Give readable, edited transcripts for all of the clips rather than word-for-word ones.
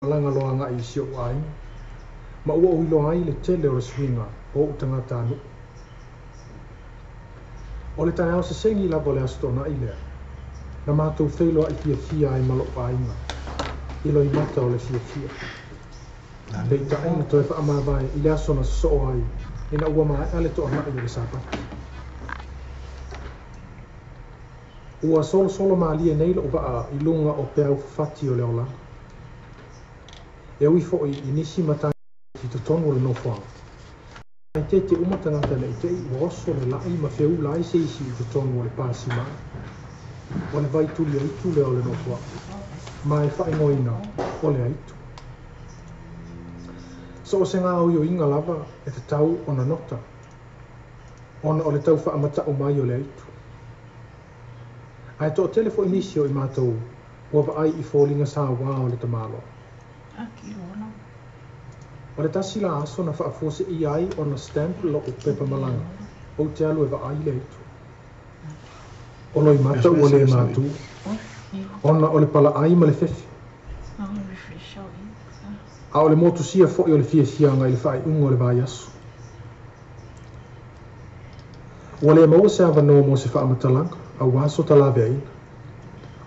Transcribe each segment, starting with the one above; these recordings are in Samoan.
Malaga loa agai i si ou aiga, ma ua ou iloa ai le tele o le suiga o ou tagatanuu. O le taeao sesegi lava o le Aso Toonai lea, na matou feiloai fiafia ai ma lou aiga i loimata o le fiafia. Peitai na toe faamavae i le aso na sosoo ai ina ua maea le toanai o le Sapati. Ua solosolo malie nei lou vaa i luga o peau fafati o le olaga. E ui foi i nisi matagi i totonu o le nofoaga, faaeteete uma tagata ne i te i ua oso le lai ma feula ai se isi i totonu o le pa sima. O le vai tuli aitu lea o le nofoaga, ma e faaigoaina o le aitu. So o se gaoioiga lava e tatau ona nota, ona o le tau faamata'u mai o le aitu. Ae toatele foi nisi o i matou ua vaai i foliga sauā o le tamaloa. O le tasi la aso na faafuaseia ai ona stamp lo'u pepa malaga, ou te alu e vaai le aitu. O loimata ua le matu, ona o le palaai ma le fefe. A o le motusia foi o le fiafiaga i le faaiuga o le vaiaso. Ua le maua se avanoa mo se faamatalaga, auā so ta laveaiina,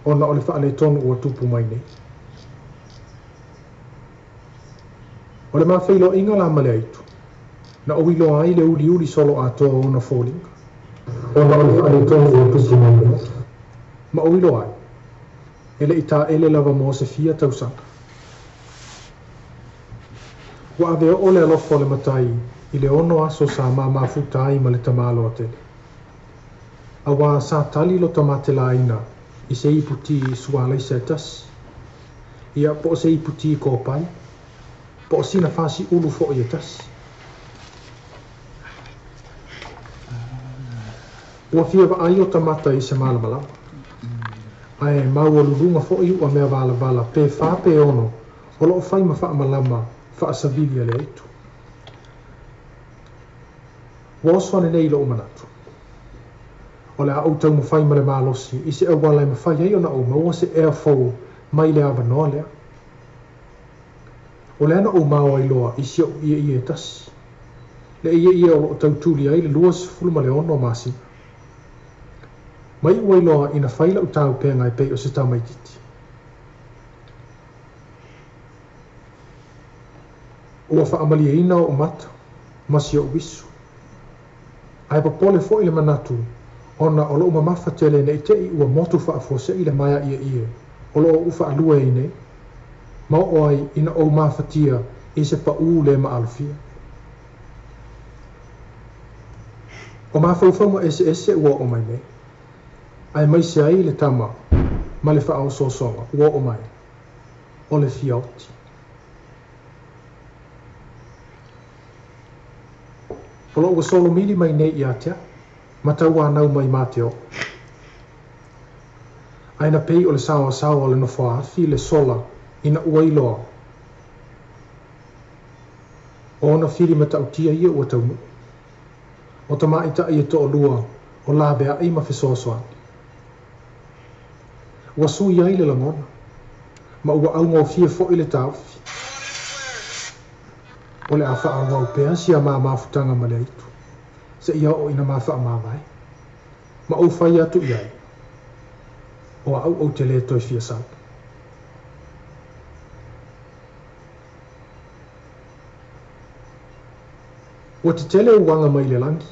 ona o le faaletonu ua tupu mai nei. O le ma feiloaiga la ma le aitu, na ou iloa ai le uliuli soloatoa o ona foliga, ona o le faaletonu ua tupu mai nei, ma ou iloa ai, e le i taele lava mo se fia tausaga. Ua ave oo le alofa o le Matai i le 6 aso sa ma mafuta ai ma le tamaloa tele. Auā sa tali lo ta matelaina i se ipu ti sualaisa e tasi, ia po o se ipu ti kopai, po o sina fasi ulu foi e tasi. Ua fia vaai ota mata i se malamalama. Ae maualuluga foi ua mea valavala pe 4 pe 6 o loo fai ma faamalama faasavili a le aitu. Ua oso ane nei lo'u manatu. O le a ou taumafai ma le malosi i se auala e mafai ai ona ou maua se ea fou mai le avanoa lea. O lea na ou mao ai loa i si o'u ieie e tasi. Le ieie o loo tautuli ai le 26 masina. Ma iu ai loa ina fai la'u taupega e pei o se tamaitiiti. Ua faamalieina o'u mata ma si o'u uisu. Ae popole foi le manatu ona o lo'u mamafa tele ne i te i ua motu faafuasei le maea ieie o loo ou faalue ai nei, ma oo ai ina ou mafatia i se paū le maalofia. O mafaufauga eseese ua oo mai nei, aemaise ai le tama ma le faaosoosoga ua oo mai, o le fia oti. O loo ua solomili mai nei ia te au, ma tauanau mai ma te oo. Ae na pei o le saoasaoa o le nofoa afi le sola ina ua iloa o ona fili matautia ia ua taunuu. O tamaʻitaʻi e toalua o laveai ma fesoasoani. Ua sui ai le lagona, ma ua augofie foi le taofi. O le a faaauau pea si a ma mafutaga ma le aitu, seia oo ina ma faamavae, ma ou fai atu i ai, o au ou te le toe fia sau. Ua tetele uaga mai le lagi,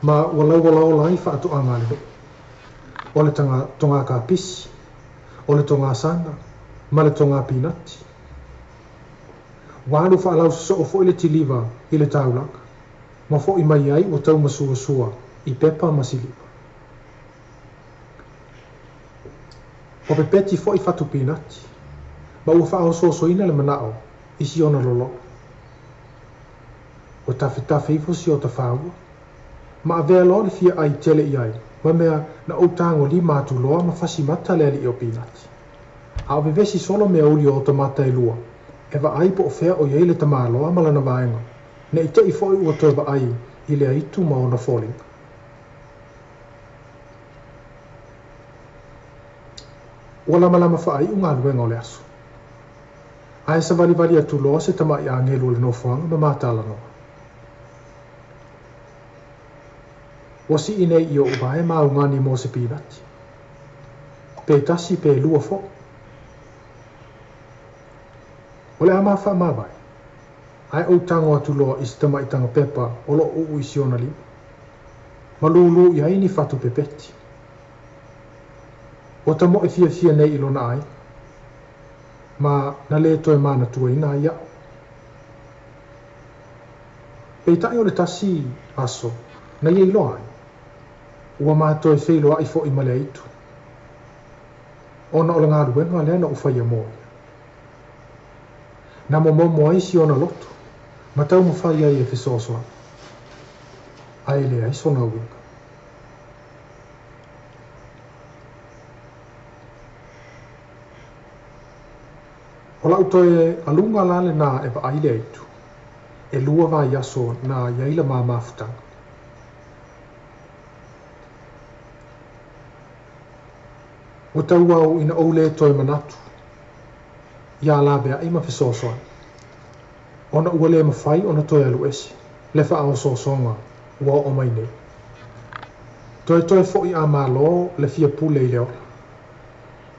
ma ua lauolaola ai faatoaga a le nuu. O le togā kapisi, o le togā saga, ma le togā pinati. Ua alu faalausosoo foi le tiliva i le taulaga, ma fo'i mai ai ua taumasuasua i pepa ma siliva. Ua pepeti foi fatu pinati, ma ua faaosoosoina le manao i si ona lologo. Ua tafetafe ifo si ota fāua, ma avea loa le fia ai tele i ai, ma mea na ou tagolima atu loa ma fasi mata le alii o pinati. A o vevesi solo meauli o ota mata e lua, e vaai po o fea o i ai le tamaloa ma lana vaega, ne i te i foi ua toe vaai i le aitu ma ona foliga. Ua lamalama faaiu galuega o le aso. Ae savalivali atu loa se tama'i agelu o le nofoaga ma ma talanoa. Ua sii nei i o'u vae ma augani mo se pinati. Pe tasi pe lua fo'i. O le a ma faamavae, ae ou tago atu loa i se tama'i taga pepa o lo'o uu i si ona lima, ma lūlū i ai ni fatu pepeti. Ua tamoe fiafia nei i lona aiga, ma na lē toe manatuaina ai a'u. Peitai o le tasi aso na ia iloa ai, ua ma toe feiloa'i fo'i ma le aitu, ona o le galuega lea na ou faia mo ia. Na momomo ai si ona loto ma taumafai ai e fesoasoani, ae leai sona uiga. O la'u toe aluga la lenā e vaai le aitu, e 2 vaiaso na i ai la ma mafutaga. Ua tauau ina ou lē toe manatu ia laveai ma fesoasoani, ona ua lē mafai ona toe alu ese le faaosoosoga ua oo mai nei. Toetoe fo'i a malo le fia pule i le ola,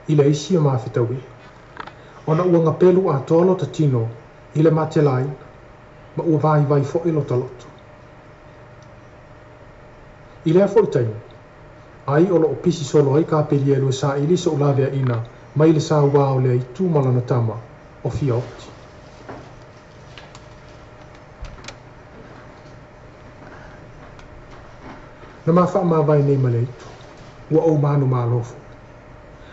i le isi o mafetauina, ona ua gapelu atoa lota tino i le matelaina, ma ua vaivai fo'i lota loto. I lea fo'i taimi, ai o lo'o pisi solo ai Kapelielu e saili so'u laveaina mai le sauā o le aitu ma lana tama o fia oti. Na ma faamavae nei ma le aitu, ua ou manumalo fo'i,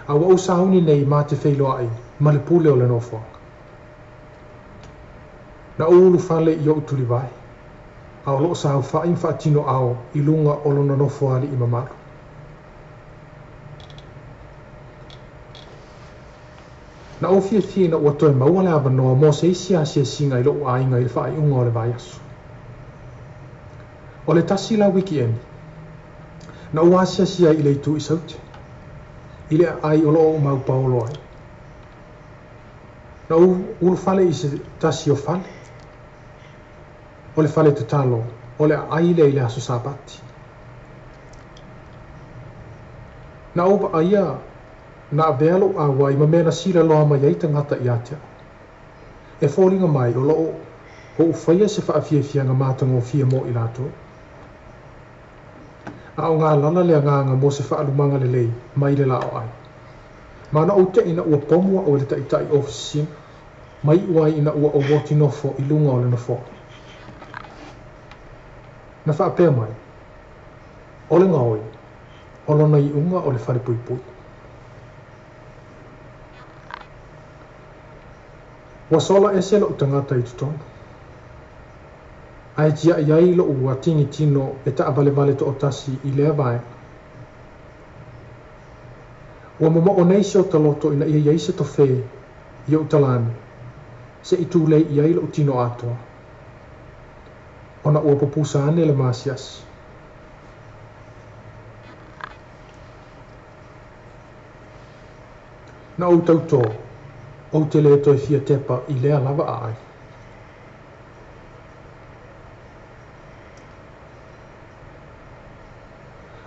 a ua ou sauni nei ma te feiloa'i ma le pule o le nofoaga. Na ou ulufale i o'u tulivae, a o lo'o saofa'i ma faatino'ao i luga o lona nofoaali'i mamalu. Na ou fiafia ina ua toe maua le avanoa mo se isi asiasiga i lo'u aiga i le faaiuga o le vaiaso. O le tasi la wikieni, na ou asiasi ai i le itu i Saute, i le aai o loo ou maupaolo ai. Na ou ulufale i se tasi o fale, o le fale tatalo o le aai lea i le aso Sapati. Na ou vaaia na avea lo'u auai ma mea na silaloa mai ai tagata ia te a'u. E foliga mai o loo ou faia se faafiafiaga matagofie mo i latou. A o galala le agaga mo se faalumaga lelei mai le lā o ai. Ma na ou te'i ina ua pomu a'u e le ta'ita'i ofisisina, ma i'u ai ina ua ou oti nofo i luga o le nofoa. Na faapea mai, O le gaoi, o lona iuga o le falepuipui. Ua sola ese lo'u tagata i totonu, ae tia'i ai lo'u atigitino e ta'avalevale to'atasi i lea vaega. Ua momo'o nei si ota loto ina ia i ai se tofē i o'u talane, se'i tulei i ai lo'u tino atoa, ona ua pupusa ane le maasiasi. Na ou tautō, ou te lē toe fia tepa i lea lava aai.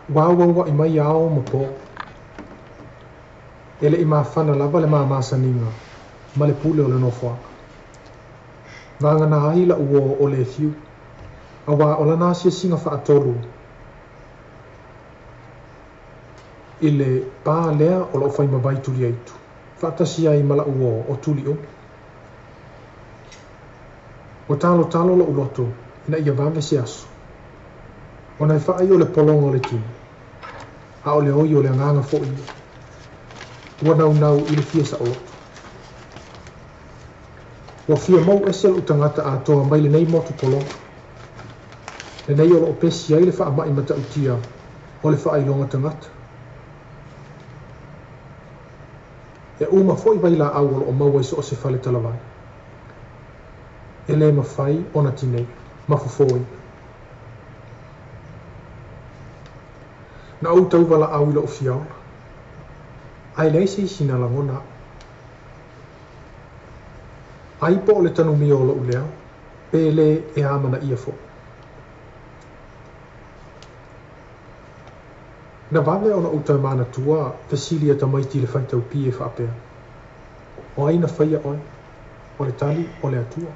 Ua auaua'i mai ao ma pō. E le'i mafana lava le ma masaniga ma le pule o le nofoaga. Vagana ai la'u uō o Lefiu, auā o lana asiasiga faatolu i le pā lea o lo'o fai ma vai tuliaitu, faatasi ai ma la'u uō o Tuliʻumi. Ua talotalo lo'u loto ina ia vave se aso, ona e fa'i o le pologa o le tino, a o le oi o le agaga fo'i ia. Ua naunau i le fia sa'oloto. Ua fia mou ese lo'u tagata atoa mai lenei motu pologa, lenei o lo'o pesi ai le faama'i mata'utia o le faailoga tagata. E uma fo'i vailaau o lo'o maua i so o se fale talavai, e lē mafai ona tineia ma fofōina. Na ou tauvalaau i lo'u fia ola, ae leai se isi na lagona a'u. Ai po o le tanumia o lo'u leo, pe lē e amanaia fo'i. Na vave ona ou toe manatua fesili a tamaiti i le faitau pie e faapea, O ai na faia oe? O le tali, O le Atua.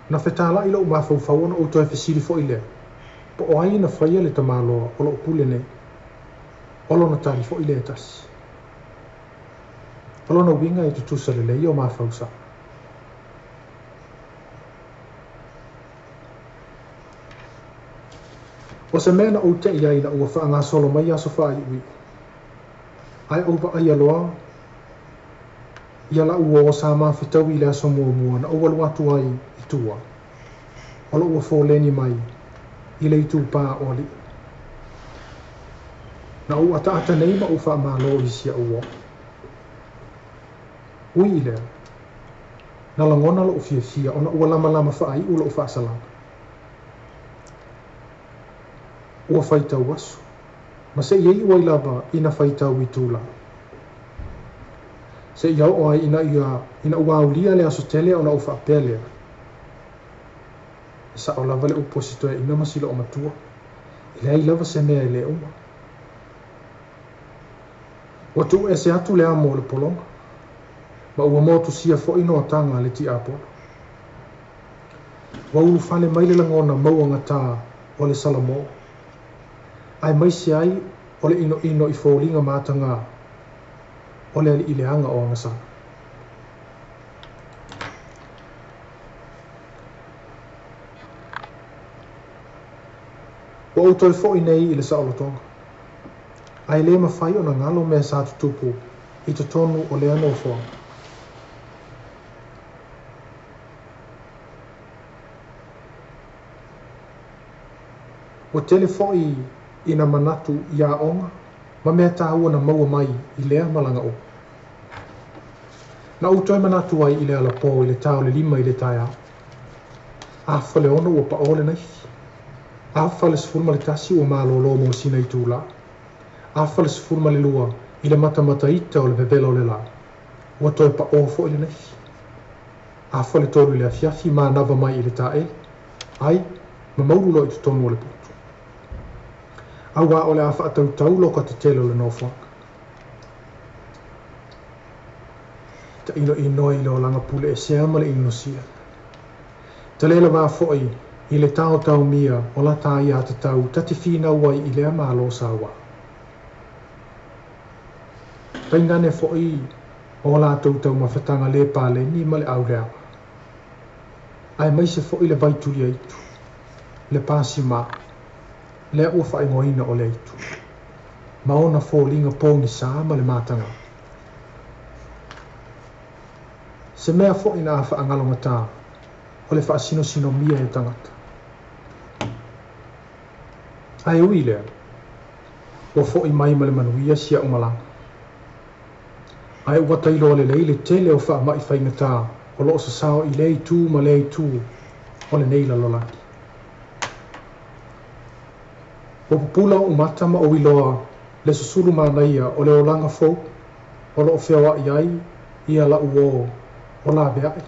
Na fetala'i lo'u mafaufau ona ou toe fesili foi lea, Po o ai na faia le tamaloa o lo o pule nei? O lona tali foi lea e tasi. O lona uiga e tutusa lelei o ma fausaga. O se mea na ou te'i ai ina ua faagasolo mai aso faaiuiu, ae ou vaaia loa ia la'u uō sa ma fetaui i le aso muamua na ou alu atu ai i tua, o lo ua foleni mai i le itupā o alii. Na ou ataata nei ma ou faamalo i si a'u uō. Ui i lea, na lagona lo'u fiafia ona ua lamalama faaiu lo'u faasalaga. Ua faitau aso, ma seia iu ai lava ina faitau itulā. Seia oo ai ina ia ina ua aulia le aso tele ona ou faapea lea, E sao lava le upu a si toeaina ma si loomatua, e leai lava se mea e le uma. Ua tuu ese atu le amo o le pologa, ma ua motusia foi noataga a le tiapolo. Ua ulufale mai le lagona mauagatā o le Salamo, aemaise ai o le inoino i foliga matagā o le alii leaga o agasala. Ua ou toe foi nei i le saolotoga, ae le mafai ona galo mea sa tutupu i totonu o lea nofoaga. Ua tele foi ina manatu i aoga ma mea taua na maua mai i lea malaga uma. Na ou toe manatu ai i le alapō i le ta o le 5 i le taeao. Afa le 6 ua paʻō le naifi. Afa le 11 ua malolo mo sina itulā. Afa le 12 i le matamata ita o le vevela o le lā, ua toe paʻō foi le naifi. Afa le 3 i le afiafi manava mai i le taele, ai ma maulu loa i totonu o le potu. Auā o le a faatautau loka tetele o le nofoaga. Tainoino ai i le olaga pule esea ma le inosia. Talelavā foi i le taotaomia o lata aiatatau ta te finau ai i lea Malo sauā. Tainane foi o latou taumafataga le paleni ma le auleaga, aemaise foi le vai tuliaitu, le pasimā, lea ua faaigoaina o le aitu, ma ona foliga pogisā ma le matagā. Se mea foi na faagalogatā o le faasinosinomia e tagata. Ae ui i lea, ua foi mai ma le manuia si a'u malaga. Ae ua tailoa lelei le tele o faama'i faigata o lo o sasao i lea itu ma lea itu o lenei lalolagi. Ua pupula o'u mata ma ou iloa le susulu manaia o le olaga fou o lo o feoa'i ai ia la'u uō o lavea'i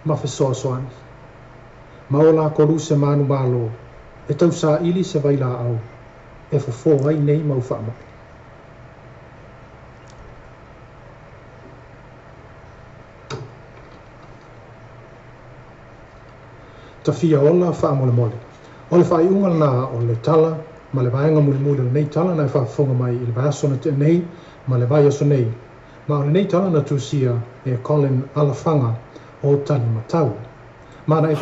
ma fesoasoani, ma o la koluse manumalo e tausaili se vailaau e fofo ai nei mau faamai. Ta fia ola faamolemole. O le faaiuga lena o le tala ma le vaega mulimuli o lenei tala na e faafofoga mai i le vaiaso na tea nei ma le vaiaso nei. Ma o lenei tala na tusia e Colin Alafaga o Talimatau. Ma na e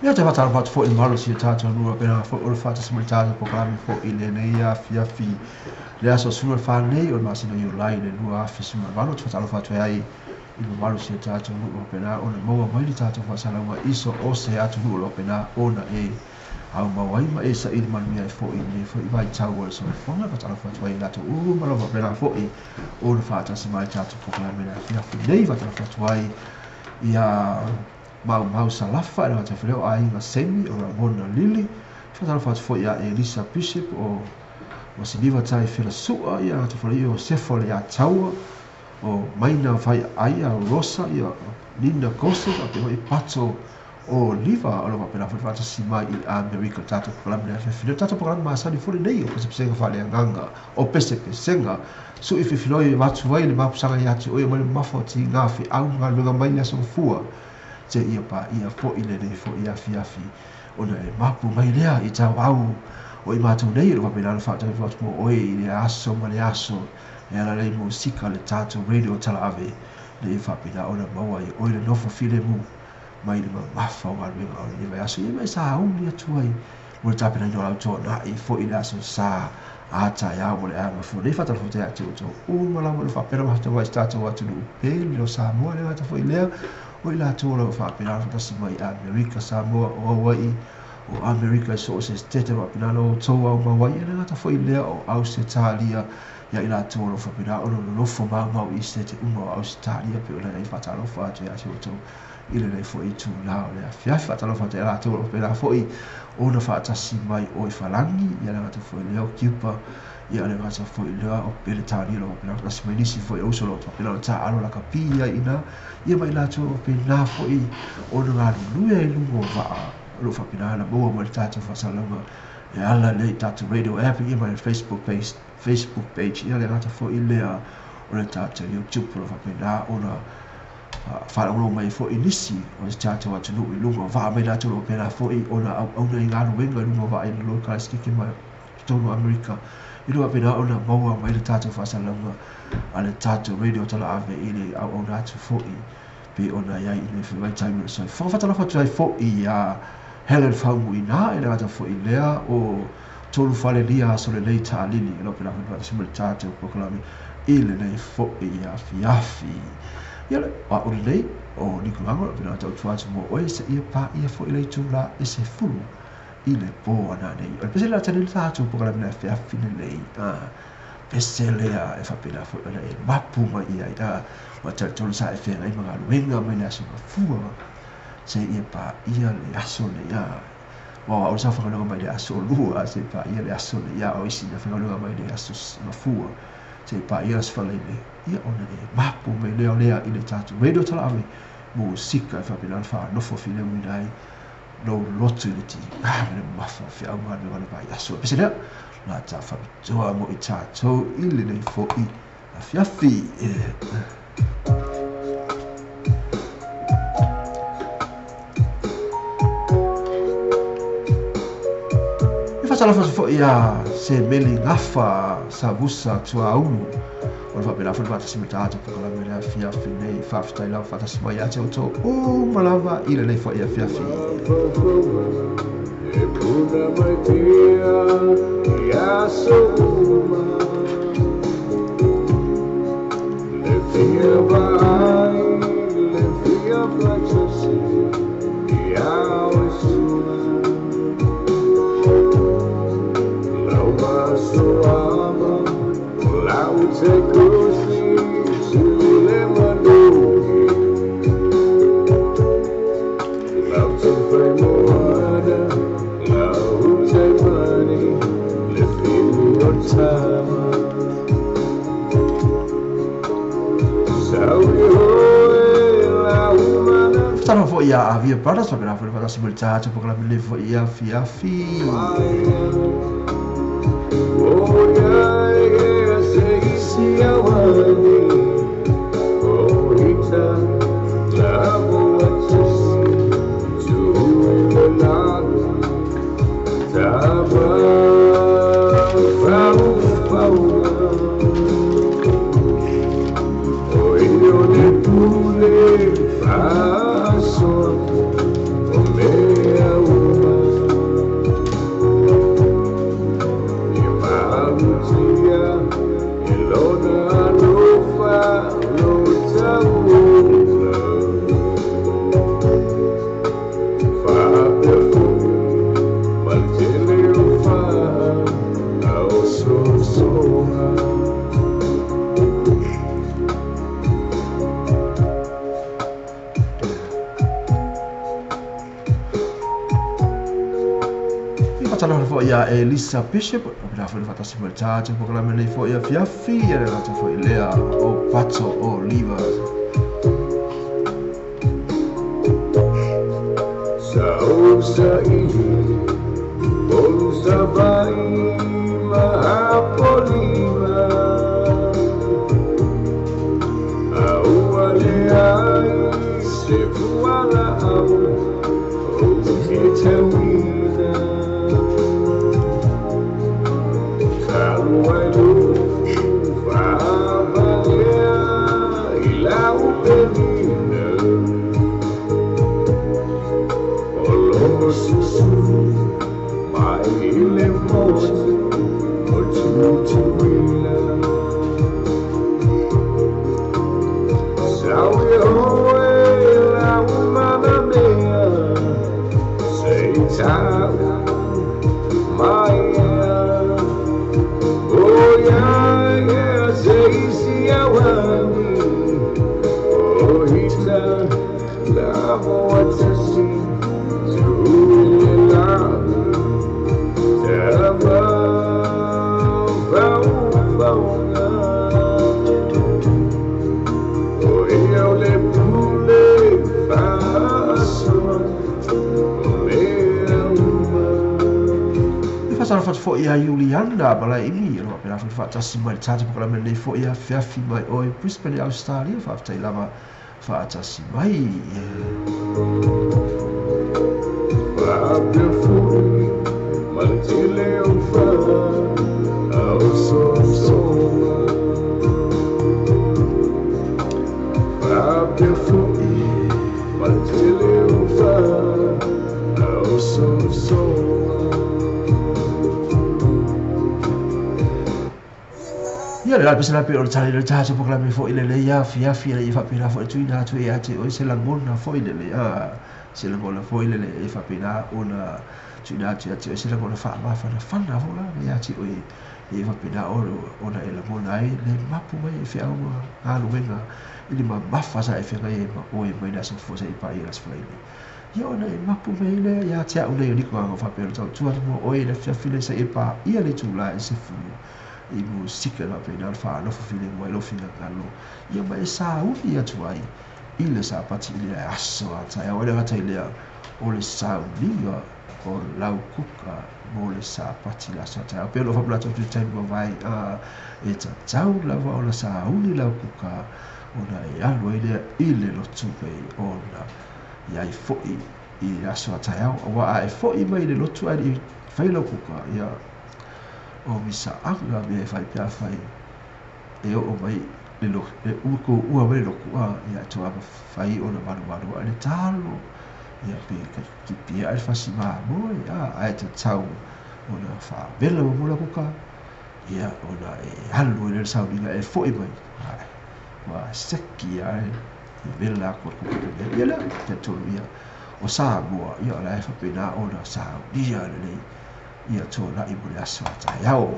Ia te whātalo whātu fo i malo si tātou nua pena fo o le whātasi mo le tātou pokalame fo i le nei afiafi le aso suna le whanei o le masina i o lai le lua afi suna valo te whātalo whātu ai i le malo si tātou nua pena ona maua mai le tātou whāsalauga iso o se atu nua lo pena ona e au mau ai ma e sa ili manuia e fo i le fo i vai tau o le soifuaga whātalo whātu ai lato uma lava pena fo i o le whātasi mai tātou pokalame le afiafi nei whātalo whātu ai ia mau mau salafa e ngata whaleo a inga semi o Ramona Lili whātalo whātu fo ia Elisa Bishop o Siniva tai whira sua ia ngata whaleo o Sefo le a taua o Maina Vai Aia o Rosa ia Nina Kose a pe hoi Pato o Liva o lo wapena fo whātasi mai i Amerika tātou pokalame le afiafi tātou pokalame masani fo nei o Pesepesenga whaleanganga o Pesepesenga so i whiwhinoi watu ai le mapusaga i atu oe mai le mafo ti ngā whiau ngā lunga mai le aso fua te ia pa ia fo i le nei fo i afiafi ona e mapu mai lea i tau au o i mātou nei o wapena na whātau whātu mo oe i le aso ma le aso e ala lei musika le tātou radio tala ave le i whapena ona maua i oe le nofo file mu mai le mamafa o ngā ruenga o le vai aso ia mai sa auli atu ai mo le tāpena ino lau toa nā i fo i le aso sa ata ia mo le anga fo nei whātalo fo te atu o tō uma lau le whapena mahata wai tātou atu nu upeli lo Samoa le ngata fo i lea o i lātou lau whapena whatasi mai Amerika Samoa o Hawaii o Amerika so o se tete whapena lo tō au mawai e le ngata fo i lea o Ausetalia ia i lātou lau whapena o lo nofo mau mau i se te uma o Ausetalia pe o le nei whātalo whātu ia te o tō i le nei fo i tū lao le afiafi whātalo whātu ia lātou lau whapena fo i ona whātasi mai o i whalangi ia le ngata fo i lea o Kiupa ia le ngata fo i lea o Peletania lo whapena whatasi mai nisi fo i uso lo whapena o tā alo laka pi ia ina ia mai lātou whapena fo i ona ngā lulue i lungo waa lo whapena ana maua mai le tātou whasalauga e ala lei tātou radio app ia mai le Facebook page ia le ngata fo i lea o le tātou YouTube lo whapena ona whalango mai fo i nisi o se tātou atu i lunga waa mai lātou lo pena fo i ona au auna i ngā ruenga i lunga waa i lo kalaskiki mai tonu Amerika i lunga pena ona maua mai le tātou whasalauga a le tātou radio tala ave i le au auna atu fo i pe ona iai i le whiwai taimi o soifua whatalo whatu ai fo i a Helen Faumuina e le ngata fo i lea o tolu whale lia aso le lei tālili e lo pena whatu le tātou pokalame i le nei fo i afiafi ia le a o le nei o Niko Lango pena tau tuatu mo oe se ia pa ia fo i le tūla e se fulu i le pō ana nei o le pese lea tani le tātou pokalame le afiafi le nei pese lea e whapena fo ona e mapu mai ia i wa tau tolu sa e whenga i mga luenga mai le aso mafua se ia pa ia le aso le ia wa o sa whakalunga mai le aso lua se pa ia le aso le ia o isi na whakalunga mai le aso mafua se pa ia asfalele ia ona e mapu mai lea lea i le tātou radio tala ave mo sika e whapena wha nofo file uina ai no lotu i le ti me le mafa whiau ngā me wana vai aso pese lea la tā whapitua mo i tātou i le nei fo i afiafi E whatala whatu fo ia se meli ngafa sa vusa tua aunu o le whapena fo le whatasi me tātou pokalame le afiafi nei whawhitai lau whatasi mai ate o tō o malava i le nei fo i afiafi. E puna mai pia i aso uma Le fia vai, le fia whatasi i au e sua Lau maso ama, lau te kusi tule manuhi Lau te whai moana, lau te mani, le whiu o tama Sauri hoe lau mana Whatala fo ia Avia Brothers whapena fo le whatasi mo le tātou pokalame le fo i afiafi. O Faatalofa foi ia Elisa Bishop, o pena foi faatasi mai le tatou polokalame nei foi afiafi, ia le gata foi lea o Pato Oliva. Sa ili, olu sa vai mahapolima, aua le ai se fuala au, o ke tauina. Kalu ai lu, whavalea i lau pelina. O susu, mai le motu, o tutuila. Saui oe lau mana mea, sei tau mai ea. O ia ea sei si awani, o hita la moa tasi. Faatalofa foi ia Juliana Malaini, o lo faapena foi faatasi mai le tatou polokalame lenei foi afiafi mai oe Brisbane, Australia. Faafetai lava faatasi mai. Ia le lape se lape o le tali le tatou polokalame foi le lei afiafi le i faapena foi tuina atu e ate oe se lagona foi le le se lagona foi le le e faapena ona tuina atu e ate oe se lagona faamafanafana foi la le ate oe e faapena ona e lagona ai le mapu mai e feauga galuega i le mamafa sa e feagai ai ma oe mai le aso fua sa i paia le aso faraile. Ia ona e mapu mai lea ia te au nei o niko aga faapea o tautua atu mo oe le afiafi le sa i paia le itulā e 10 i musika na faapena le faalofa filemu ai lou finagalo ia ma e sauni atu ai i le sapati i le aso a taeao ai le gata i lea o le sauniga o lau kuka mo le sapati le aso a taeao pei o loo faamanatu atu i le taimi mavae e tatau lava ona sauni lau kuka ona e alu ai lea i le lotu pei ona iai foi i le aso a taeao auā a e fo'i mai le lotu ae le'i fai lau kuka ia o misaaga mea e fai pe afai e oo mai le le ua mai le loku ia toa fai ona malumalu ae le talo ia pe kipia ae le fasi mamoe ae tatau ona faavela muamua lau kuka ia ona e alu ai lea le sauniga e fo'i mai ua seki ae e vela atu le kuka pe mea ia lea talitonu ia o Samoa ia o la e faapena ona saunia lelei ia tola'i mo le aso a taeao.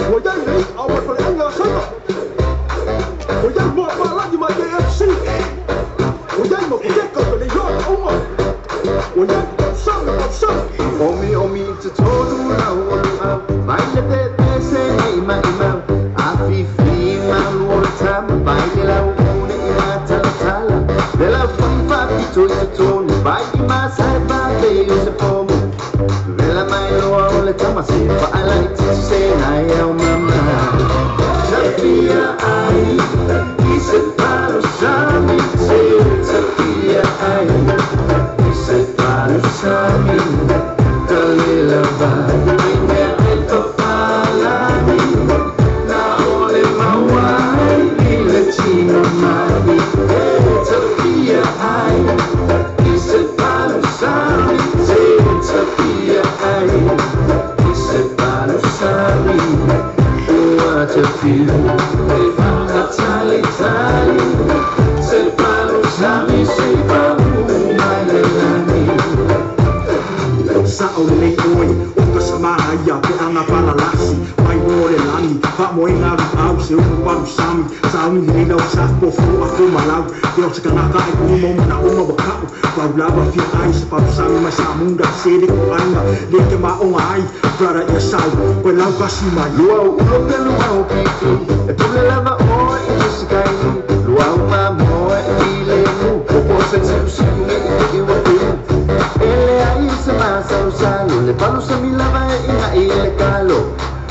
Ua iai le i'a o faleaiga a Saina. Ua iai moa palagi ma KFC. Ua iai ma kuteka o le iloa na uma. Ua iai pausanga pausanga. Omi omi te tolu lau o lua, mai le te te se nei mai mau. A fifi malu o le tama, vai le lau une i mata tala. Vela fai fa pito i te tonu, vai i masai pa te o se pomu. Vela mai loa o le tama se fa ala i titu se nai au mama. Tafia ai, i se palu sami te. Tafia ai, i se palu sami. Talila vai, mea e papalani. Na ole mauai, i le tino mai. Tafia ai, i se palu sami te. Tafia ai, i se palu sami. Ua te fiu, e whakatali tali. Se palu sami, se palu mai le lani. Sa o lenei oe o ka samaga ia pe aga palalasi mai mo le lagi faamoega alu au se upu palu sami sa Lau ni lau sa po fu a ko malau ke o se kanaka e ku mo na o ma wakau pau lava fia ai se pau sami ma sa munda se le ku anga le te ma o ai brother ya sau ko lau kasi mai lua o ulo pe lua o pipi e pule lava o i se kai lua o ma mo e le mu o po se se se me i wa tu ele ai se ma sa salo le palu sa mi lava e ina i le kalo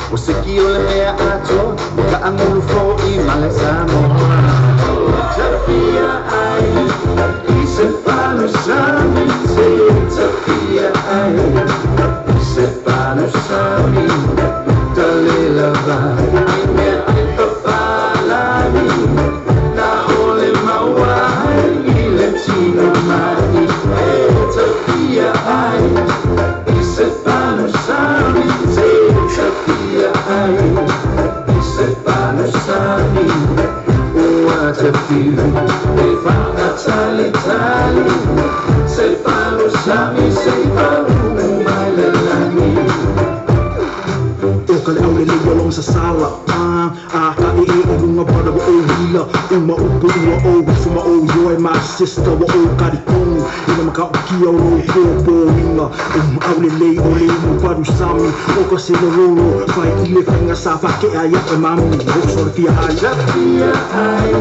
o se ki o le mea ato o ka angulu fo i male Samoa Tafia ai i se palu sami te tafia ai i se palu sami talela vai ai mea ai papalani na ole mauai i le tino mai e tafia ai i se palu sami te tafia ai i se palu sami ua te fiu e whakatali tali se palu sami se palu mai le lani o ka le aule lei o sa sala a ka e e lunga bada wa o hila uma upu ua o fuma o yo e my sister wa o karikonu ina maka o kia o lo po inga aule lei o le umu paru sami o ka se lolo fai i le whainga sa whake a ia e mami o so le fia ai Tafia ai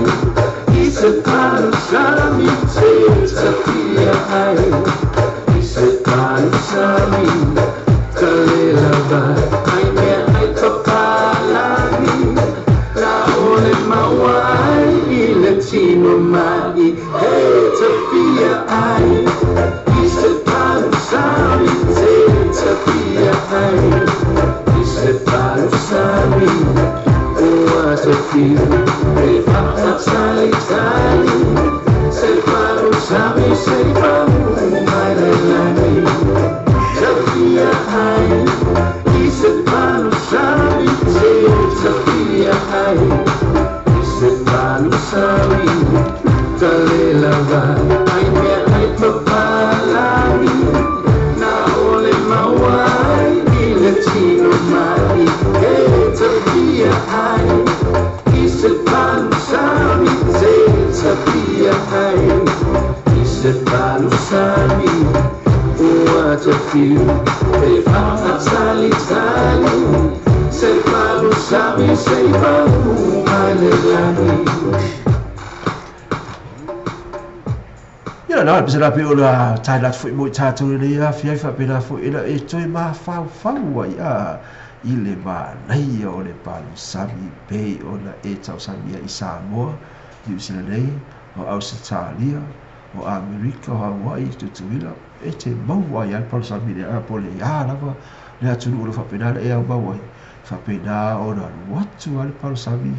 i se palu sami te tafia ai i se palu sami talela vai ai mea ai papalani na ole mauai i le tino mai e tafia ai i se palu sami te tafia ai i se palu sami ua te fiu e whakatali tali se palu sami se palu mai le lani Tafia ai i se palu sami te tafia ai i se palu sami talela vai ai mea ai papalani na ole mauai i le tino mai e tafia ai i se palu sami te tafia ai i se palu sami ua te fiu e whakatali tali se palu sami se palu mai le lani. Ia na pese la pe o la tai la foi mo tātou le ia fia fa pe la foi ela e toi ma fau fau ai a i le manaia o le palu sami pe o na e tau sami i Samoa New Zealand nei o Australia o Amerika o Hawaii Tutuila e te maua ai le palu sami le a po le a lava le atunuu o le faapena le e au mau ai faapena ona alu atu a le palu sami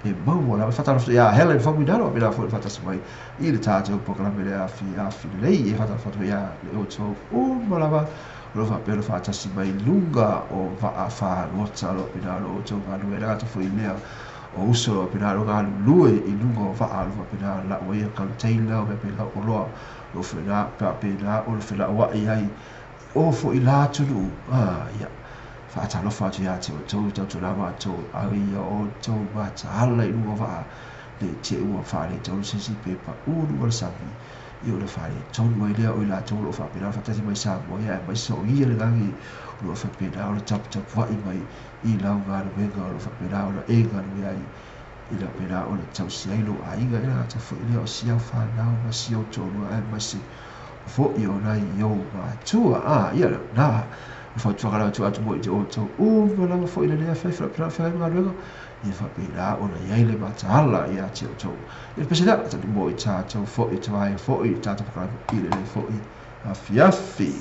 e maua lava whatalofa ia Helen Famuinalo pena foi whatasi mai i le tātou pokalame le afi lelei e whatalofa ia le outou uma lava o lo faapea le whatasi mai lunga o vaa whanota lo pena lo outou galuega gata foi lea o uso lo pena lo galulue i lunga o vaa lo faapena la o ia container o pena o loa lo whena pena o le whena wa i ai o foi la atunu ia whaatalofa atu ia te o tau tau lava tau ai ia o tau mataala i lunga vaa le te ua whaale tau se si pepa ulu o le sami i o le whaale tonu ai lea o i la tau lo whaapena whatati mai Samoa ia e mai so ia le gangi o lo whaapena o le tapu wai mai i lau galuega o lo whaapena o le e galue ai i la pena o le tausi ai lo aiga e la foi lea o si au whanau ma si au tolu ai mai se fo i o nai i o matua ia na whautuanga lau atu mo i te o tau uma lava foi le lea whai whai whai galuega ia whapena ona iai le mataala ia te o tau. Ia pese lea, tatu mo i tātou foi te vai foi i tātou whakarau i le lei foi afiafi.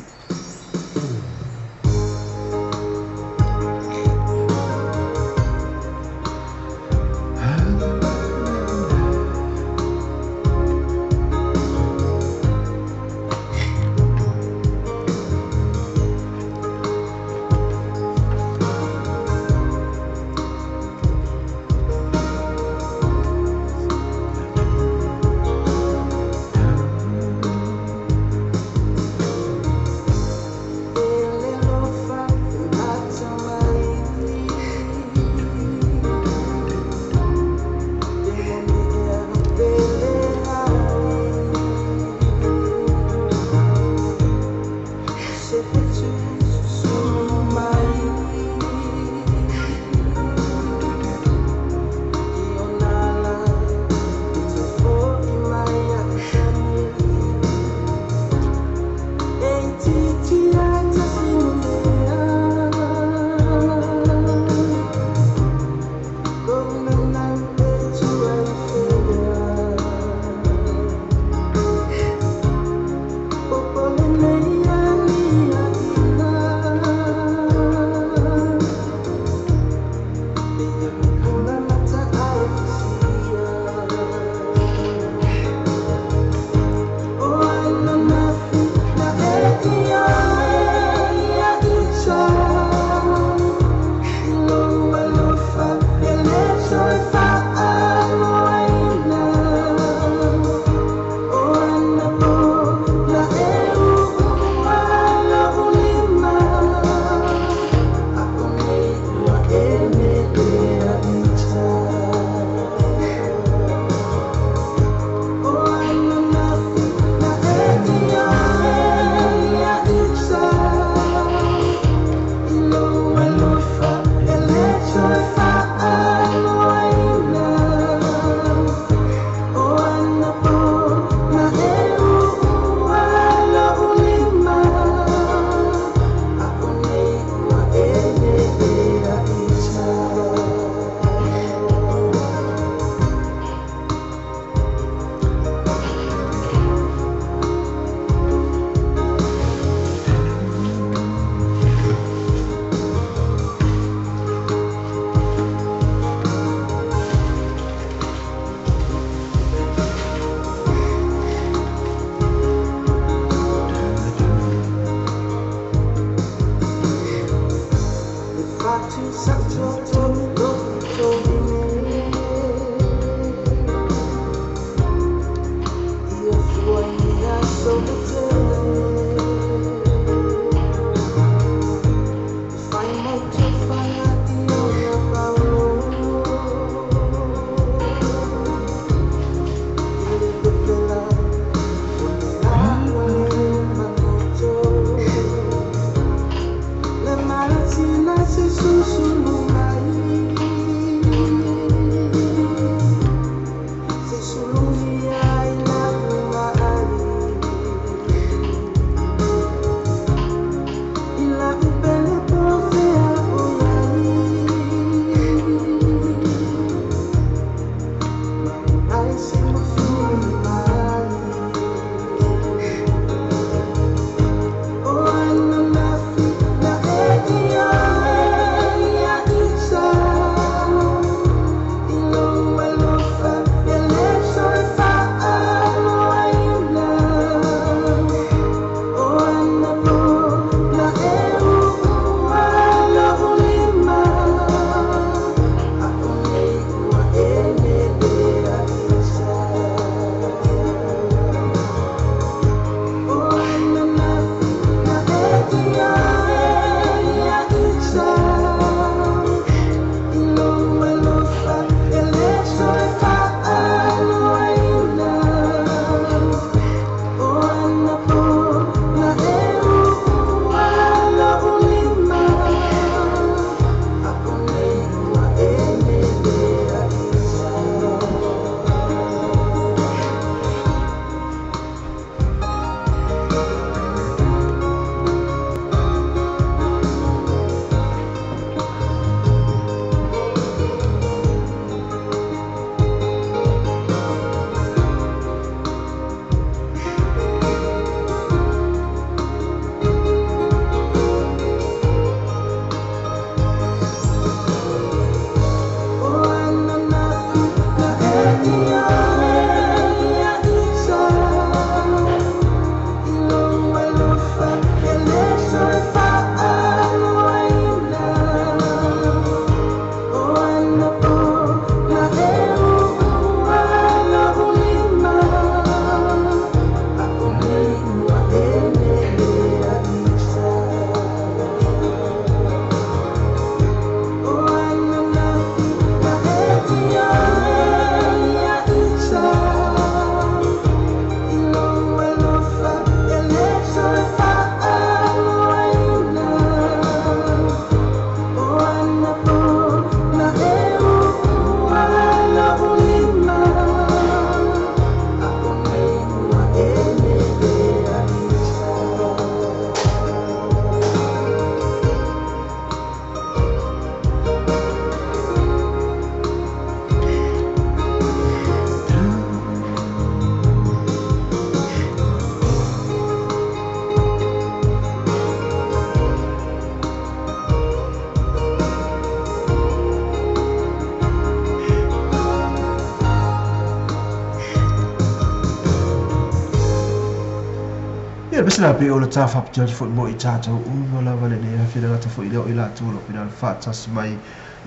Ia le pese la pe o le tā whapitia atu foi mo i tātou uma lava le nei afi le gata foi lea o i latou o lo o pena faatasi mai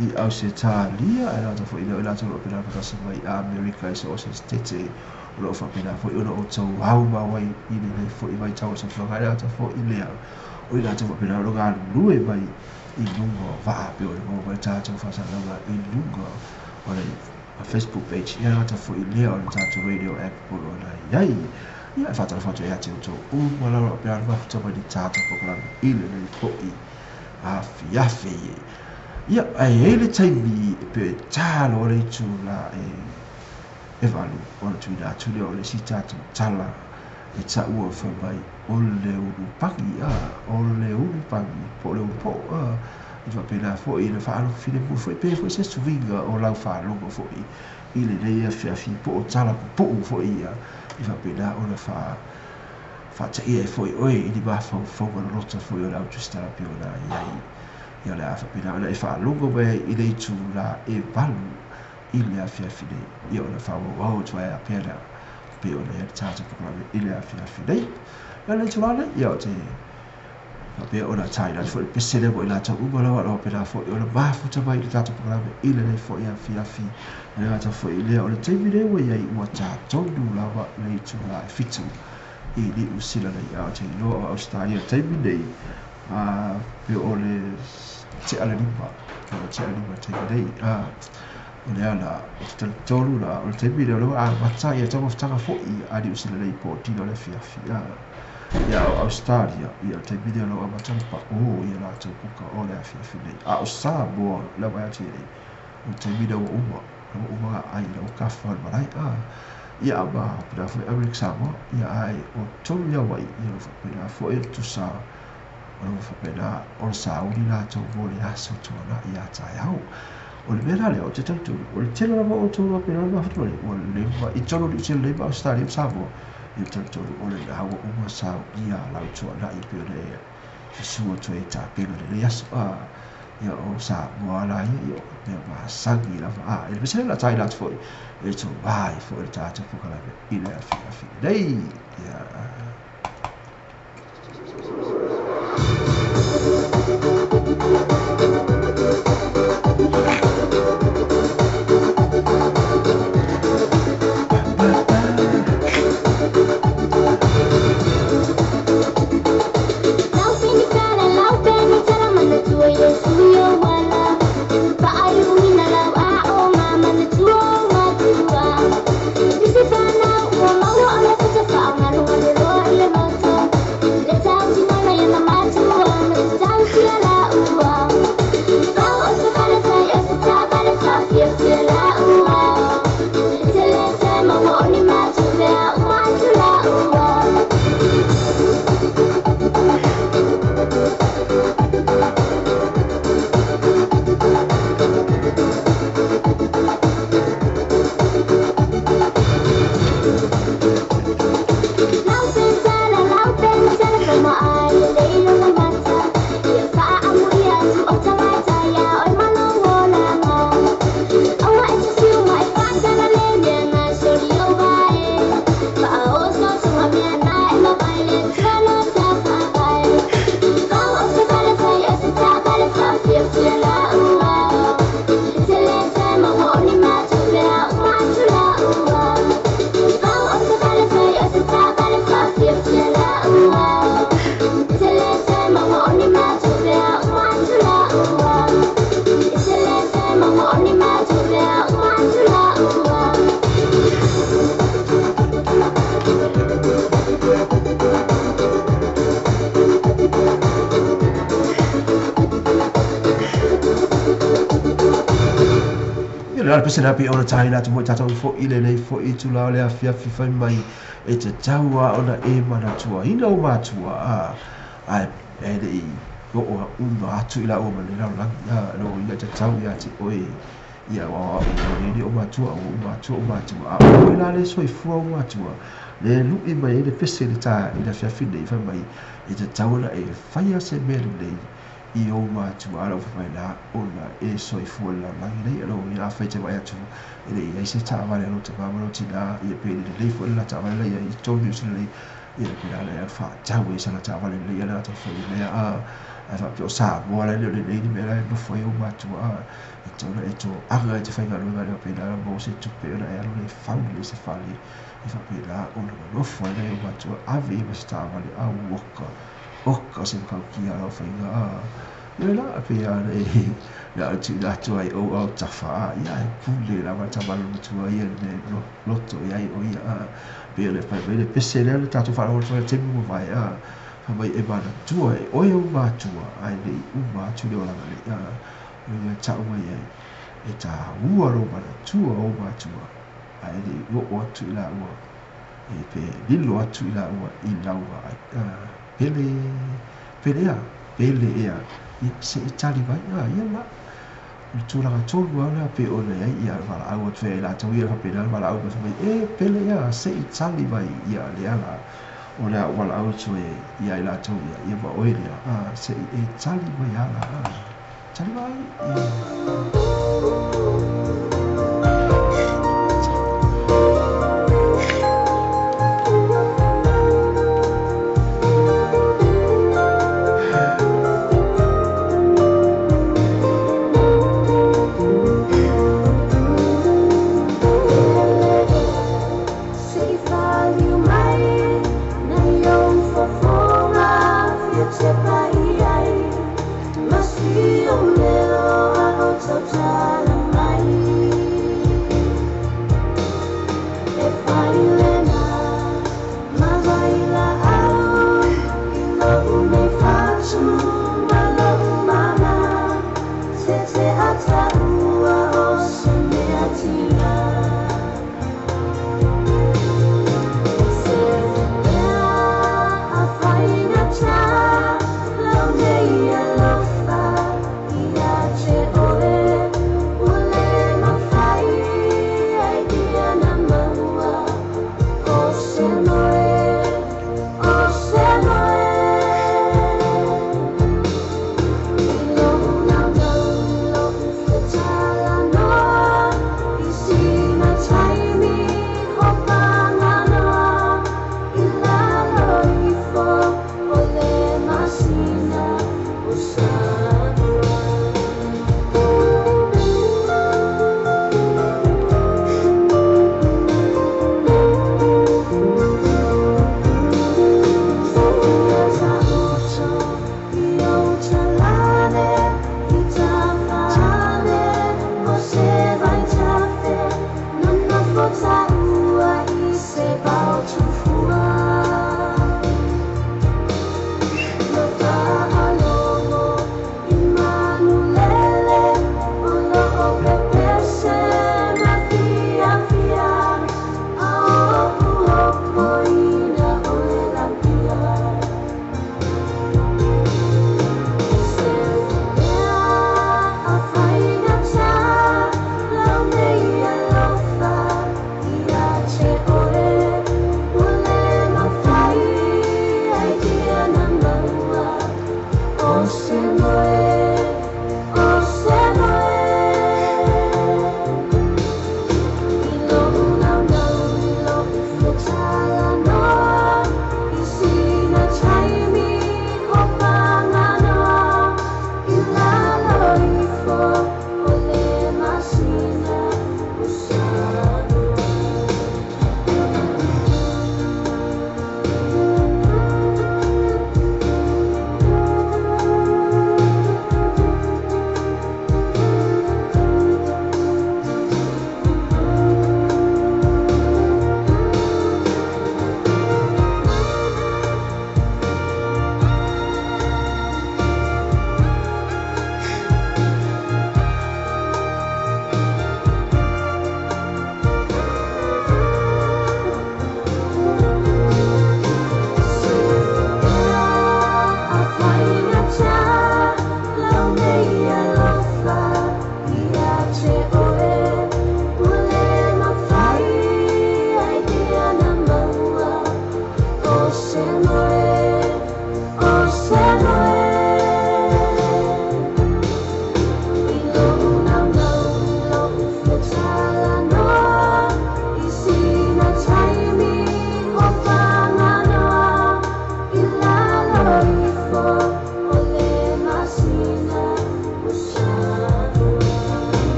i Ausetalia ae le gata foi lea o i latou o lo o pena faatasi mai i Amerika i so o se Setete o lo o faapena foi ona outou au mau ai i lenei foi vaitau o le soifuaga ae le gata foi lea o i latou faapena ona galulue mai i luga o vaa pei ona maua mai le tatou faasalalauga i luga o le Facebook page ia le gata foi lea o le tatou radio app o lo o i ai. Ia e faatalofa atu ai ia te outou uma lava o pea le mafuta mai le tatou polokalame i lenei foi afiafi. Ia, ae i ai le taimi pe tā loa le itula e 8 ona tuuina atu lea o le isi tatou tala e taua fai mai o le ulupagi, o le ulupagi po o le ulupoo, e faapena foi le faalofilemu foi pe foi se suiga o lau faalogo foi i lenei afiafi po o tala pupuu foi ia i faapena ona faataia ai foi oe i ni mafaufauga loloto foi o le autusitala pei ona i ai. Ia o le a faapena ona e faalogo mai ai i le itula e 8 i le afiafi nei. Ia ona faaauau atu ai pea lea pei ona i ai le tatou polokalame i le afiafi nei. Ia le itula nei, ia o te faapea ona taina atu foi le pese lea mo i latou uma lava o lo o faapena foi ona mafuta mai i le tatou polokalame i lenei foi afiafi. E le gata foi i lea o le taimi nei ua i ai ua tatonu lava le itula e 7 i Niu Sila nei, a o te iloa o Ausetalia i le taimi nei pe o le tea le 5, pe o le tea le 5 i le taimi nei. O lea la, o te talitonu la, o le taimi lea o lea ua amata ia taumafataga foi a Niu Sila nei po o tino le afiafi. Ia o Ausetalia, ia o le taimi lea o lea ua amata le pao ia latou puka o le afiafi nei. A o Samoa lava e atu i ai, o le taimi lea ua uma, ua uma ai la ua kafa o le malae. Ia ma faapena foi Amerika Samoa, ia ae o tonu ia wai, ia o faapena foi le tusa o lo o faapena o le sauni latou mo le aso tuanai ia taeao. O le mea la lea, o te talitonu, o le tele lava o outou o faapena ona mafuta mai, ua leva i tonu o Niu Sila nei ma Ausetalia ma Samoa, ia talitonu o le la ua uma saunia lau tuanai pei ona e susu atu ai e tapena i lenei aso. Ia o Samoa la ia, ia o mea masani lava. E le pese la taina atu foi, e tou ai foi le tatou polokalame i le afiafi nei. Ia. Le pese la pe ona taina atu mo i tātou foi i lenei foi itula o le afiafi fai mai e te tau a ona e manatuaina o matua ae e le i oo uma atu i la ua ma le lalolagi lo ina te tau ia te oe ia wa o le o matua o matua o matua a o la le soifua o matua le lui mai e le pese le tā i le afiafi nei fai mai e te tau ona e whaia se mea lenei I ou matua a lou fai mai la ona e soifua i le lalolagi nei. O lou uiga afai e te vaai atu e le i i ai se taavale a lou tama ma lou tinā, ia pe le lelei foi le la taavale la i ai i totonu Niu Sila nei, ia pe a na e alu faatau ai sana taavale lelei a le a taumafai ai mea a ae faapea o Samoa la e le o lelei ni mea la e nofo ai ou matua a e tatau ona e toaga e te faigaluega i le faapena ona maua se tupe ona e alu lea e fau lelei se fale e faapena ona nonofo ai nai ou matua ave i ai ma se taavale a oka oka se matautia o lau faiga a ioe la pei lava ona e na ona tuuina atu ai ou autafa a ia ae pule lava le tama matua ia i le mea e loto i ai o ia a pei ona e fai mai le pese lea na tatou faalogo atu ai i le taimi ua mavae a fai mai e manatua e oe ou matua ae le i uma atu le olaga nei a o le mea e tau mai ai e taua lou manatua o ou matua ae le i oo atu i laua e pe lilo atu i laua i lau vaai. Pele, pele ea, pele ea, ia se i tali mai, ia la. O le tulaga tonu lava lea pei ona i ai ia valaau atu ai e latou ia faapena le valaau mai fai mai, e pele ea, se i tali mai, ia lea la. O le a ou valaau atu ai ia i latou ia, ia ma oe lea, se i e tali mai lava la, tali mai, ia.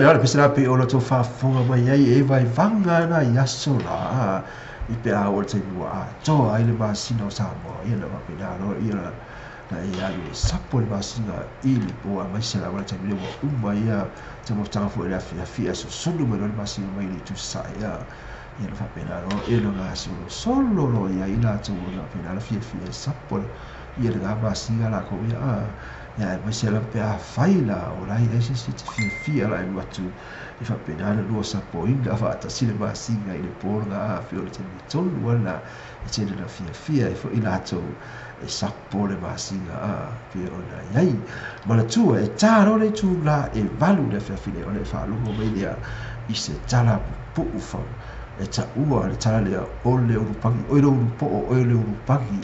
le ole pese la pe o lo to faafofoga mai ai e vaivaga na i aso la i pe a o le taimi ua atoa ai le masina o Samoa. Ia na faapena loa ia na e alu e sapo le masina i le po aemaise lava le taimi lea ua uma ia taumafataga foi le afiafi ae sosolo mai loa le masina mai le itu sasae ia. Ia na faapena loa e na gasolosolo loa ia i latou na faapena le fiafia e sapo ia lena masina lakou ia ia aemaise lava pe afai la o la e i ai se isi e te fiafia la e alu atu e faapena le lua sapoina faatasi le masina i le po lena pei o le taimi tonu lena e tele na fiafia ai foi latou e sapo le masina pei ona i ai. Manatua e tā loa le itulā e 8 i le afiafi nei ona e faalogo mai lea i se tala pupuu fa e taua le tala lea o le ulupagi oi le ulupoo oi le ulupagi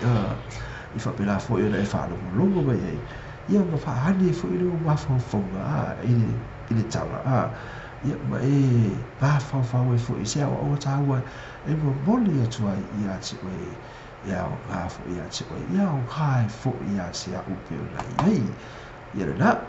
i faapena foi ona e faalogologo mai ai ia ma faaali ai foi le mafaufauga i le tala ia ma e mafaufau ai foi i se aoaoga taua e momoli atu ai ia te oe e aoga foi ia te oe ia aoga ai foi ia te au pei ona i ai ia lena.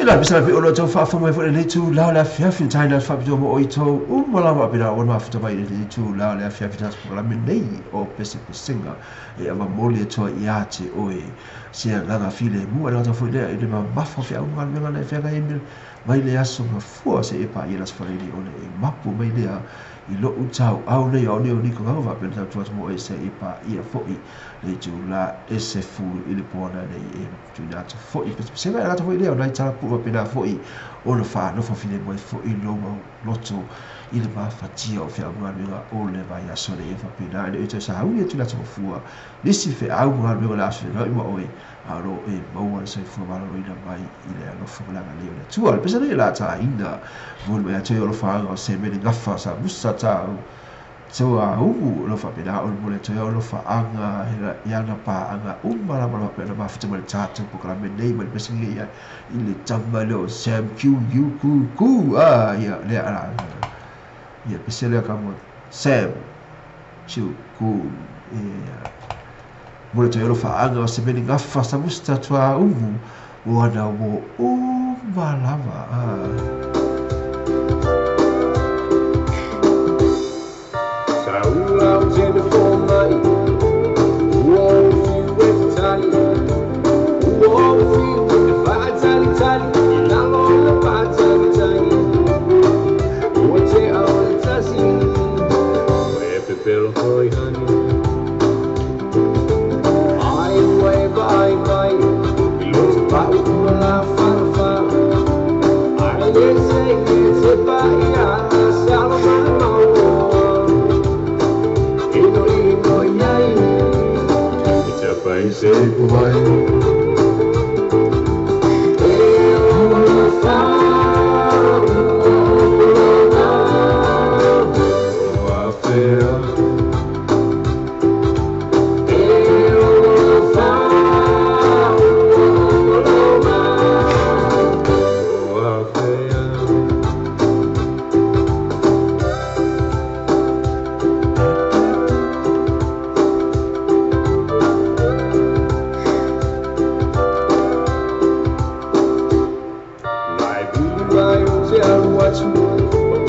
La pesa pe o lo tau faafofoga mai foi lenei itulā o le afiafi na taina atu faapitoa mo outou uma lava faapena ua mafuta mai i lenei itulā o le afiafi tatou polokalame nei o Pesepesega e avamoli atu ai ia te oe se agaga filemu. Ae le gata foi lea i le mamafa o feau ma galuega na e feagai ai mai le aso gafua seia paia le Aso Faraile ona e mapu mai lea i lou tauau nei o nei o Niko Gauva faapea na tau atu mo oe seia paia foi le itulā e 10 i le poana nei e tuuina atu foi pesepesega. E le gata foi lea o nai talapuu faapena foi ona faanofo filemu ai foi lou mau loto i le mafatia o feau ma galuega o le vaiaso nei e faapena e le o toe sauni atu i le aso gafua nisi feau ma galuega o le a feloai ma oe a o lo o e maua le soifua maloloina mai i le alofa ma le agalelei o le Atua. O le pese nei o le a taina moli mai atu ai o alofaaga o Semele Gafa sa musa tau tuaumu o lo faapena o le moli atu ai o alofaaga i ana paaga uma lava o lo faapena mafuta mai le tatou polokalame nei mai le pese nei i le tama lea o Sam Q U Q Q a ia lea ala ia pese lea ka mo Sam Q Q ia moli atu ai o alofaaga o Semele Gafa sa musa tuaumu o ana mo uma lava a. Sa ula o tene fō mai, ua o fiu e tali, ua o fiu e whaatali tali, i lalo o le pātagi tagi. Ua te au le tasi, ua e pepelo hoi hani. Ai ua e vai mai, i lo te pau ua la whana wha. Ai e se e te pa i a salo mana maua. Ino ino iai, i te pai se Vai. E o la wha, o pulona, o a whea. E o la wha, o pulona, o a whea. Nai vili mai o te aru atu, ma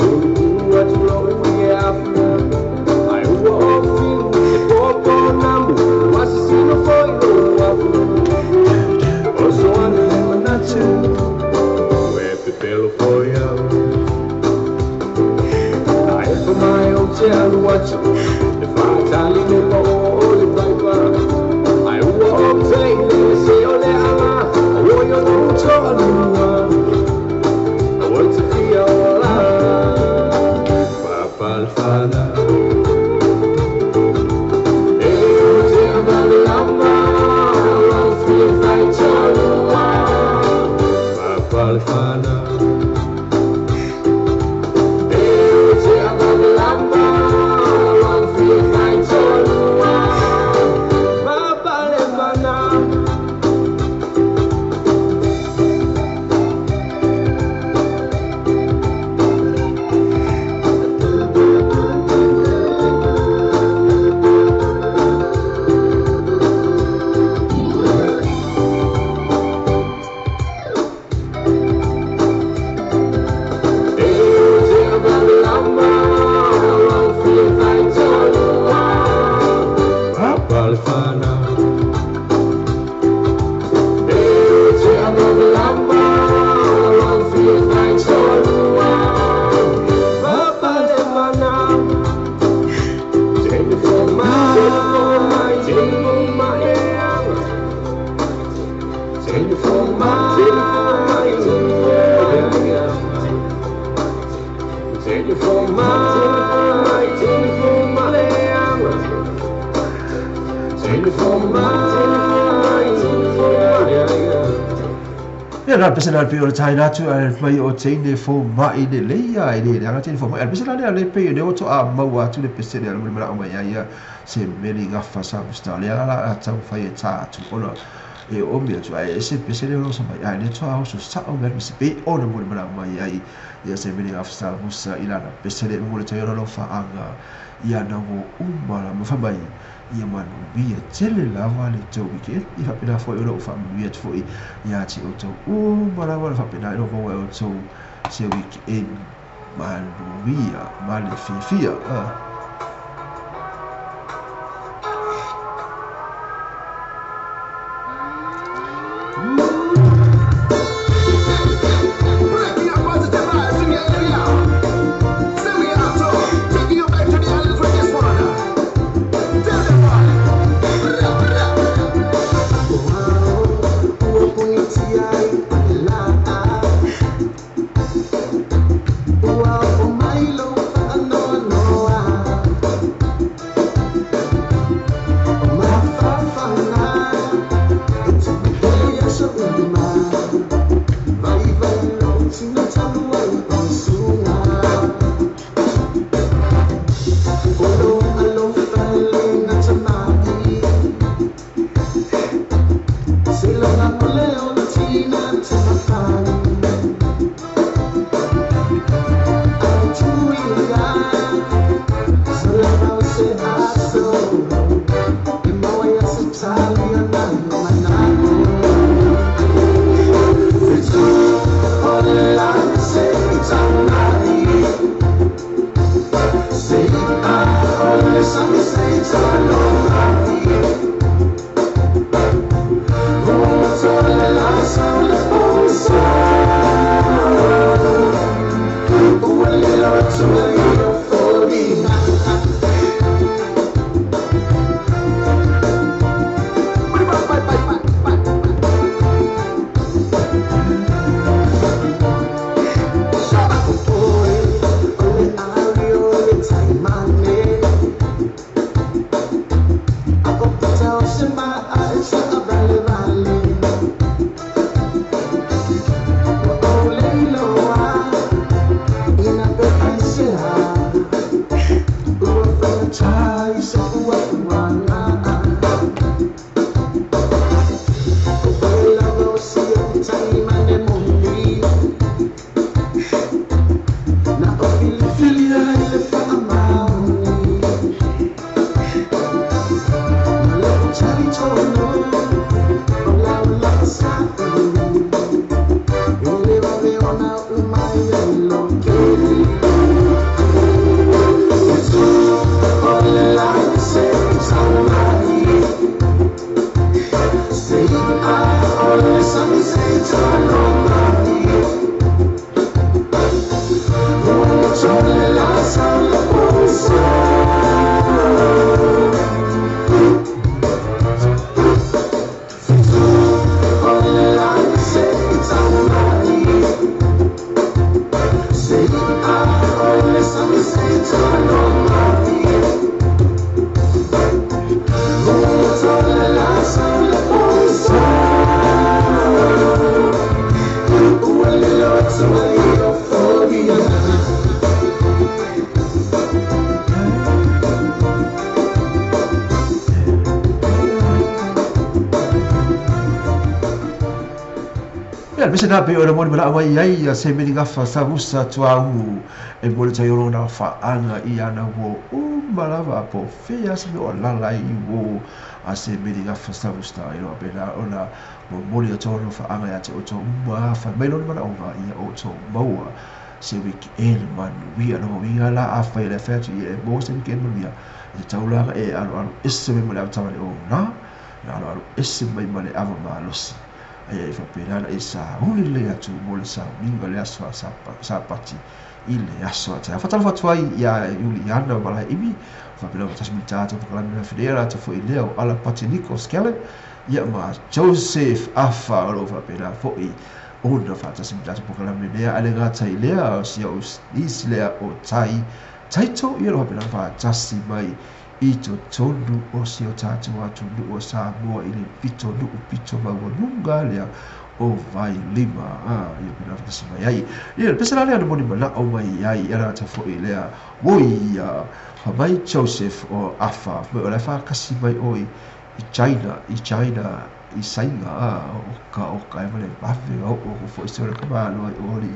uru uru atu lo ui e afu. Ai ua o whiu e pōpō namu, wasisino foi lo afu. O so ane le manatu, ue pepelo foi au. Ai pa mai o te aru atu, e whaatali le mo o le paipa. Ai ua o teile se o le ala, o oi o no toa lua. O te fia o la, papalfana. E o te amale ama, o fia fai tolua. Papalfana. E o te amale ama, o fia fai tolua. Papalefana. E o te amale ama, o fia fai tolua. Papalefana. E o te amale ama, o fia fai tolua. Papalefana. Take it for my, take it for my, take it for my, take it for my, take it for my, take it for my, Ia la pese la pe o le taina atu a mai o teine fo mai le leia e le anga teine fo mai. A pese la le pe le oto a maua atu le pese le le mala mai ia se meli gafa sa musta le ala a tau fai e ta atu ona E oomi atu ae ese pese le osa mai ae le toa oso sa'o mea ma se pe ona mo le mana'o mai ai ia se mele gafa sa musa i lana pese le mo le tai ona fa'aga ia na ua uma la ma fai ia manuia tele lava le tou weekend i faapena foi ona ou faamanuia atu foi iā te outou uma lava le faapena e maua e outou se weekend manuia ma le fiafia. Ia na pe o le moni mana mai ai ia se meni gafa sa musa tuau e mo le tai ona fa'aga i ana ua uma lava po fea se mea o lala ai uō a se meni gafa sa musa e loa pena ona momoli atu ona fa'aga iā te outou uma fai mai lona mana'oga ia outou maua se weekend manuia lona uiga la afai le afe atu ia e maua se weekend manuia e taulaga e aloalo ese mai ma le avataga le ona na aloalo ese mai ma le ava malosi ai faapena e sauli le atu mo le sauliga le aso Sapati i le aso a taeao. Faatalofa atu ai iā Iuliana Malaeimi, faapena matasi ma le tatou pakalame le afenea latou foi lea o Ala Patiniko Skellen, ia ma Joseph Afa o loo faapena foi ona faatasi ma le tatou pakalame lea ae le gata i lea o sia o isi lea o Tai Taito, ia lo faapena faatasi mai i totonu o si o tatou atunuu o Samoa i le pito nuu pito maualuga lea o Vailima ia pena faatasi mai ai. Ia le pese la lea na moni mana'o mai ai ia lata foi lea oi ia mai Joseph o Afa mai o le faakasi mai oi i China i saiga o oka e ma le vave o o fo'i se o le kamālo ai o li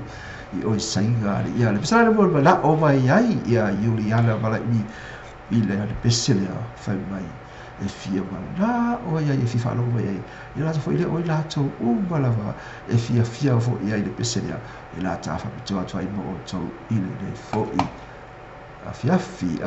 i o i saiga le ia le pese le mo la o mai ai ia Iuliana Mala'i i le le pese lea fai mai e fia mana o ai e fia faalogo mai ai ia latou fo'i lea o i latou uma lava e fiafia fo'i ai le pese lea e la ta faapitoa atu ai mo outou i lenei fo'i afiafi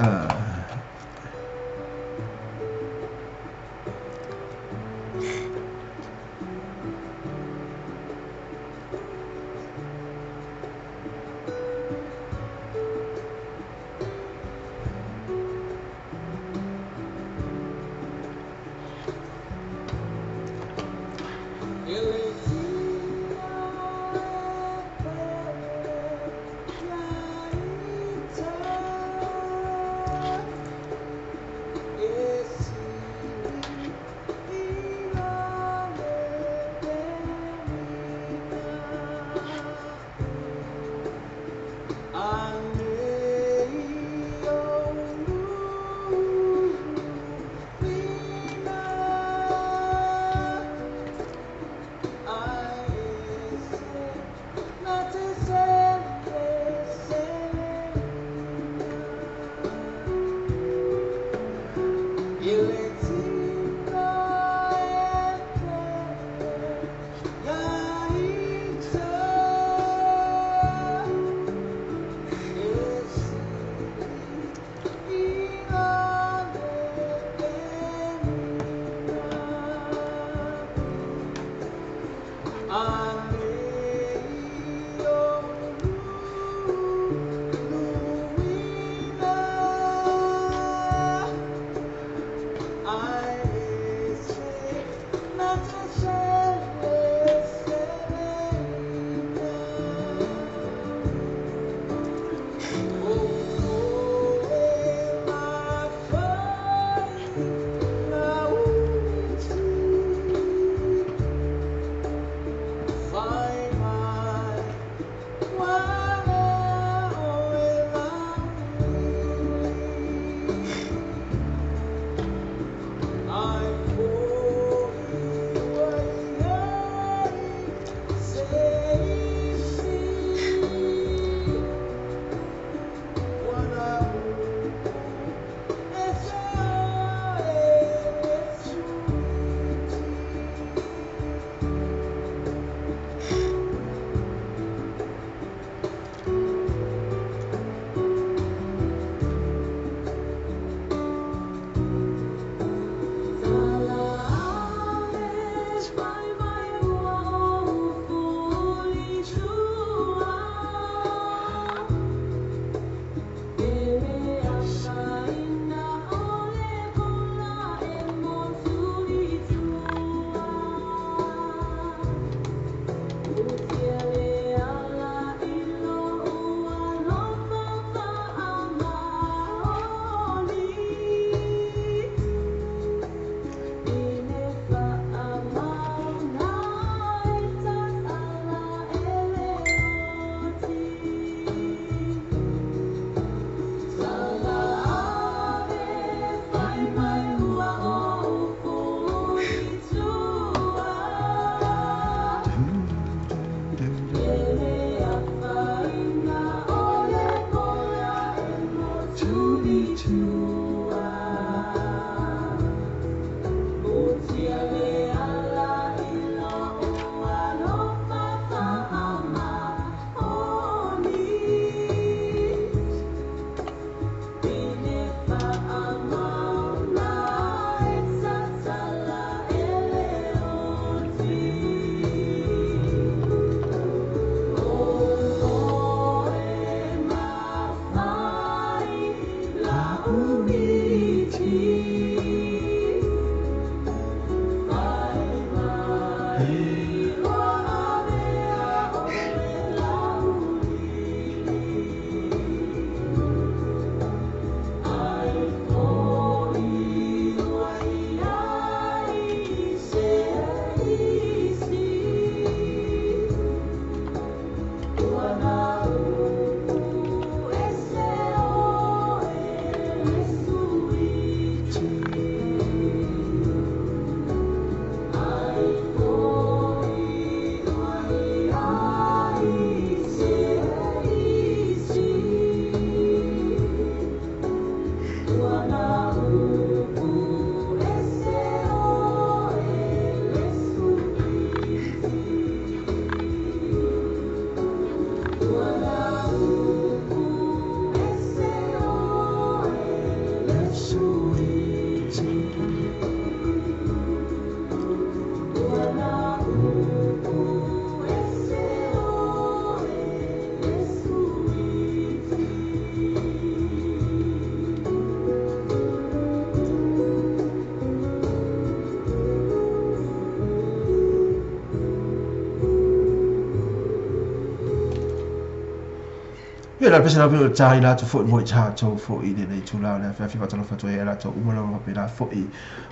Ia la pese la pe tai la tu foi mo tatou foi i lenei itula o le afiafi faatalofa atu ai ia latou uma lava faapena foi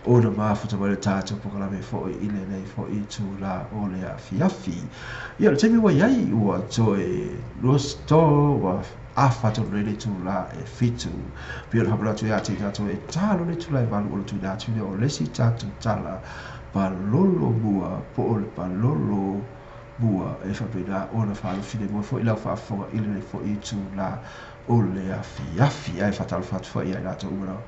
ona mafuta mai le tatou polokalame foi i lenei foi itula o le afiafi. Ia o le taimi ua i ai ua toe 23 ua afa tonu nei le itula e 7. Pei ona faapena atu ia te i tatou e talo le itula e 8 o le tuuina atu lea o le isi tatou tala palolo mua po o le palolo mua e faapena ona faalofilemu foi lau faafofoga i lenei foi itula o le afiafi. Ae faatalofa atu foi ia i latou uma o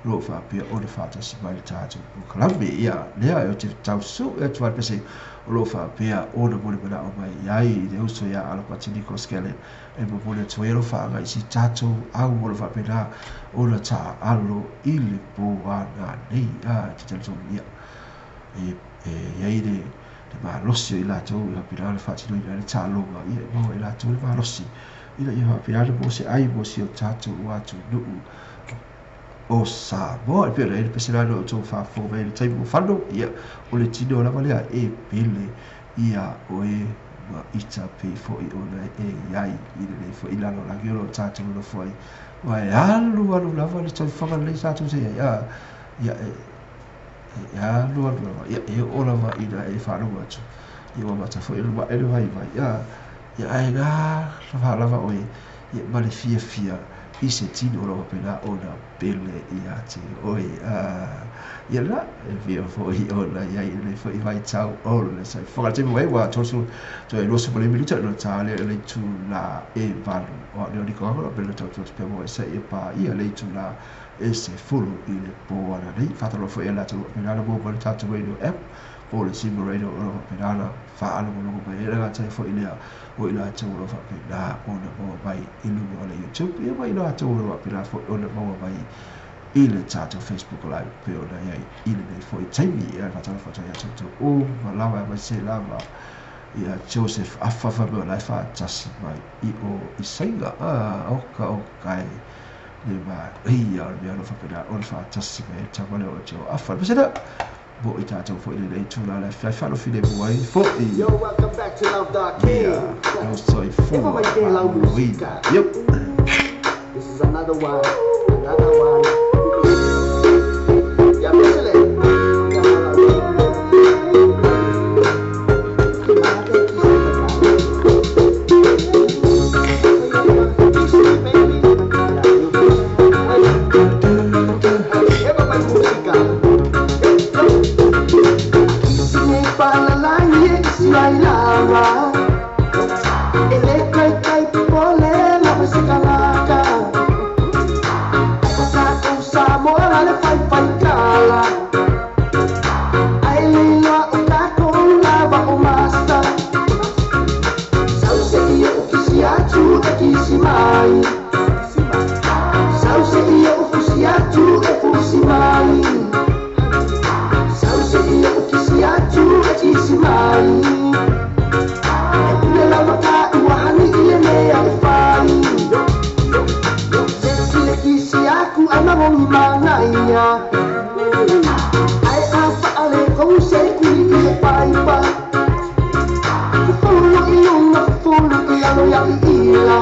lo o faapea ona faatasi mai le tatou polokalame. Ia lea ou te tausue atu ai le pese o lo o faapea ona molimolao mai i ai i le uso ia Alapati Nicholas Kellen e momoli atu ai alofaaga i si tatou au o lo o faapena ona taaalo i le po ana nei. A te talitonu ia e i ai le malosi o i latou e faapena ona faatinoina ai le taaloga, ia e maua e latou le malosi ina ia faapena ona maua se ai mo si o tatou atunuu o Samoa. E pei ona i ai le pese la na outou faafofoga mai ai i le taimi ua fano, ia o le tino lava lea e pele ia oe ma ita pei foi ona e i ai i lenei foi lalolagi o lo o tatou nonofo ai. Ua e alu alu lava le taufaga lenei tatou te i ai, a ia e alu alu lava, ia e oo lava ina e faalogo atu, ia ua amata foi ona maʻe le vaivai, a ia ae na lava oe ia ma le fiafia i se tino o lo o faapena ona pele ia te oe. Ia la e fia foi ona i ai lenei foi vaitau o le soifuaga. Le taimi ua i ai ua toe 25 minute ona ta lea i le itula e 8. O au lea o Niko Angelo, pele tau atu pea mo e seia paia le itula e 10 i le po ana nei. Faatalofa foi ia latou faapena ona maua mai le tatou radio app po o le Simba Radio o lo o faapena ona faalogologo mai ai. E le gata ai foi lea o i latou o lo o faapena ona maua mai i luga o le YouTube, ia ma i latou o lo o faapena foi ona maua mai i le tatou Facebook Live pei ona i ai i lenei foi taimi. Ia faatalofa atu ai ia outou uma lava aemaise lava ia Joseph Afa fai mai o la e faatasi mai i o i Saina. Oka oka e le manaia o le mea o lo o faapena ona faatasi mai ai le tama lea o Joe Afa. Le pese lea mo i tatou foi lenei itula le afiafi faalofilemu ai foi Yo, welcome back to Love Dog ia King. lou Eva soifua mai te lau maloloina. musika. Iop. This is another one, another one. Ya pesele. Ya malawi. Kiss me, baby. Yeah, you kiss me. Hey, Eva mai musika. Kisi me palalangi e kisi mai lava. Ele kai kai pole la musikalaka. Ai ka Samoa le fai fai kala. Ai leila o kako lava o masta. Sau se ia o kisi atu e kisi mai. Sau se ia o fusi atu e fusi mai. Sau se ia o kisi atu e kisi mai. E pule lava ka ua hani i le mea e fai. Se ki le kisi aku ai mangongi mangaia. Ai a faale kou se kuli i le paipa. Fufulu i lunga, fufulu i lalo ia i ila.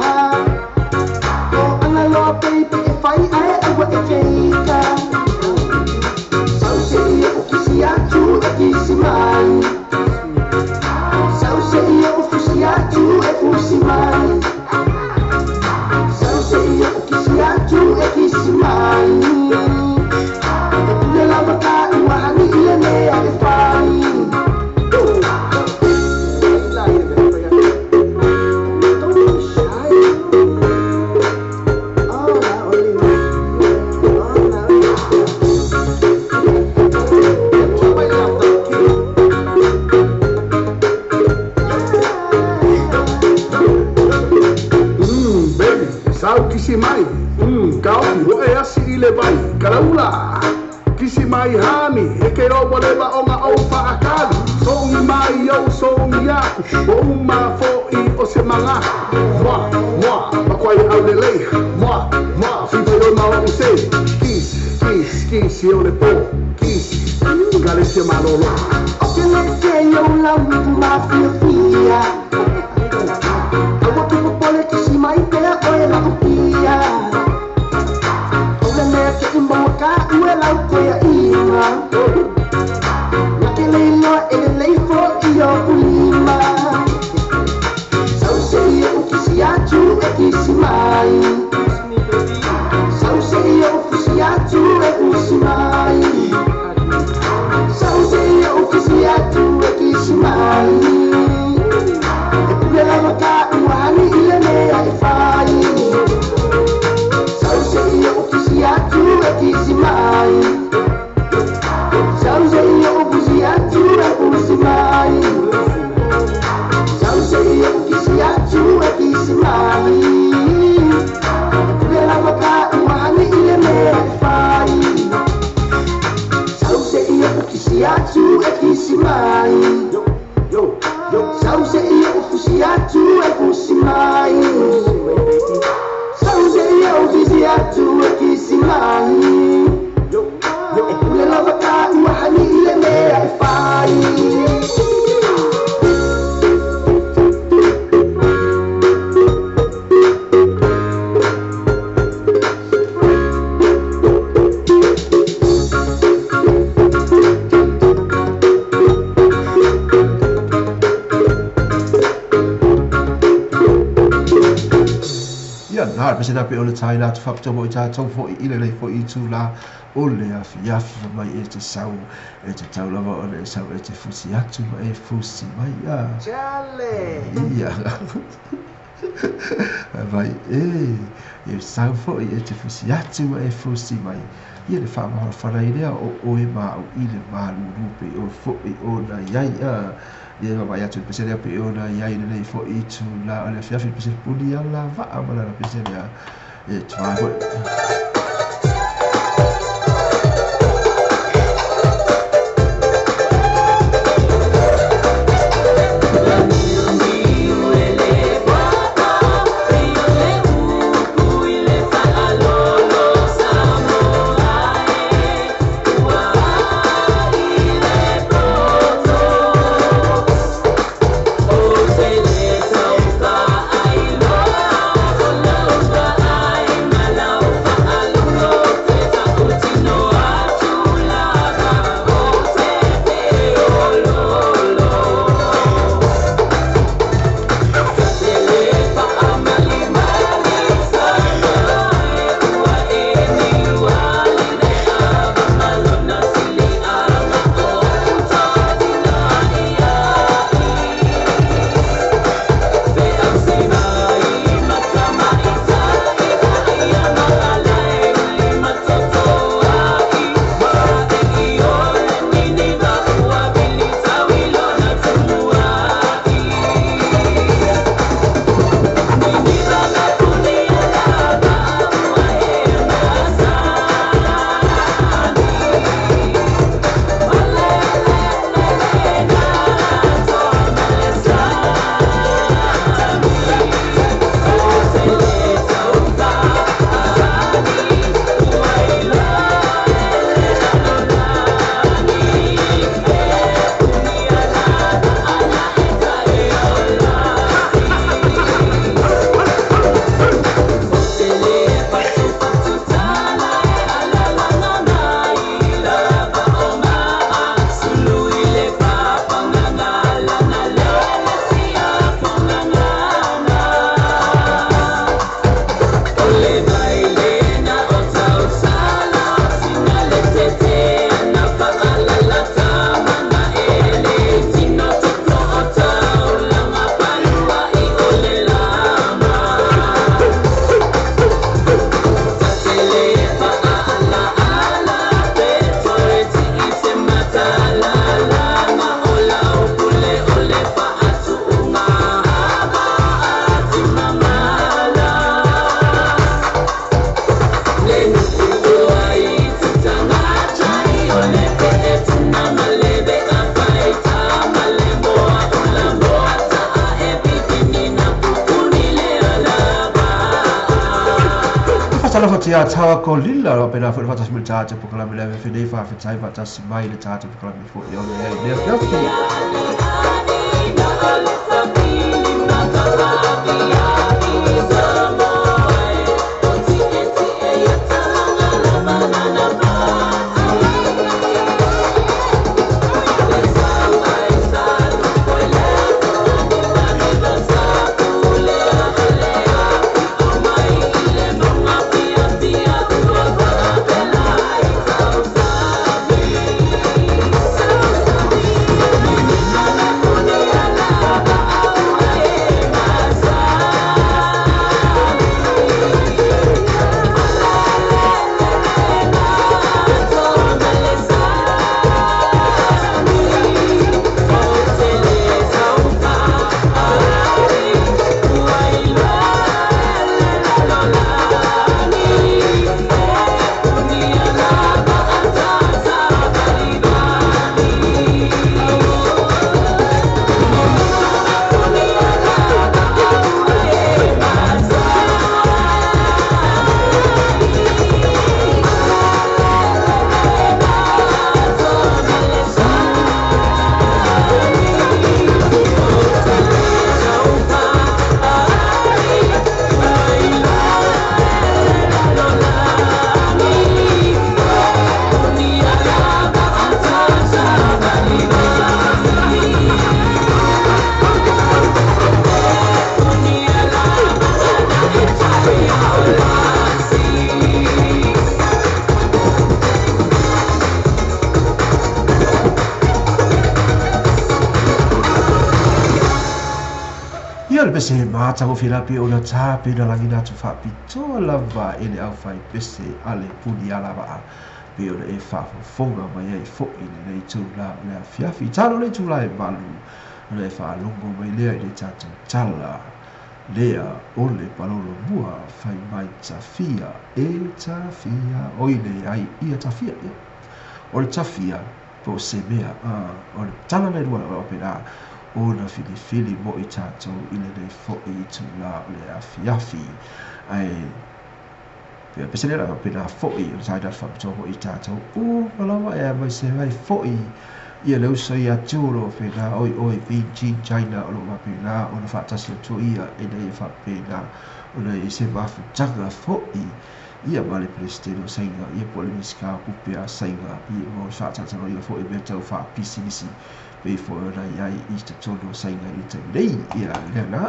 O anga loa baby e fai ae aua e keika. Sau se ia o kisi atu e kisi mai. Sau se ia o fusi atu e fusi mai. Sau se ia o kisi atu e kisi mai. E pule lava ka ua hani i le mea e fai. Don't be shy. Oh, now, oh, now. Baby, sau kisi mai. Kaofi, wo e asi i le vai. Kalaula. Kisi mai hani, e ke roa leva o nga au whaakali. Songi mai au, songi aku. O uma fo i o se manga. Moa, moa, makwai au le lei. Moa, moa, fifa i o mau o se. Kisi, kisi, kisi o le po. Kisi, galesia malolo. O ke le te yo lau ku mafia fia. Aua ke popole kisi mai pea oe mai. Sau se iau sisi atu e kisi mai. E pule lava ka ua hani i le mea e fai. Ia na pe se na pe o le tai la tu whapito mo i tātou fo i ile lei fo i tū la o le afi afi mai e te sau e te tau lava o le sau e te fusi atu ma e fusi mai ia. Ia. Vai e e sau fo i e te fusi atu ma e fusi mai. Ia le whaamahora wharai lea o oe ma o ile malulu pe o fo i o na iai ia. Ia mai atu le pese lea pe o na iai le nei fo i tū la o le afi afi le pese puni a la vaa ma la pese lea e tuai fo. Ia tawa ko lila o pena fo fatas mil tata po kala mele fe nei fa fe tai fatas mai le tata po kala mele fo i o le le le. Bye. Ia le pese matagofie la pei ona tapena lagiina atu faapitoa lava e le aufaipese a le puni alavaa pei ona e faafofoga mai ai foʻi lenei itulā o le afiafi. Talo le itulā e 8 ona e faalogo mai lea i le tatou tala lea o le palolo mua fai mai tafia e tafia oi leai ia tafia ia. O le tafia po o se mea o le tala le lua o pena ona filifili mo i tatou i lenei foʻi itulā o le afiafi. Ae pea pese lea pena foʻi o le taina faapitoa mo i tatou uma lava e aemaise ai foʻi ia le uso ia atu o lo o faapena oi oi Beijing China o lo o faapena ona faatasi atu ia ina ia faapena ona i se mafutaga foʻi ia ma le Peresetene o Saina ia po o le Minisita o Tupe a Saina ia mo le faatalatalanoaina foʻi mea tau faapisinisi pei foi ona i ai i totonu o Saina i le taimi nei. Ia lea la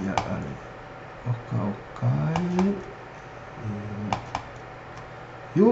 ia ale oka oka e yo.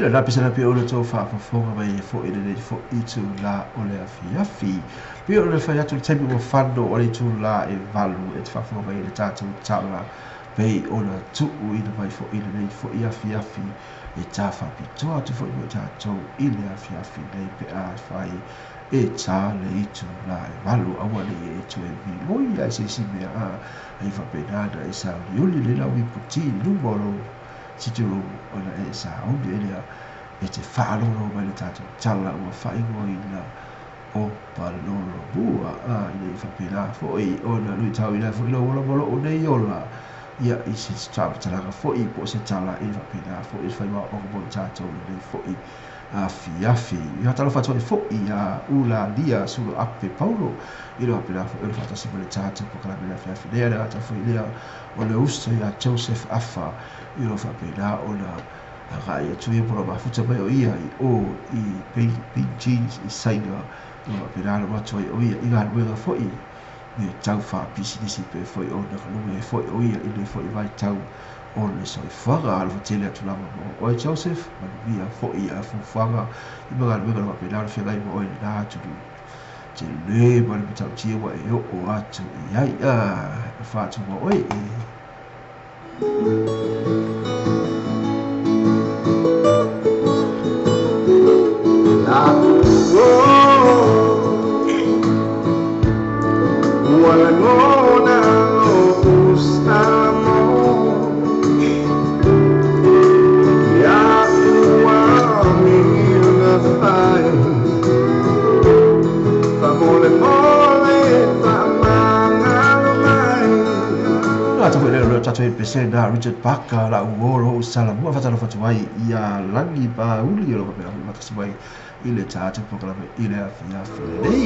Ila la pesa la pe o le tau faafofoga mai ai foʻi lenei foʻi itulā o le afiafi. Pe o le fai atu le taimi ua fano o le itulā e 8 e te faafofoga mai ai le tatou tala pei ona tuuina mai foʻi lenei foʻi afiafi e tā faapitoa atu foʻi mo i tatou i le afiafi nei pe a fai e tā le itulā e 8 aua nei e toe miloi ai se isi mea a ai faapena na e sauliuli le lau iputi i luma o lou sitting room ona e sauni e lea e te faalogologo mai le tatou tala ua faaigoaina o palolo mua a ina ia faapena foʻi ona luitauina ai foʻi lou ola ma lou nei ola ia i se faamatalaga foʻi po o se tala e faapena foʻi le faimaoaoga mo i tatou lenei foʻi afiafi. Ia faatalofa atu ai foʻi iā Ulalia Sulo Ape Paulo i le faapena foʻi o le faatasi ma le tatou polokalame le afiafi nei. A le gata foi lea o le uso iā Joseph Afa i lo faapena ona agai atu ia po o mafuta mai o ia i o i Beijing i Saina o faapena ona atu ai o ia i galuega foʻi me tau faapisinisi pe foi ona galue ai foi o ia i lenei foi vaitau o le soifuaga. Alofa tele atu lava mo oe Joseph, manuia foʻi a fuafuaga i ma galuega o lo faapena ona feagai ma oe lena atunuu tele ma le matautia ua e oo atu i ai. A alofa atu mo oe e. Atu foi lea o tatou pesena Richard Parker la uolo o Salamua faatalofa atu ai ia Lagi Pauli o lo faapena foi faatasi mai i le tatou polokalame i le afiafi lenei.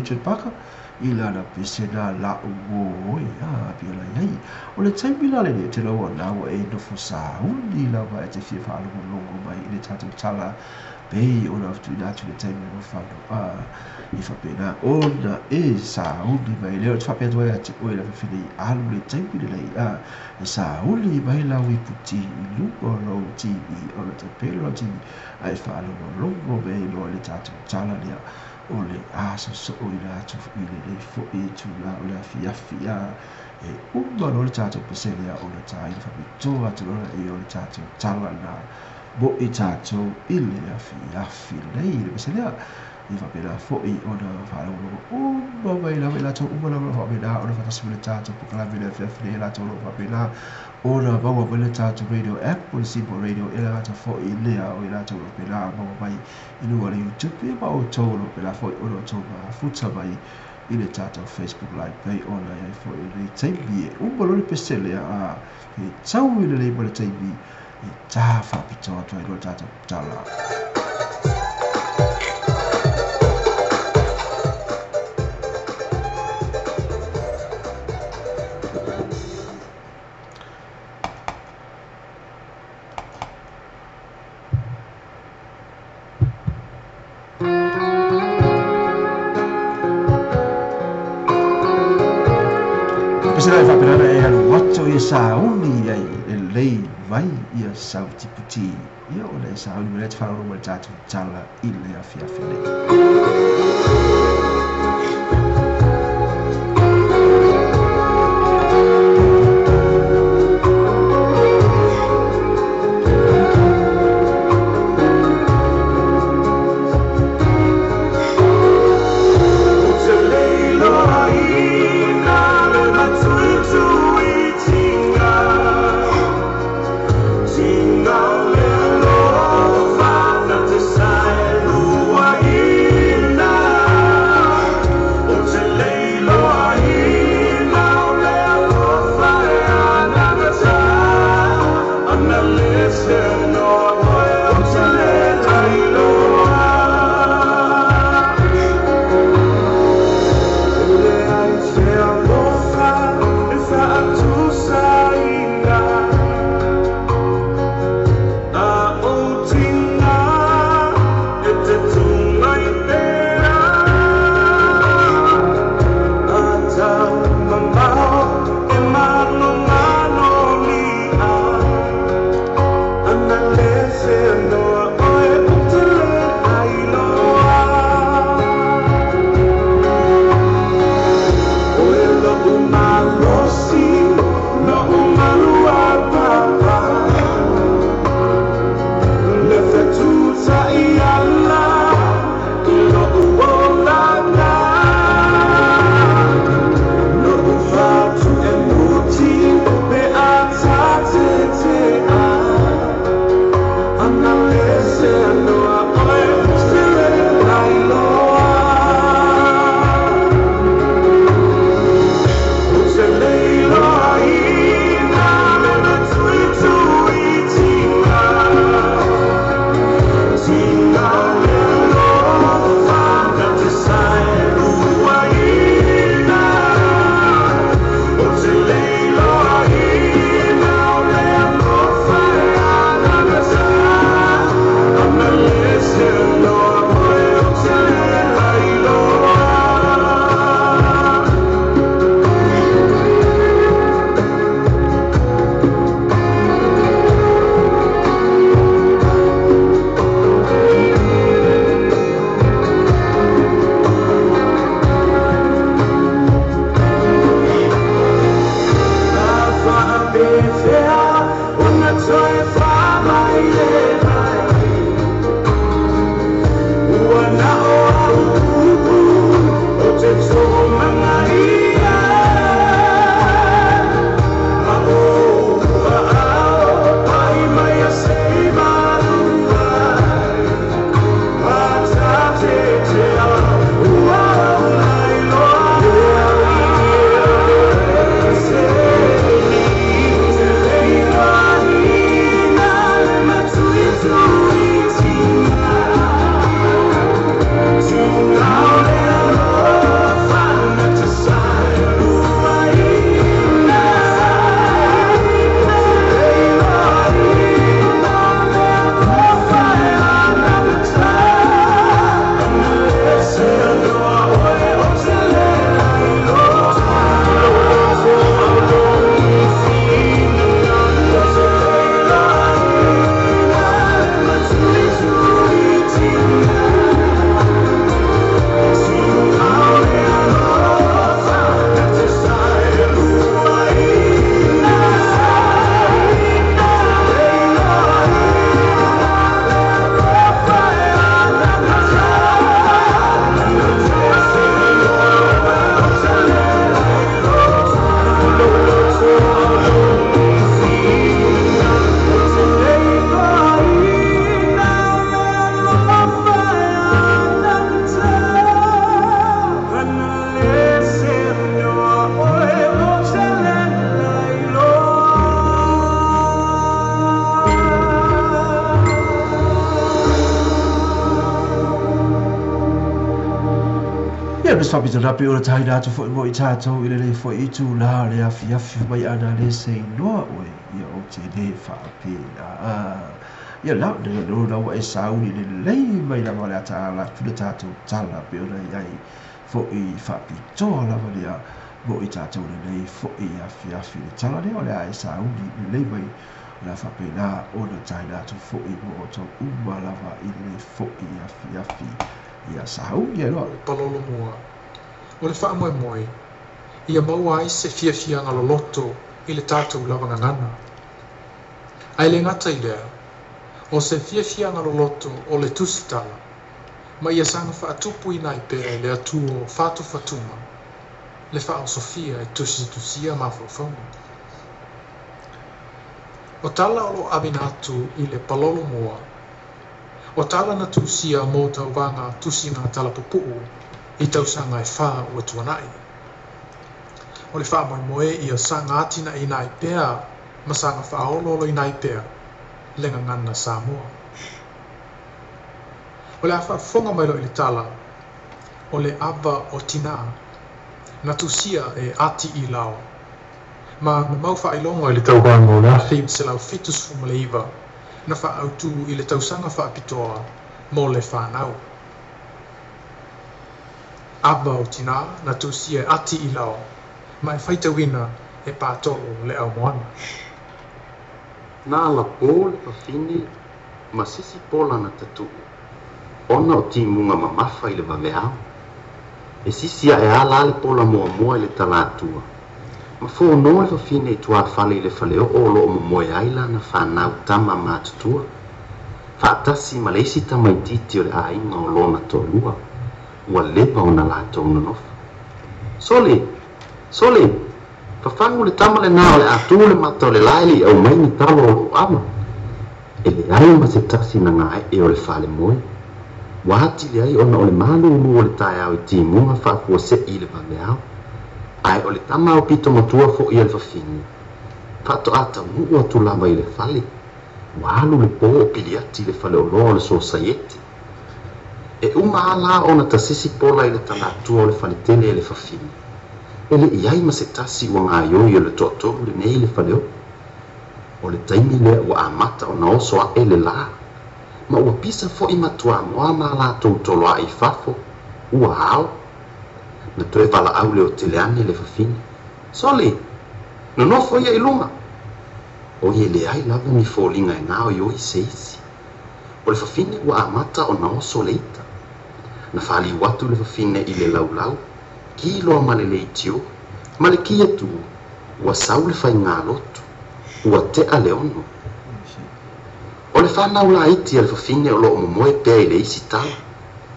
Richard Parker ilana pesena la o ia pila ai o le taimi la le te lo na o e no fo sauni la va te fia fa lo longo mai le tatou tala pe o la tu na tu le taimi no fa no a i fa pena o na e sauni mai le o fa pe doa te o la fa le alu le taimi le a e sauni mai la wi puti lu o lo TV o le te pe lo TV ai fa lo longo mai lo le tatou tala le o le aso so o ila atu i le lei fo'i tula o le afiafi a e uma loa le tatou pesele a o le taina faapitoa atu loa i o le tatou tala na mo i tatou i le afiafi lelei le peselea i faapena fo'i ona faalogologo uma mai lava i latou uma lava faapena ona faatasi ma le tatou pokalame le afiafi nei latou lo faapena ona maua mai le tatou radio app o le Simple Radio e le gata fo'i lea o i latou lo faapena maua mai i luga o le YouTube ia ma outou lo faapena fo'i ona outou mafuta mai i le tatou Facebook Live pei ona iai fo'i lenei taimi e uma loa le pesele a e tau i lelei ma le taimi e tā faapitoa atu ai loa le tatou tala. Sauni ai e lei vai ia sautiputi ia o le sauni me le te whanau le tātou tala i le afiafi nei. Lua ina. Ia le faapitoa pe o le taina atu fo'i mo i tatou i lenei fo'i itulā o le afiafi mai ana lē se iloa oe. Ia ou te lē faapena. Ia la le la ua e sauni lelei mai lava le ata ala atu le tatou tala pe ona i ai fo'i faapitoa lava lea mo i tatou lenei fo'i afiafi. Le tala lea o le a e sauni lelei mai o le a faapena ona taina atu fo'i mo outou uma lava i lenei fo'i afiafi. Ia sauni ai loa. O le palolo mua o le faamoemoe ia maua ai se fiafiaga loloto i le tatou lava gagana. Ae le gata i lea, o se fiafiaga loloto o le tusitala, ma ia saga faatupuina ai pea e le Atua o fatufatuga le faaosofia e tusitusia mafaufauga. O tala o loo aveina atu i le palolo mua, o tala na tusia mo tauvaga tusiga talapupuu i tausaga e 4 ua tuanai. O le faamoemoe ia saga atinaeina ai pea ma saga faaolooloina ai pea le gagana Samoa. O le a faafofoga mai loa i le tala o le ava o tinā na tusia e Ati i Lao ma na mau faailoga i le tauvaga o le 1979 na faaautu i le tausaga faapitoa mo le fanau. Ava o tinā na tusia e Ati i Lao ma e faitauina e Patolo le aumoana. Na alapō le fafine ma sisi pola na tatu'u ona o timuga mamafa i le vaveao. E sisi a'e a la le pola muamua i le talatua. Ma fonoa le fafine i tuafale i le faleo'o o loo momoe ai lana fanau tama matutua. Faatasi ma le isi tamaititi o le aiga o lona toalua. Ua leva ona latou nonofo. Sole! Sole! Fafagu le tama lenā o le a tū le mata o le la e le i aumai ni talo o lou ava. E leai ma se tasi na gae'e o le falemoe. Ua atili ai ona o le malūlū o le taeao i timuga faafuase'i i le vaveao. Ae o le tama aupito matua fo'i a le fafine. Faato'a taunuu atu lava i le fale. Ua alu le pō o piliati i le faleoloa o le sosaiete. E uma lava la ona tasisi pola i le talatua o le faletele e le fafine. E le i ai ma se tasi ua gaoioi o le toatolu lenei i le faleoo. O le taimi lea ua amata ona oso aʻe le lā. Ma ua pisa foʻi matuamoa ma latou toloaʻe i fafo, ua ao. Na toe valaau leotele ane le fafine. Sole! Nonofo ia i luga! Oi e leai lava ni foliga e gaoioi se isi. O le fafine ua amata ona oso le ita. Na faliu atu le fafine i le laulau, ki loa ma le leitio, ma le ki atu, ua sau le faigālotu, ua tea le 6. O le fanau laiti a le fafine o loo momoe pea i le isi tala,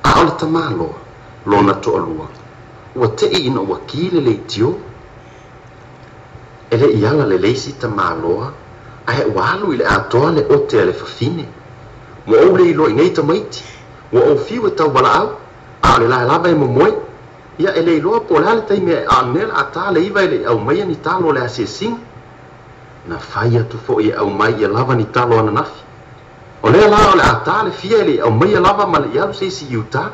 a o le tamāloa, lona toalua, ua te'i ina ua ki le leitio. E le i ala le isi tamāloa, ae ua alu i le atoa le ote a le fafine. Ua ou le iloa i nei tamaiti, ua ou fiu e tauvalaau, a o le la lava e momoe. Ia e le iloa po o le a le taimi a o lenei o le a ta le 9 e le i aumaia ni talo o le asiasiga. Na fai atu fo'i e aumai ia lava ni talo ananafi. O lea la o le a ta le fia e le i aumaia lava ma le i alu se isi i uta.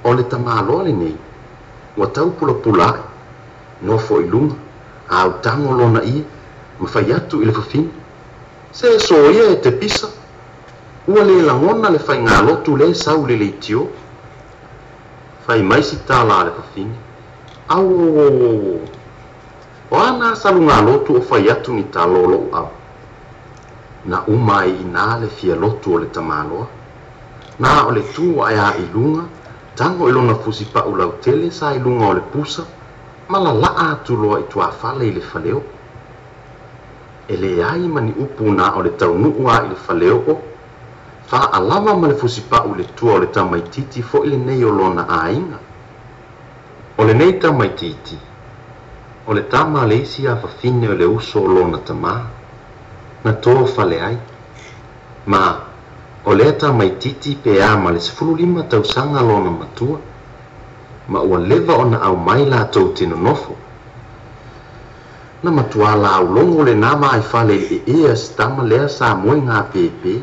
O le tamāloa lenei, ua tau pulapula aʻe, nofo i luga, autago lona ie, ma fai atu i le fafine. Se soia e te pisa, ua le lagona le faigālotu lea e sau i le leitio. Fai mai si tala a le fafine, Auō! O a nā salugālotu o fai atu ni talo o lo'u ava? Na uma ai i inā le fia lotu o le tamāloa. Na o le tu aʻe a i luga, tago i lona fusipa'u lautele sa i luga o le pusa, ma lala'a atu loa i tuafale i le faleo'o. E leai ma ni upu na o le taunuu a i le faleo'o, faalava ma le fusipa'u i le tua o le tamaititi fo'i lenei o lona aiga. O lenei tamaititi, o le tama a le isi afafine o le uso o lona tamā, na tofale ai. Ma, o lea tamaititi pe a ma le 15 tausaga lona matua, ma ua leva ona aumai latou te nonofo. Na matuā laulogo lenā vaifale i le ee a si tama lea sa moe gāpēpē.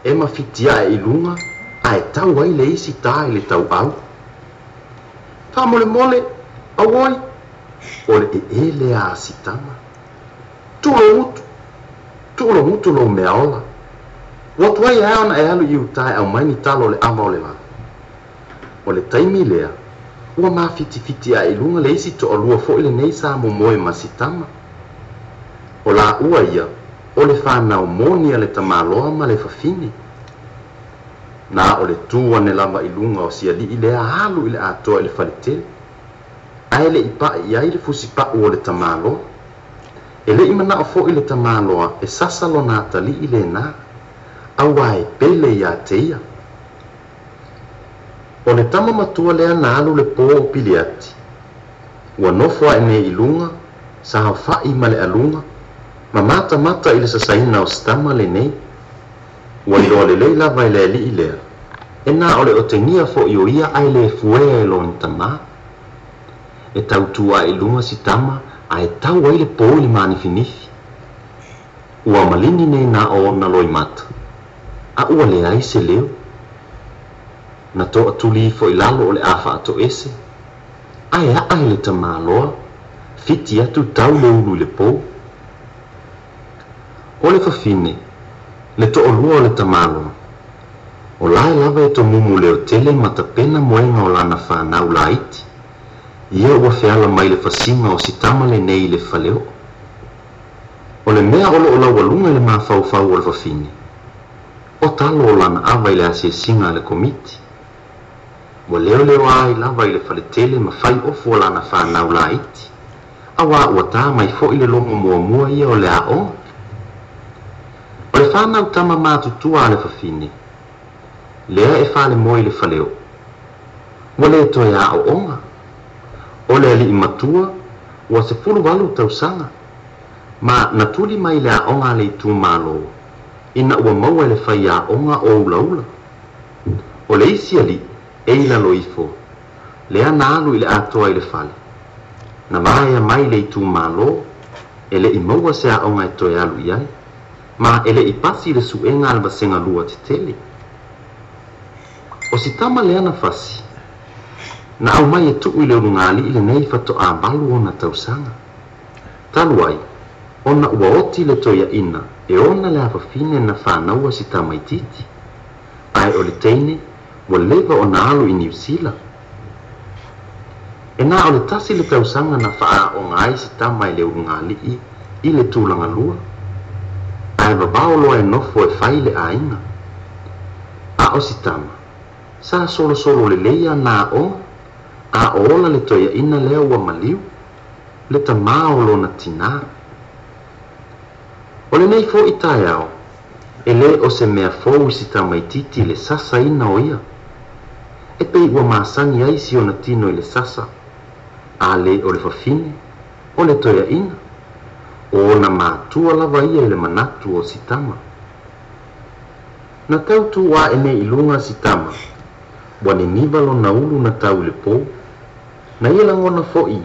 E mafiti aʻe i luga, Ae tau ai le isi tā i le tauau. Faamolemole, auoi! O le ee lea a si tama. Tuu lou gutu! Tuu lou gutu lou meaola! Ua tuai ae ona e alu i uta e aumai ni talo o le ava o le lalo. O le taimi lea, ua mafitifiti ae i luga le isi toalua foi lenei sa momoe ma si tama. O laua ia, o le fanau moni a le tamaloa ma le fafine. Na o le tu ane lava i luga o si alii lea alu i le atoa i le faletele. Ae le i pai i ai le fusipau o le tamaloa. E le i manao foi le tamaloa e sasa lona atalii lena, auā e pele ia te ia. O le tama matua lea na alu le po o Piliati. Ua nofo ae nei i luga, saofai ma le aluga, ma matamata i le sasaina o si tama lenei. Ua iloa lelei lava e le alii lea, e na o le otegia foi o ia ae le fuea e lona tamā. E tautu ae i luga si tama ae tau ai le po i le manifinifi. Ua maligi nei na o ona loimata, a ua leai se leo. Na toatuli ifo i lalo o le a faatoese, ae aa i le tamaloa, fiti atu tau le ulu i le pou. O le fafine, le toalua o le tamaloa, o lae lava e tomumu leotele ma tapena moega o lana fanau laiti, ia ua feala mai le fasiga o si tama lenei i le faleoo. O le mea o loo laualuga i le mafaufau o le fafine, o talo o lana ava i le asiasiga a le Komiti. Ua leoleoa ai lava i le faletele ma fai ofu o lana fanau laiti, auā ua tā mai foi le logo muamua ia o le aoga. O le fanau tama matutua a le fafine, lea e falemoe i le faleoo, ua le toe aooga. O le alii matua, ua 18 tausaga, ma na tuli mai le aoga a le itumalo, ina ua maua e le faiaoga o ulaula. O le isi alii, e i lalo ifo, lea na alu i le atoa i le fale. Na vaea mai le itumalo, e le i maua se aoga e toe alu i ai, ma e le i pasi le suega a le vasega lua tetele. O si tama lea na fasi, na aumai e tuu i le ulugalii lenei faatoa 8 ona tausaga. Talu ai, ona ua oti le toeaina e ona le afafine na fanaua si tamaitiiti. Ae o le teine, ua leva ona alu i Niu Sila. E na o le tasi le tausaga na faaaoga ai si tama e le ulugalii i le tulaga lua. Ae vavao loa e nofo e fai le aiga. A o si tama, sa solosolo lelei ana aoga, a o ola le toeaina lea ua maliu, le tamā o lona tinā. O lenei foi taeao, e lē o se mea fou i si tamaitiiti le sasaina o ia. E pei ua masani ai si ona tino i le sasa, a lē o le fafine, o le toeaina. O ona matua lava ia i le manatu o si tama. Na tau tu ae nei i luga si tama, ua niniva lona ulu na tau i le pou. Na ia lagona foi,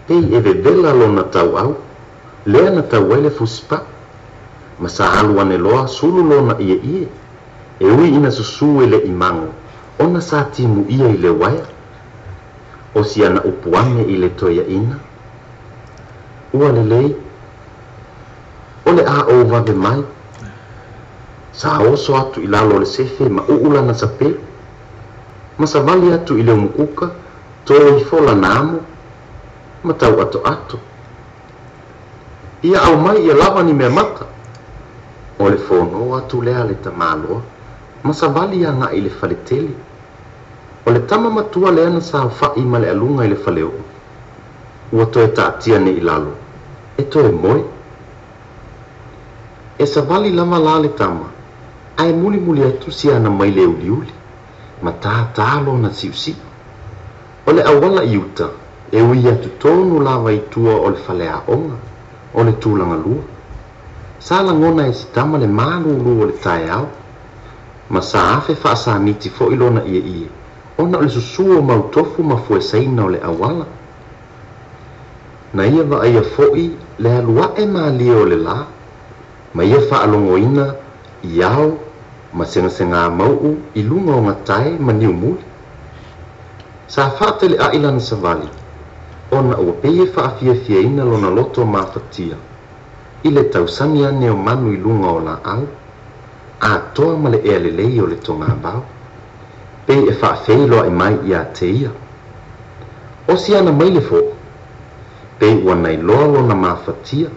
pei e vevela lona tauau, lea na tau ai le fusipau. Ma sa alu ane loa sulu lona ieie, e ui ina susū e le i mago, ona sa timuia i le uaea. O si ana upu ane i le toeaina, Ua lelei, o le a ou vave mai. Sa oso atu i lalo o le sefe ma uu lana sapelu, ma savali atu i le umukuka, to ifo lana amo, ma tau atoato. Ia aumai ia lava ni meamata. O le fono atu lea a le tamaloa, ma savali agai i le faletele. O le tama matua lea na saofai ma le aluga i le faleoo, ua toe taatia nei i lalo, e toe moe. E savali lava la le tama, ae mulimuli atu si ana maile uliuli, ma tātā lona siusiu. O le auala i uta, e ui atu tonu lava i tua o le faleaoga, o le tulaga lua. Sa lagona e si tama le malūlū o le taeao, ma sa afe faasaniti foi lona ieie, ona o le susū o mautofu ma fuesaina o le auala. Na ia vaaia foi le alu ae malie o le lā, ma ia faalogoina i ao Ma segasegā mau'u i luga o gatae ma niumuli. Sa fa'atele'a'i lana savali ona ua pei e fa'afiafiaina lona loto mafatia i le tausagi ane o manu i luga o la'au atoa ma le ea lelei o le togavao pei e fa'afeiloa'i mai iā te ia. Osi ana mai le fo'u pei ua nailoa lona mafatia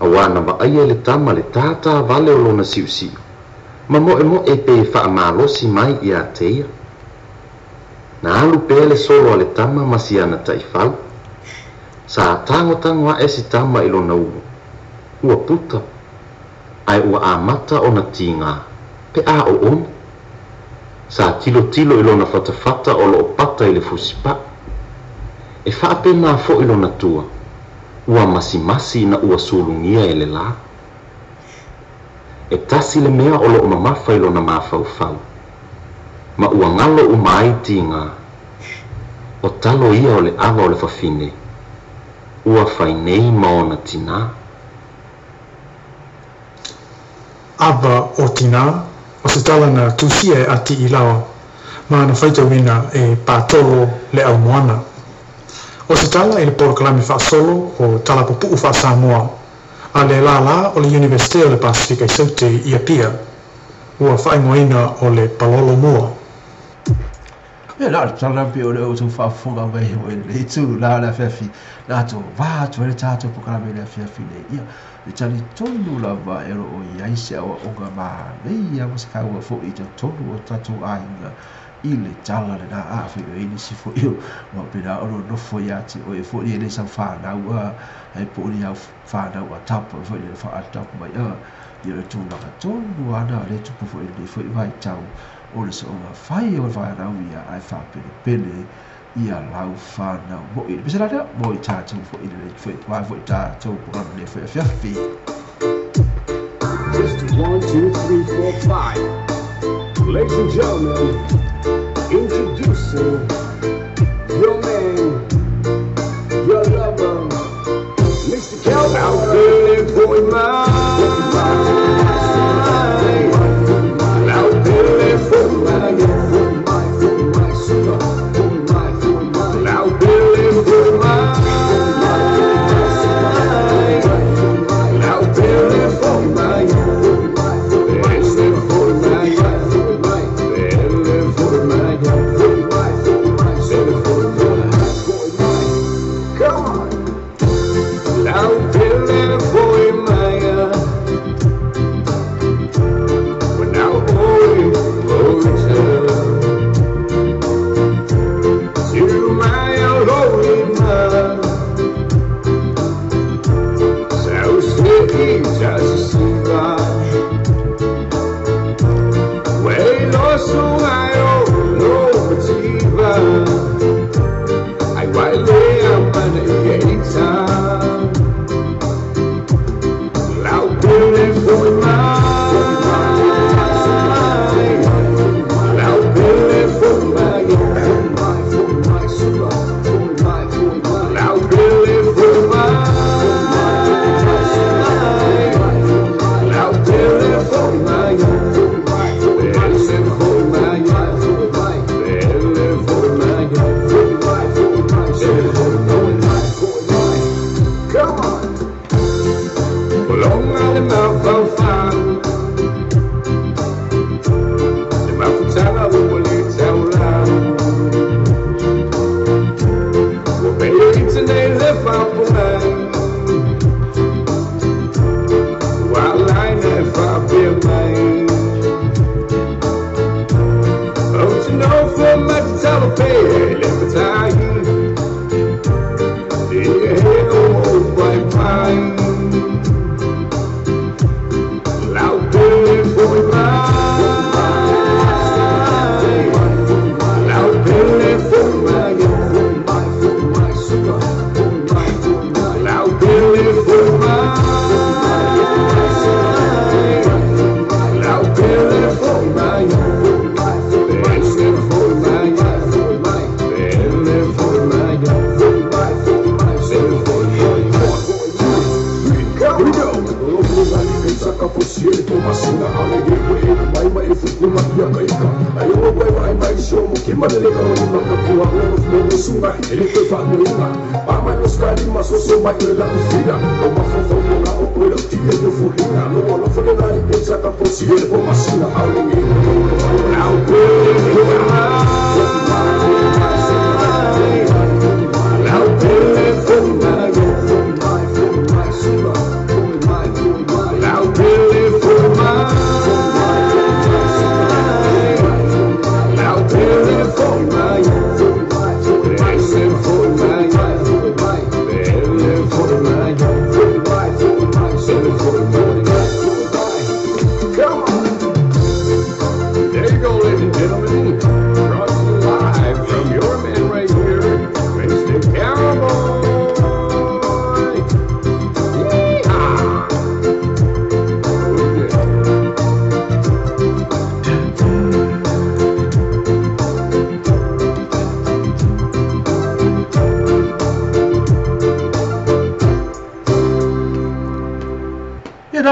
auā na va'aia e le tama le tātā vale o lona si'usi'u ma mo'emo'e pei e fa'amalosi mai iā te ia. Na alu pea le solo a le tama ma siana ta'ifau. Sa tagotago a'e si tama i lona ulu ua puta ae ua amata ona tigā pe a o'oni. Sa tilotilo i lona fatafata o lo'o pata i le fusipa'i. E fa'apenā fo'i lona tua ua masimasi ina ua sulugia e le lā. E tasi le mea o lo'o mamafa i lona mafaufau ma ua galo uma ai tigā. O talo ia o le ava o le fafine ua fai nei ma ona tinā. Ava o Tinā, o se tala na tusia e Ati Ilaoa ma na faitauina e Patolo le Aumoana. O se tala i le polokalame fa'asolo o Tala Pupu'u fa'asamoa a le lālā o le Iunivesite o le Pasefika i Saute i Apia, ua fa'aigoaina o le Palolo Mua. Ia, na o le tala pei o le outou faafofoga mai foi i lenei itulā o le afiafi na atoa va atu ai le tatou polokalame i le afiafi nei. Ia, e talitonu lava e o lo o i ai se aoaoga manaia ma se taua foi i totonu o tatou aiga i le tala lena a afai o i ai nisi foi o faapena o nonofo ia te oe foi e le sau fanau a ai po o ni au fanau a tapa foi le faatapu mai a ia o le tulaga tonu lava na o lea e tupu foi i lenei foi vaitau o le soonga fai o le fanau ia ae faapelepele ia lau fanau mo'i. Le pese la lea mo i tatou foi i lenei foi vae foi tatou polokalame i lenei foi afiafi. Just 1, 2, 3, 4, 5. Ladies and gentlemen, introducing your man, your lover, Mr. Kelvin. Out there for mine. Out there for mine. Out there for mine. Out there for mine. Come on. Out there for mine. When I to my holy man, so sweet just I Come on. Masina ale ge e mai mai e fukuma ia ka ika ai o pai mai mai so mo ki ma le ka o ma ka kua le no mo sunga e le te fa no inga pa mai no skali ma so so mai le la ufina o ma fo fo mo la o o le ti e fu hinga no o lo fo le la i sa ka po si e po masina ale ge au pe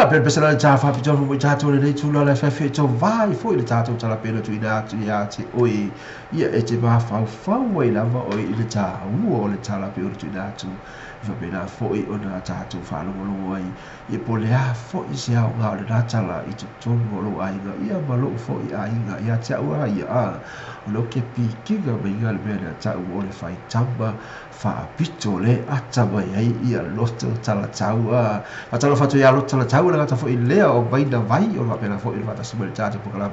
Pele pese la ta fa pito mo ta to le tu la fa fe to vai fo ile ta to tala pele tu ina tu ia te oi ia e te ma fa fa wai la va oi ile ta u o le tala pele tu ina tu fa pele fo i ona ta to fa lo lo ai ia po le a fo i se au ga le tala i te tonu lo ai ga ia ma lo fo i ai ga ia ta ua ia a o lo ke pi ki ga me ga le mea ta u o le fai tamba fa pito le ata mai ai ia loto tala tau a tala fa ia loto tala tau la ta fo i lea o mai na vai o la pela fo i la ta simul ta po kala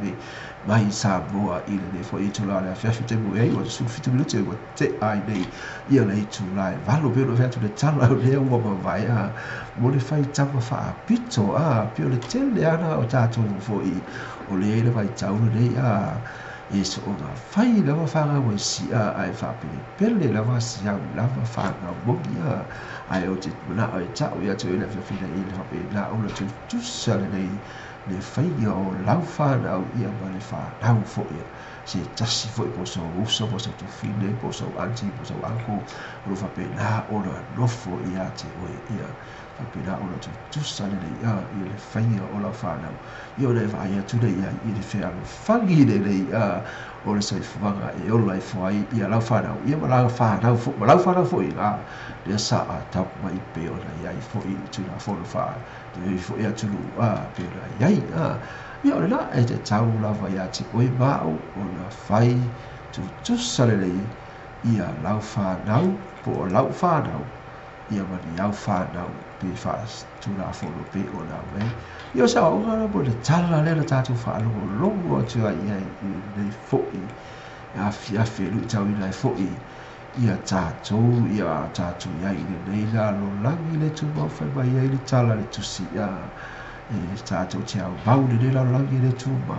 mai Samoa i le fo i tula le fa te mo ai o su fitu minuti o te ai nei ia le tula valo pe lo fa tu le tala le o ma vai a mo le fai tama fa pito a pio le tele ana o ta tu fo i o le le vai tau le a e so o fai la va fa wa si a ai fa pele pele la va si a la va fa ga mo ia ai o te na o ta o ia tu le fa fina i le fa pe la o le tu tu sa le nei le fai o lau fa na ia ma le fa lau fo ia se tasi fo po so uso po so tu fine po so anti po so anko o fa pe la o la no fo ia te o ia fa pe la o tu tu sa le ia i le fai o la fa na ia le va ia tu le ia i le fe alo fangi le le ia o le sai fanga e o la fo ai ia la fa na ia ma la fa na fo ma la fa na fo ia le sa a ta mai pe o la ia i fo i tu la fo fa te fo ia tu lu a pe la ia a ia o la e te tau la va ia te oi ma o la fai tu tu sa le ia la fa na po la fa na ia ma ni au fa na pe fa tu la fo lo pe o la we ia sa o ga po le tala le ta tu fa lo lo tu ai ia le fo i a fi a fe lu tau i le fo i ia ta tu ia ta tu ia i le la lo langi le tu mo fa ba ia i le tala le tu si ia e ta tu te au bau le la langi le tu ma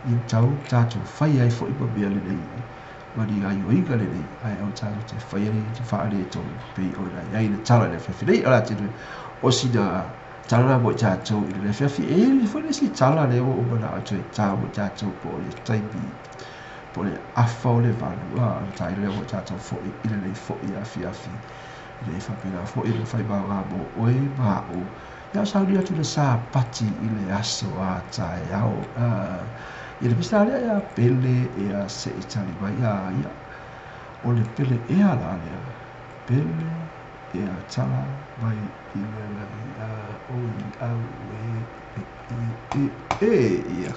i tau ta tu fa ia i fo i ba le le ma ni ai o inga le le ai o ta tu te fa ia le te fa le to pe o la ia i le tala le fe fe o la te o si da tala mo ta tu i le fe fe e le fo le si tala le o ma na tu ta mo ta tu po le taipi po le afa o le valu a ta ile o ta tu fo i le fo i a fi a fi le fa pe la fo i le fa ba ga mo o e ma o ia sa ri atu le sa pati i le aso a ta e ao a i le pisa le ia pele e a se i tali mai a ia o le pele e a la le pele e a tala mai i le lagi a o i au e e e e ia.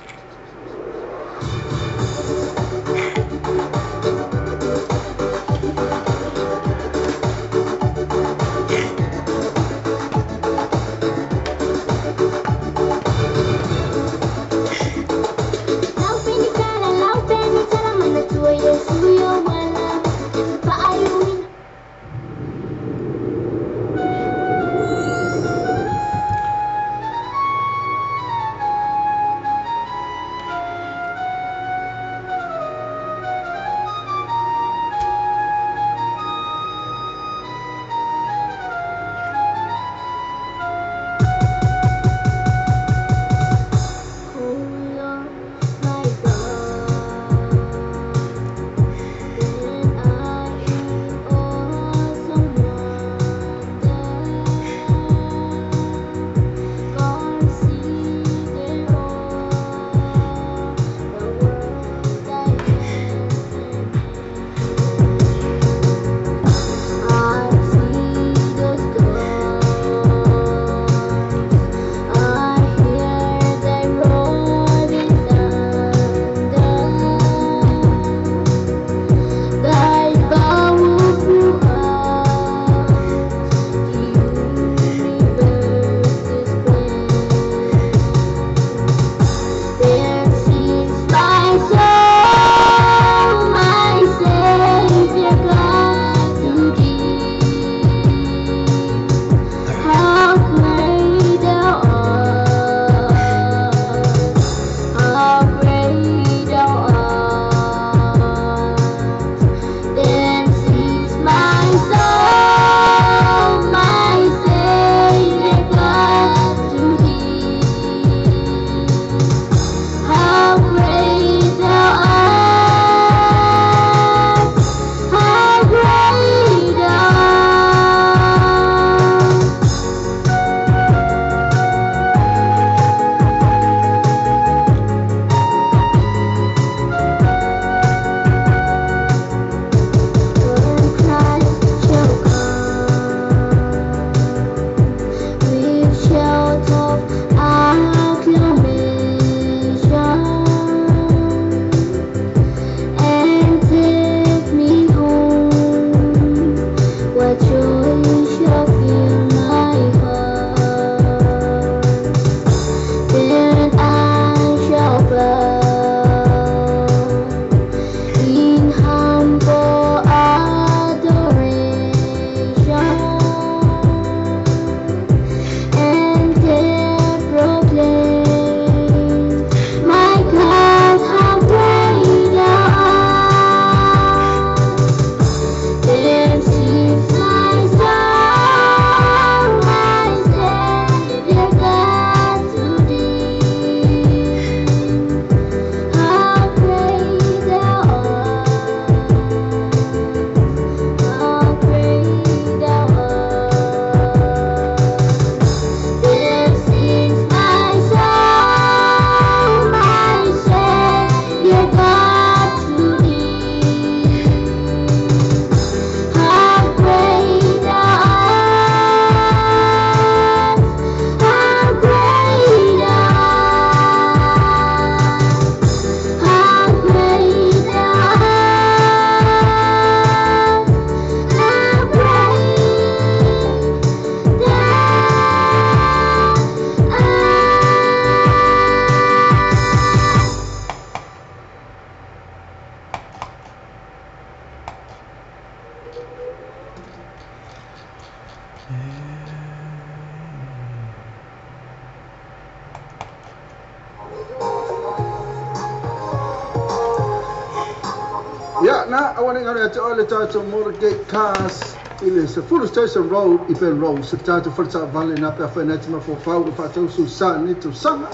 Ia na aua ne i galo ia te oe le tatou Motorgate Cars i le 10 Station Road i Penrose, se tatou fale taavale na pe afai na te mafaufau le faatausu sa ni tausaga.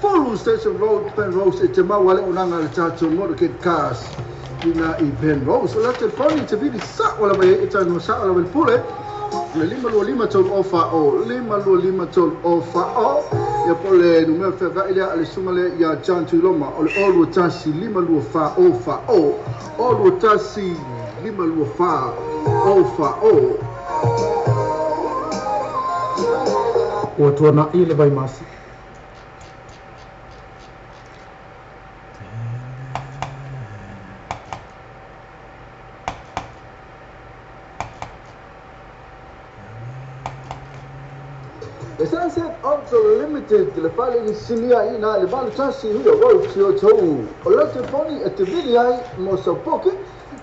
10 Station Road Penrose e te maua le auaunaga a le tatou Motorgate Cars i na i Penrose. O le telefoni te vili sao lava i ai e talanoa sao lava i le pule le 525 3 0 4 0 525 3 0 4 0 ia po o le numera feavaai lea a le susuga lea ia John Tuiloma o le 0 21 5 2 4 0 4 0 0 21 5 2 4 0 4 0. Ua tuanai le vaimasi. The Sunset Auto Limited le fale i sinia i na le 81 Huia Road Tiotou. O le telefoni e te vili ai mo sau poke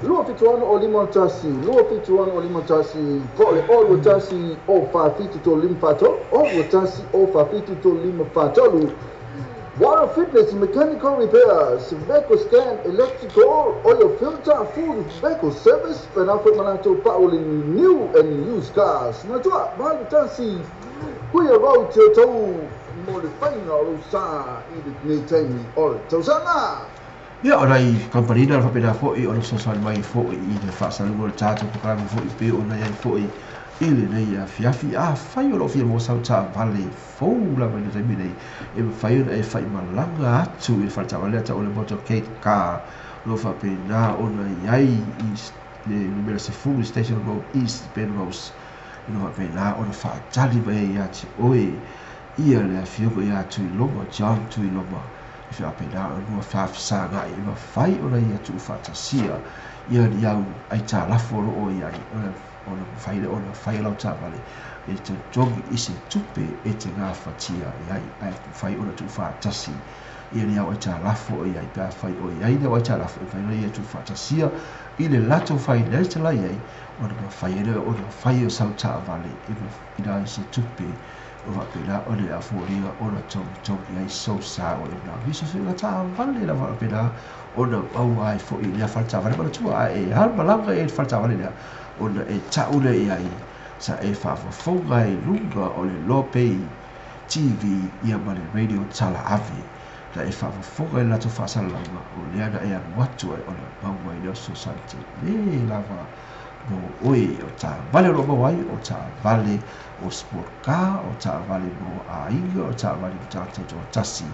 276 o 51 276 o 51 po o le 021 o 47 3 5 4 0 21 o 47 3 5 4 3. Water Fitness Mechanical Repairs, Vehicle Scan, Electrical, Oil Filter, Full Vehicle Service, pena foi malatou pa o le new and used cars. Na tua, 81 Huia Road Tiotou mo le faiga o lou sa i lenei taimi o le tausaga. Ia, o nai kamupani na faapena foi ona fesoasoani mai foi i le faasaluga o le tatou polokalame foi pei ona i ai foi i lenei afiafi. Afai o lo o fia maua sau taavale fou lava i le taimi nei, e mafai ona e faimalaga atu i le fale taavale lea tau o le Motorcade Car, o lo o faapena ona i ai i le numera 10 Station Road East, Penrose, o lo o faapena ona faatali mai ai ia te oe ia le afioga ia Tuiloma, John Tuiloma, e faapena ona lua faafesagai e mafai ona ia tuufaatasia ia ni au aitalafu o lo o i ai, ona mafai lea ona fai lau taavale e totogi i se tupe e te gafatia i ai, ae mafai ona tuufaatasi ia ni au aitalafu o i ai, pe afai o i ai ni au aitalafu e mafai ona ia tuufaatasia i le latou financial la i ai, ona mafai ai lea ona fai o sau taavale i na se tupe o faapena ona e afualia ona togitogi ai sou sa o e manaomia. So se taavale lava faapena ona maua ai foi i lea fale taavale manatua, ae e alu malaga i le fale taavale lea ona e tau lea i ai sa e faafofoga ai i luga o le Lopei TV ia ma le radio tala ave na e faafofoga i le latou faasalalauga o lea na e alu atu ai ona maua ai lea o fesoasoani tele lava mo oe. O taavale o lo o maua ai, o taavale o sport car, o taavale mo aiga, o taavale mo tagata taitoatasi,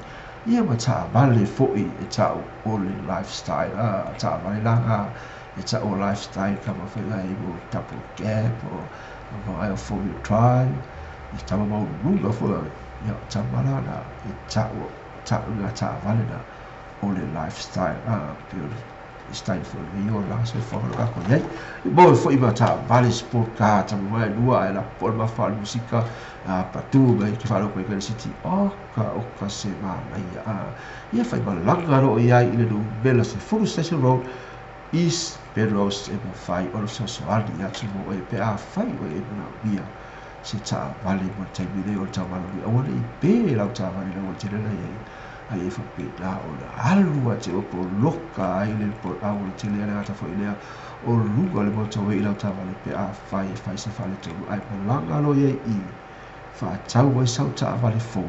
ia ma taavale foi e tau o le lifestyle, a taavale la e tau o lifestyle ka mafai ai mo double cab o ai o 4-wheel drive, i tama maululuga foi ia o tama la na e tau tau ngā taavale na o le lifestyle, a pe o le style foi le o la se fo ka ko nei mo foi ma taavale sport car tama mai lua ai la po ma fa musika a patu mai ke fa ko ke city o ka se ma mai a ia fai malaga ro ia i le numera se Full Station Road East Penrose e mafai ona fesoasoani atu mo oe pe afai oe e manaomia se taavale mo le taimi nei o le taavale nui aua nei pe lau taavale lau o le tele nei ai ai e faapena ona alu a te oe po loka ai le au o le tele ale gata foi lea o luga o le motorway i lau taavale pe afai e fai se faaletonu ae malaga loa ia i faatau ai sau taavale fou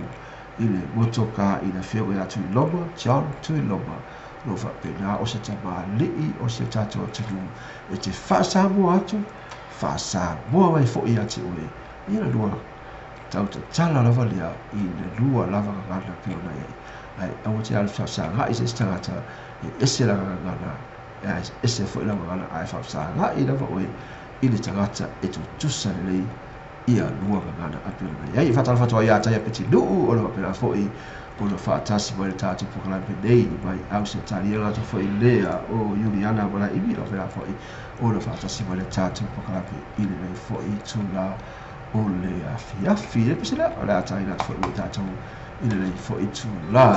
i le motoka i le afioga ia Tuiloma, John Tuiloma, o lo o faapena o se tamalii o si o tatou atunuu e te faasamoa atu, faasamoa mai foi ia te oe. Ia le lua tau tatala lava lea i le lua lava gagana pei ona i ai. Ae aua te alu faafesagai se isi tagata e ese lana gagana, ae ese foi lau gagana, ae faafesagai lava oe i le tagata e tutusa lelei ia lua gagana a pei ona i ai. E faatalofa atu ai ia Taia Petinuu, ona faapena foi ona faatasi mai le tatou polokalame nei mai Ausetalia latou foi lea o Iuliana Malaimi, o faapena foi ona faatasi mai le tatou polokalame i lenei foi itula o le afiafi. Le pese lea o le a taina atu foi mo tatou i lenei foi itula.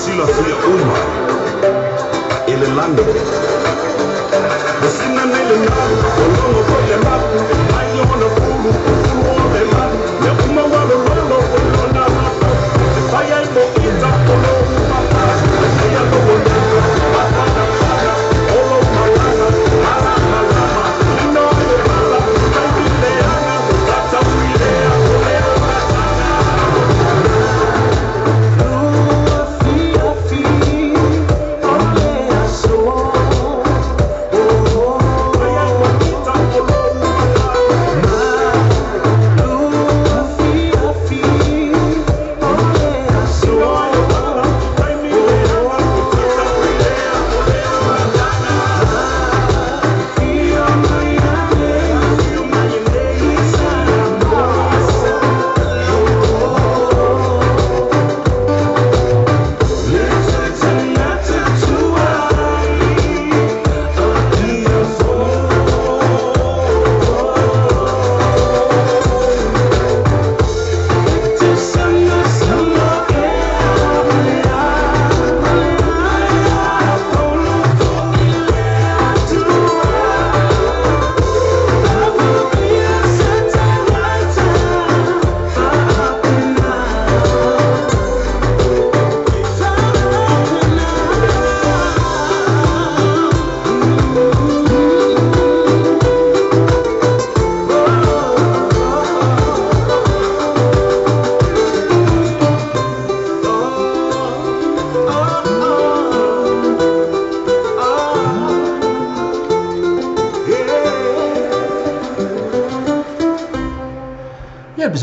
Silafia uma e le lani. Sina nei le malu, o logo foi le malu, e mai ona fulu, o fulu o le malu, mea uma ua lololo o lona matau, e fai ai mo ita o lou mata, e fai a lou lolo, matana pana, o lou malaga, mala malama, lino ai le mala, taimi leaga, tatau i lea, o lea matana.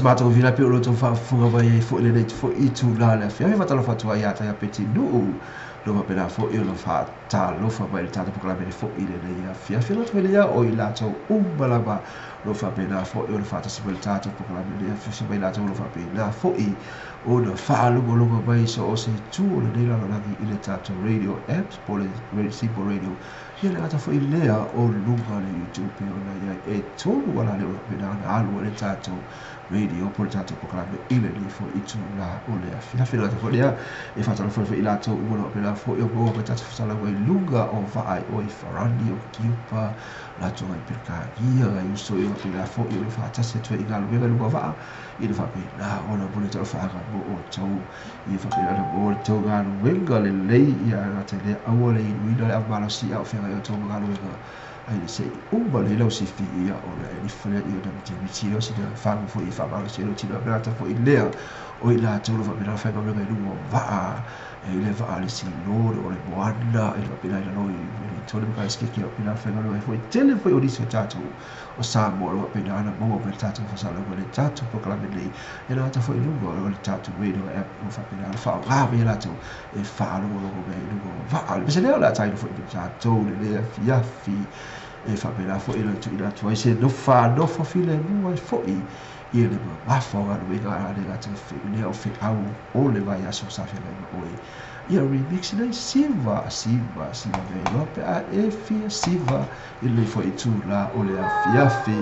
Mato vila pe o to faafofoga mai ai foʻi lenei foʻi itulā le afiafi faatalofa atu ai ia te ia Petinuu lo faapena foʻi ona faatalofa mai le tatou polokalame le foʻi lenei afiafi loto mai lea o i latou uma lava lo faapena foʻi ona faatasi mai le tatou polokalame lenei afiafi mai latou lo faapena foʻi ona faalogologo mai so o se itu o lenei lalolagi i le tatou radio apps po o le Simple Radio ia le gata foʻi lea o luga o le YouTube ona iai e tolu ala lea o faapena ona alu ai le tatou radio po o le tatou polokalame i lenei foʻi itulā o le afiafi le gata foʻi lea e faatalofa ai foʻi i latou uma lo faapena foʻi o maua mai tatou fasalauga i luga o vaa i oe i Farani o Kiupa latou ai Peretania nai uso i o faapena foʻi o le faatasi atu ai i galuega i luga o vaa i le faapena ona mo le talofaaga mo outou ia faapena ona mo le tou galuega lelei ia gata i lea aua le inuina le avamalosi a o feagai outou ma galuega ai le seʻi uma lelei lau sifi ia ona e lifa lea ia ona mitimiti lea o sina fagu foʻi e faamalosi ai lou tino faapena ata foʻi lea o i latou lo faapena faigaluega i luga o vaa e i le vaa le Silole o le Moana e le faapena i lalo i Wellington ma Kaisikeke faapena faigaluega ai foʻi tele foʻi o nisi o tatou o Samoa lo faapena ona maua mai le tatou faasalaga le tatou polokalame nei e le gata foʻi i luga o le tatou radio app o faapena ona faaaoga mai e latou e faalogologo mai ai i luga o vaa le pese lea o le a tailo foʻi ma tatou lenei afiafi e faapena foʻi ona tuuina atu ai se nofa nofo filemu ai foʻi ia le mamafa o galuega a le gata lea o feau o le vaiaso sa feagai ma oe ia remix nei siva siva siva mea iloa pe a e fia siva i lenei foʻi itulā o le afiafi.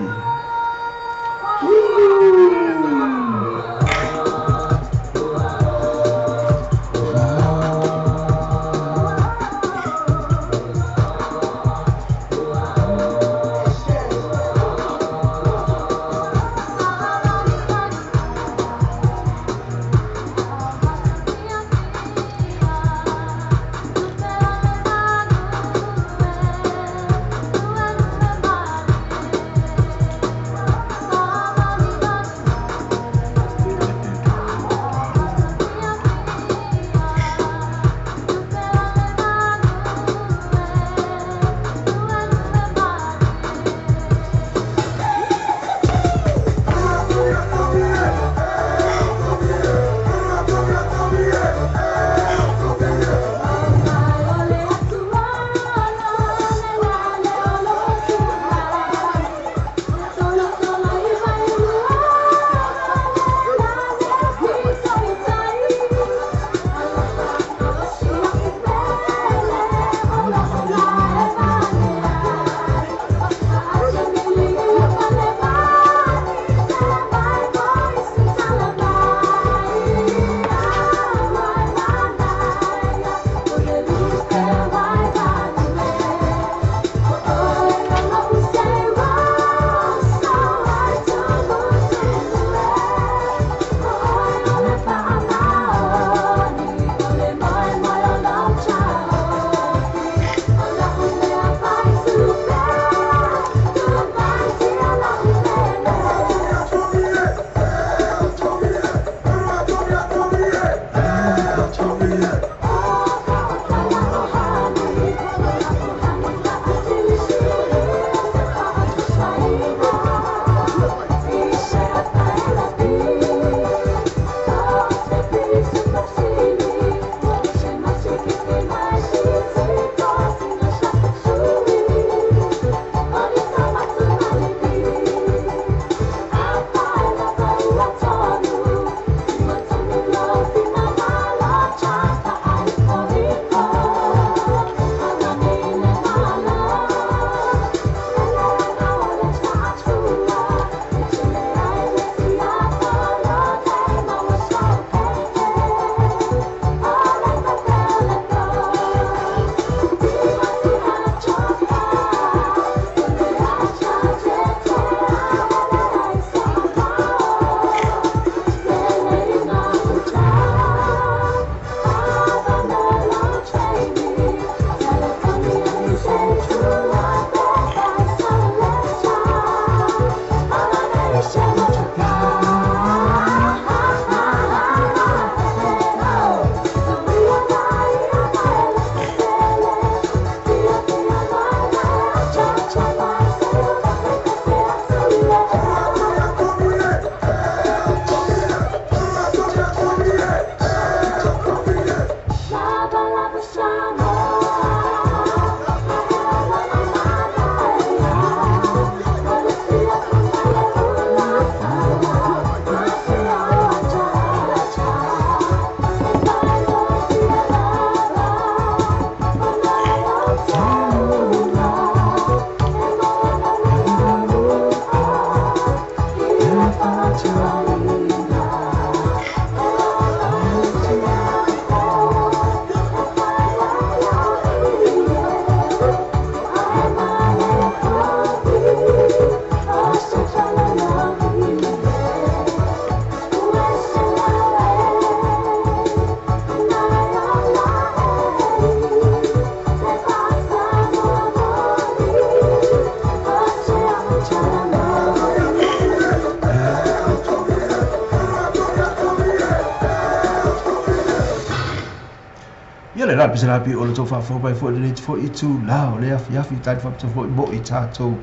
la pese la pi o le tau faafofoga mai foi lenei foi itulā o le afiafi tali faapitoa foi mo i tatou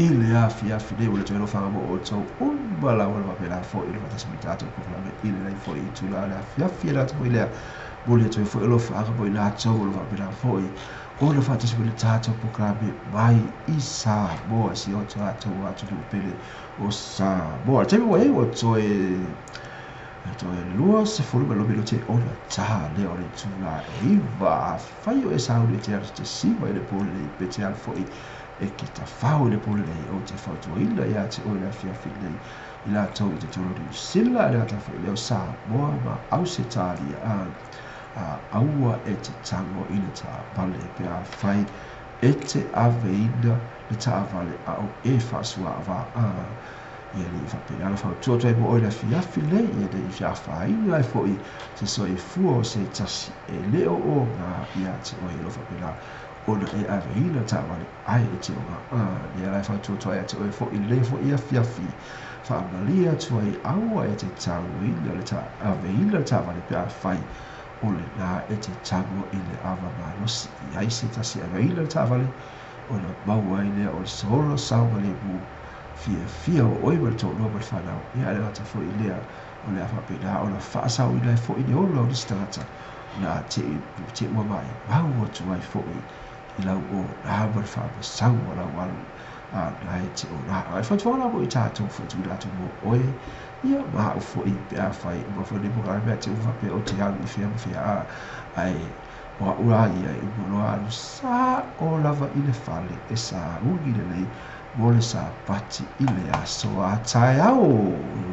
i le afiafi nei ua le toe alofaga mo outou uma lava le faapena foi i le faatasi mai tatou polokalame i lenei foi itulā o le afiafi e le atu foi lea momoli atu ai foi alofaaga mo i latou o lo faapena foi ona faatasi mai le tatou polokalame mai i Samoa si o tatou atunuu pele o Samoa. Le taimi ua i ai ua toe 22 minute ona ta lea o le itula e 9. Afai o e sauni e te alu te siva i le po lenei pe te alu foi e te tafao i le po lenei, ou te fautuaina ia te oe le afiafi lenei i latou i totonu o Niu Sila e le gata foi i lea o Samoa ma Ausetalia a aua e te tago i le taavale pe afai e te aveina le taavale a o e faasuaava a ia le faapena la fautua atu ai mo oe le afiafi lenei ia ne i afaina ai foi se soifua o se tasi e le o oga ia te oe o lo faapena ona e aveina taavale ai e te oga a lea la e fautua atu ai ia te oe foi lenei foi afiafi faamalie atu ai aua e te tagoina le aveina le taavale pe afai o lena e te tago i le ava malosi i ai se tasi e aveina le taavale ona maua ai lea o le solo saogalemu fiafia o oe ma le toalua ma le fanau ia a le gata foi i lea o le a faapena ona faasaoina ai foi le ola o nisi tagata na te te ua maumau atu ai foi i lau ona ma le faamasau o lau alu a na e te ona. Ai fautuaga la mo i tatou foi tuuina atu mo oe ia ma au foi pe afai uma foi nei polokalame a te ua faapea o te alu i fea ma fea a ae o au la ia e uma loa alu sa'o lava i le fale e sauni lelei mo le Sapati i le aso a taeao.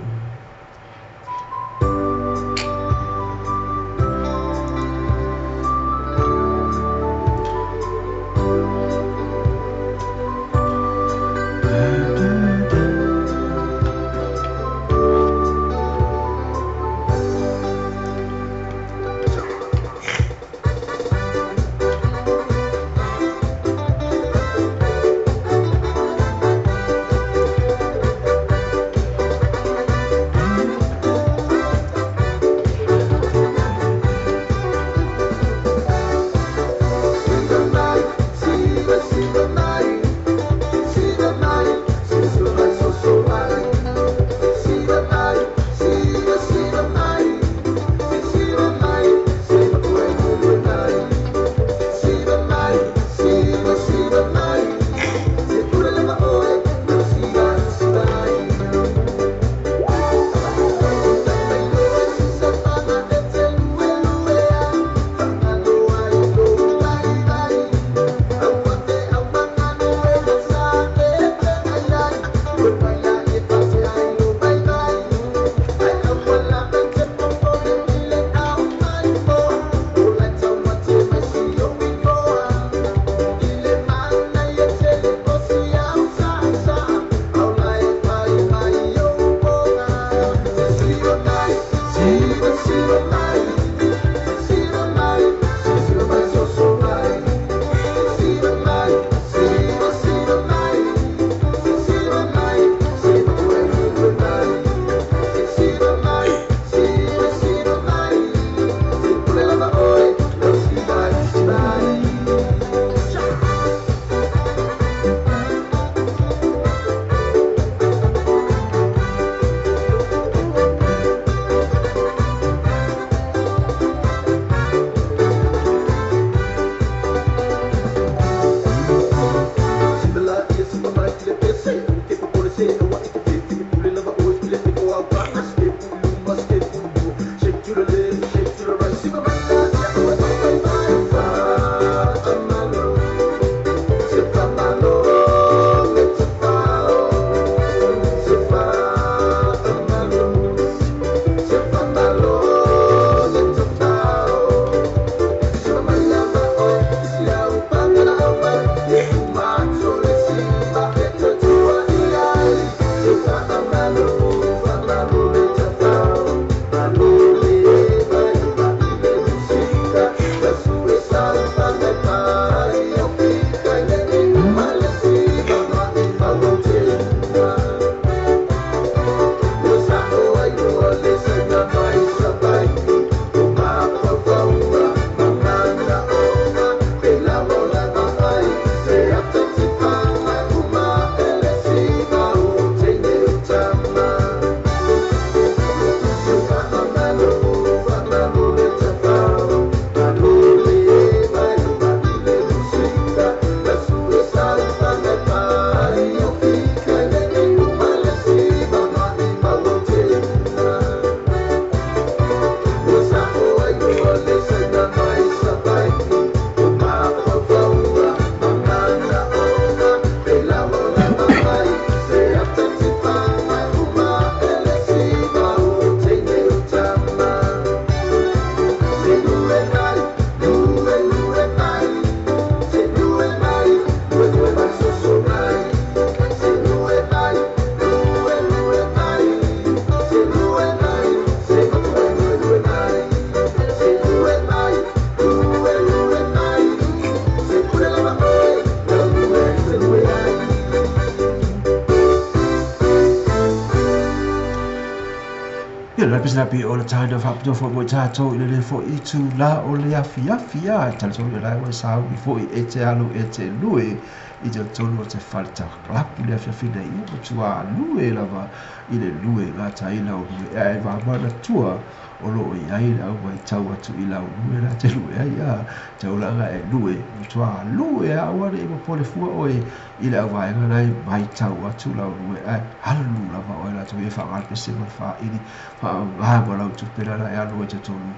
Pesela pe o le taina faapitoa foi mo i tatou i lenei foi itulā o le afiafi a e talitonu o la ua e sauni foi e te alu e te lue i totonu o te fale kalapu i le afiafi nei. Ia matua lue lava i le lue gataina o lue ae mamanatua o lo o i ai le au matau atu i lau lue la te lue ai a taulaga e lue matua lue a aua ne i popole fua oe i le auvaega la e matau atu lau lue ae alu lava oe latou e faaaoga le pese ma le faili faaaoga ma lau tupe lala e alu ai totonu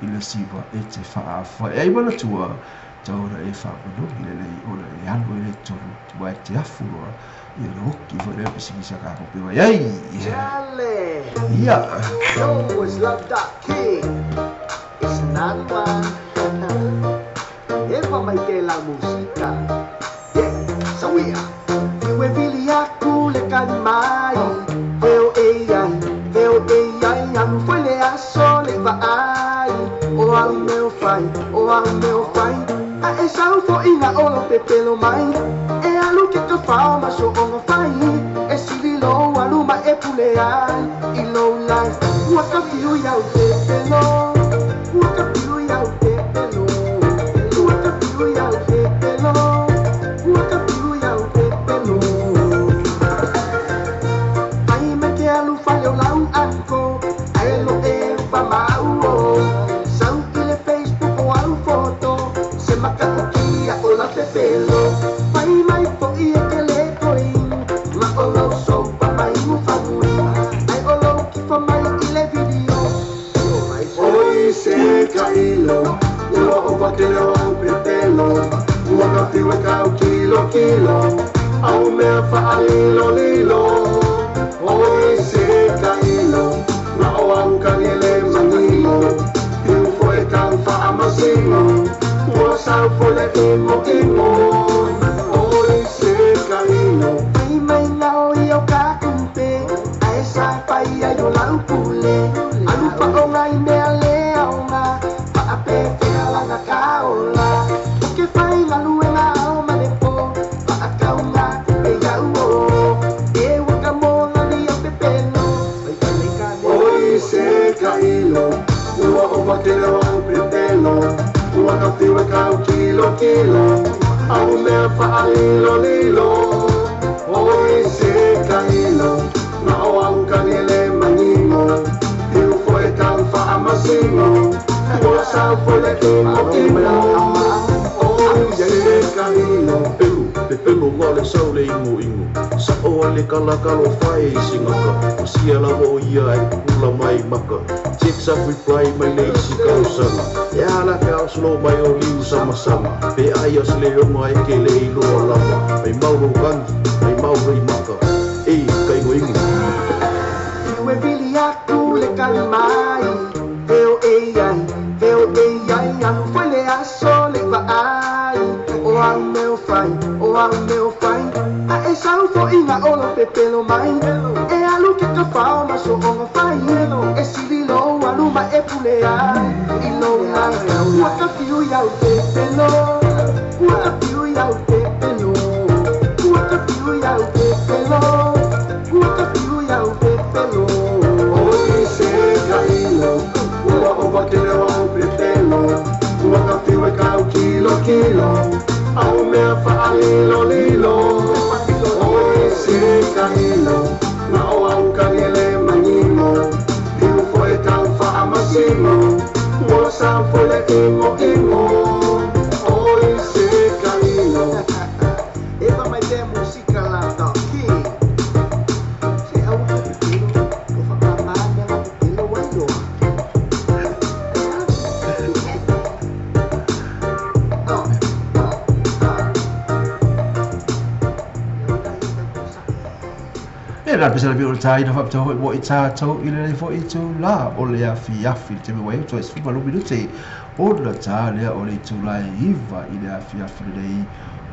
i le siva e te faaafa e ai manatua tau ona e faamanogi lelei ona e alu ai le totonu ua e te afu loa ia ona oki foi lea pisinisi a kakope mai ai. Chale. Ia. Yo, it's Love Dot King. It's another one. Epa mai ke la musika. Yeah, sawia. Iwe vili aku le kali mai. Veo ei ai, veo ei ai, alu foi le aso le vaai. O au meu fai, o au meu fai. A e sau fo ina o lo pepelo mai. E alu ke ka whao ma so onga fai. E sili lo alu ma e pule ai. I low life, ua ka fiu iau pepelo. Ua ka fiu iau pepelo. Ua ka fiu iau pepelo. Ua ka fiu iau pepelo. Ai me ke alu fale o lau anko. Ai lo e fa mau o. Sau i le Facebook o au foto. Se maka o kia o la pepelo. Pai mai fo i e ke le koi. Ma o lau sopa mai mu fanui. Ai o lau ki fa mai i le video. Oi se ka ilo, ua o vakele o au pepelo, ua ka fiu e kau kilo kilo, au mea whaalilo lilo. Oi se ka ilo, ma o au kaniele manino, piu fo e kau whaamasino, ua sau fo le imo imo. Oi se ka ilo. Mai mai ngao i au ka kupe, ai sa pai ai o lau pule. Alu pa o ngai mea le aonga, pa a pe fea langa ka ola. O ke whai ngalu e ngā ao mane po, pa a kau ngā kupe iau o. E waka mō ngani au pepelo, mai ka nei ka mea. Oi se ka ilo, ua o vakele o au pepelo, ua ka fiu e kau kilo kilo, au mea whaalilo lilo. Oi se ka ilo, ma o au kaniele manino, piu fo e kau whaamasino, ua sau fo le imo imo. Oi se ka ilo. Pelu, pepelo ma le sau le ingo ingo. Sa o ale kala kalo fae i singaka. O sia lava o ia e kukula mai maka. Checks up reply mai le isi kausanga. E ala ke ao slow mai o liu sama sama. Pe ai o sile onga e ke le iloa lava. Mai mau lo kangi, mai mau rei maka. E, ka ingo ingo. Iwe vili aku le kali mai. Veo ei ai, veo ei ai, alu foi le aso le vaai. O au meu fai, o au meu fai. A e sau fo ina o lo pepelo mai. E alu ke ka whao ma so onga fai. E sili lo alu ma e pule ai. I lo lai, ua ka fiu iau pepelo. Ua ka fiu iau pepelo. Ua ka fiu iau pepelo. Ua ka fiu iau pepelo. Oi se ka ilo, ua o vakele o au pepelo, ua ka fiu e kau kilo kilo, au mea whaalilo lilo. Oi se ka ilo, ma o au kaniele manino, piu fo e kau whaamasino, ua sau fo le imo imo. Oi se ka ilo. Epa mai te musika la Dot King. Se au ka pepelo, o whakamā mea ngā pepelo wairoa. E la pesela pe o le taina faapitoa foi mo i tatou i lenei foi itulā o le afiafi le taimi ua iai toe 18 minute ona tā lea o le itulā e 9 i le afiafi lenei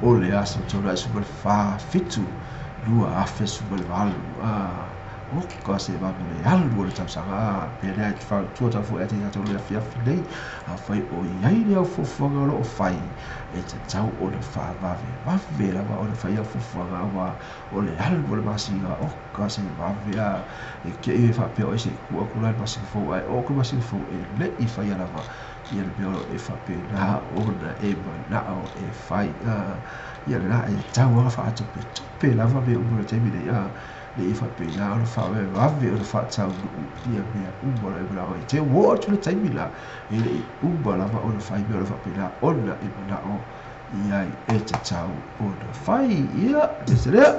o le aso 37 2018. Oka se vave le alu o le tausaga pe lea e te fautua tau foi te tatou le afiafi nei afai o iai le au fuafuaga o loo fai e tatau ona faavavevave lava ona fai au fuafuaga auā o le alu o le masina oka se vave a e te i e faapea o se ku aku la le masina fou ae oo ku masina fou e le'i faia lava ia le mea o loo e faapena ona e manao e fai ia lena e tatau ona faatopetope lava mea uma o le taimi nei a le i faapena ona faavavevave ona faataunuu ia mea uma o loo e manao ai te ua oo atu le taimi la e le'i uma lava ona fai mea o le faapena ona e manao i ai e tatau ona fai ia lese lea.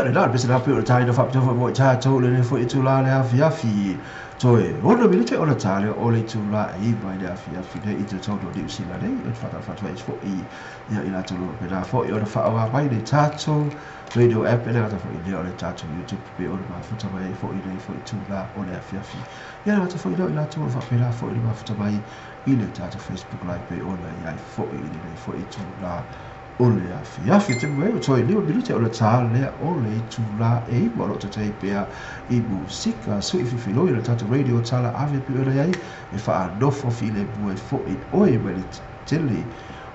le la pese la pe o tai no fa pe mo tatou le foi itula le afiafi toe ono minute o le tale o le itula e mai le afiafi le i te tonu o Niu Sila nei o te whata whata fo i ia i latou lo pena foi o le whaoa mai le tatou radio app e le gata foi lea o le tatou YouTube pe o le mafuta mai foi le foi itula o le afiafi ia le gata foi lea i latou o le faapena foi le mafuta mai i le tatou Facebook live pe ona i ai foi i le foi itula o le afiafi te mea o toi 5 minute o le tā lea o le itula e 9 o lo o pea i musika sui fifiloi le tatou radio tala ave pe ona ai e whaanofo file mua foi oe mai le tele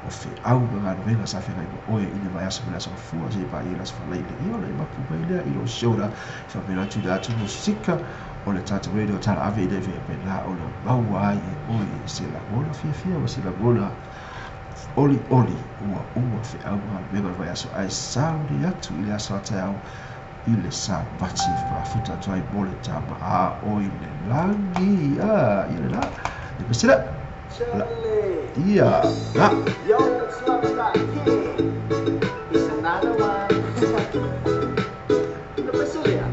o feau ma galuega sa feagai ma oe i le vaiaso ma le aso gafua seia paia le aso falaile ia ona e mapu mai lea i lou shoulder faapena tuuina atu musika o le tatou radio tala ave ina e faapena ona maua ai e oe se lagona fiafia ma se lagona olioli ua uma feau ma galuega o le vaiaso ae sauni atu i le aso a taeao i le Sapati e faafuta atu ai mo le tama a oi le lagi a ia le la le pesela la ia la. Yo, it's Love Star King. It's another one. Le pesela.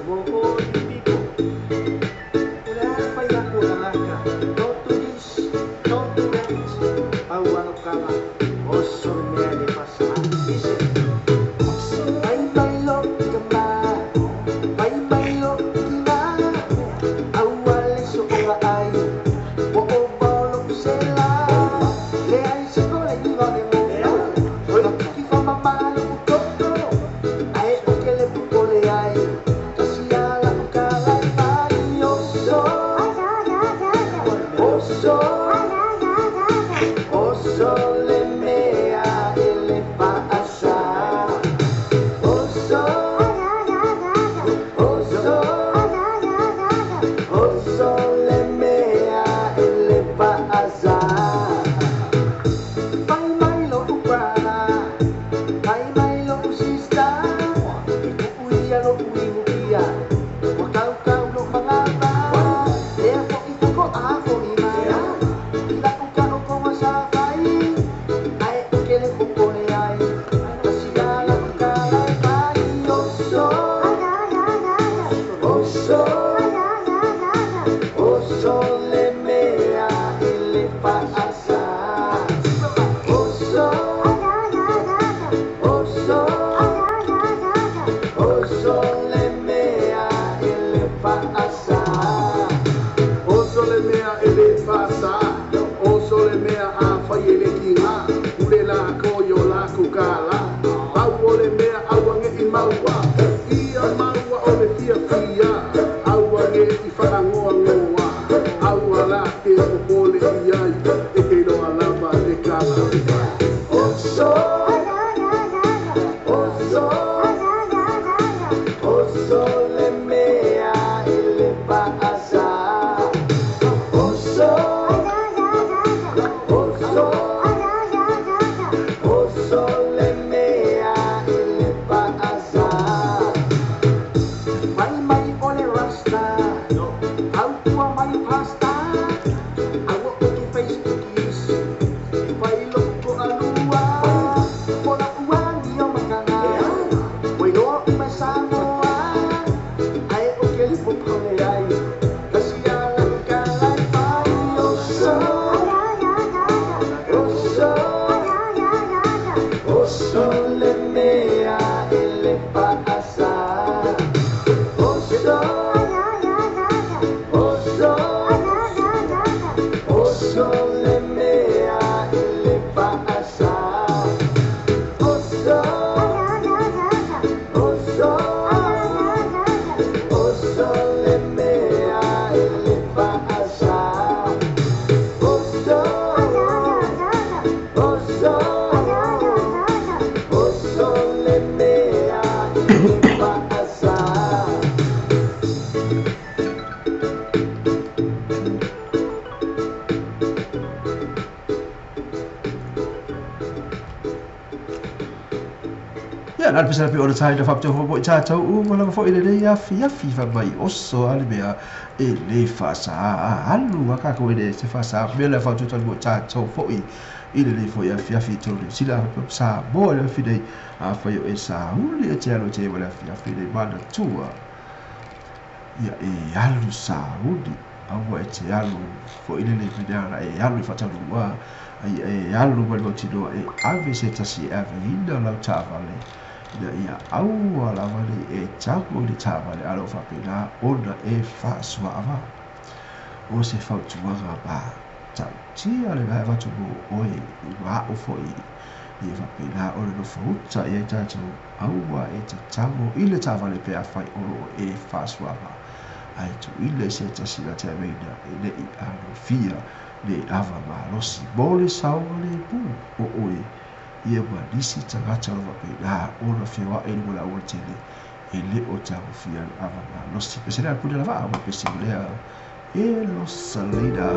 Mo all you people. Ula pa ya ko alaka. Don't do this. Don't do that. Au ano kala. Oso mea le pasa. Listen. Mai mai lo kama. Mai mai lo kina. Au ale so ora ai. Wo o bolo sela. Le ai se ko le ni le mo. Oi ki fa mama lo koko. Ai o ke le pole ai. Kasi ala o kala mai oso. Oso. Oso le mea ele paasa. Oso. Oso. Oso le mea ele paasa. Mai mai lo uprana. Mai mai lo usista. E ku'u ia lo uigu ia. Ua kaukau lo mangava. Lea fo'i fako a fo'i mai. I la uka o konga sa fai. Ae o ke le popole ai. Kasi ala o ka lai mai. Oso. Oso. Oso le mea ele paasa. Oso. Oso. Oso le mea ele paasa. Oso le mea ele paasa. Oso le mea a fai ele kinga. Ule la ko yo la ku kala. Pau o le mea aua nge i maua. Ia maua o le fia fia. Aua nge i whaangoa ngoa. Aua la te popole i ai. E te loa lava le kala. Oso. Oso. Oso le mea ele paasa. Oso. Oso. Oso le mea ele paasa. Mai mai o le rasta. Au tua mai pasta. Aua o ke Facebook is. E fai lo ko alua. Pola ua ni o makana. Oi loa o mai Samoa. Ae o ke le popole ai. Kasi ala o ka lai mai. Oso. Oso. Ia na le pese pe o le tai na faapitoa foi mo i tatou uma lava foi i lenei afiafi faamai oso a le mea e lē faasā alu a tatou e le se faasā mea lea fautuatu atu mo i tatou foi i lenei foi afiafi i totonu o Niu Sila faapea Samoa i le afi nei. Afai o e sauli e te alu e te ma le afiafi nei manatua ia e alu sauli aua e te alu foi lele i mea na e alu i faataunuu ai e alu mai le mautinoa e ave se tasi e aveina lau taavale ina ia aua lava nei e tago i le taavale a lo o faapena ona e faasoaava. O se fautuaga ma tautia lena e avatu mo oe ma a'u foi ia faapena ona nofouta i ai tatou aua e tatago i le taavale pe afai o lo o e faasoaava ae tuuina i se tasi na te aveina e le i alofia le ava malosi mo le saogalemu o oe ia ma nisi tagata o lo o faapena ona feoa'i i luga o le aualatele e le o tagofia le ava malosi. Pese lea pule lava a pese lea e Rosalina.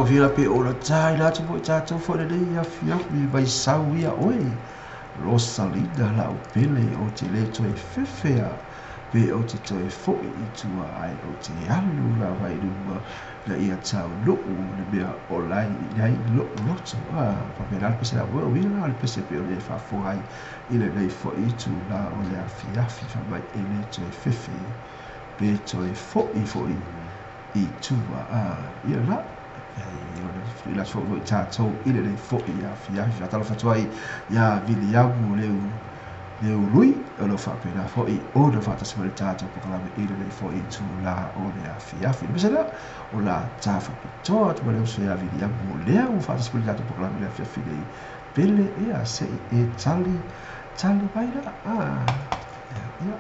tauafia pe o la tai la tu foi tatou foi lenei afiafi vaisau ia oe Rosalina lau pele o te le toe fefea pe o te toe fo'i i tua ai o te alu lava i luma na ia taunuu le mea o lai i ai lo'u loto. Faapena le pese la ua uiga la o le pese pe o le faafofoga ai i lenei fo'i itulā o le afiafi fai mai e le toe fefe pe toe fo'i fo'i i tua. Ia la i la foi tatou i lenei fo'i afiafi faatalofa atu ai iā Viliamu leu Lui o lo faapena fo'i ona faatasi mai le tatou polokalame i lenei fo'i itulā o le afiafi. Le pese lea o la tafaapitoa atu ma le uso ia Viliamu o lea ua faatasi mai le tatou polokalame i le afiafi nei pele ia se'i e tali tali mai la. Ia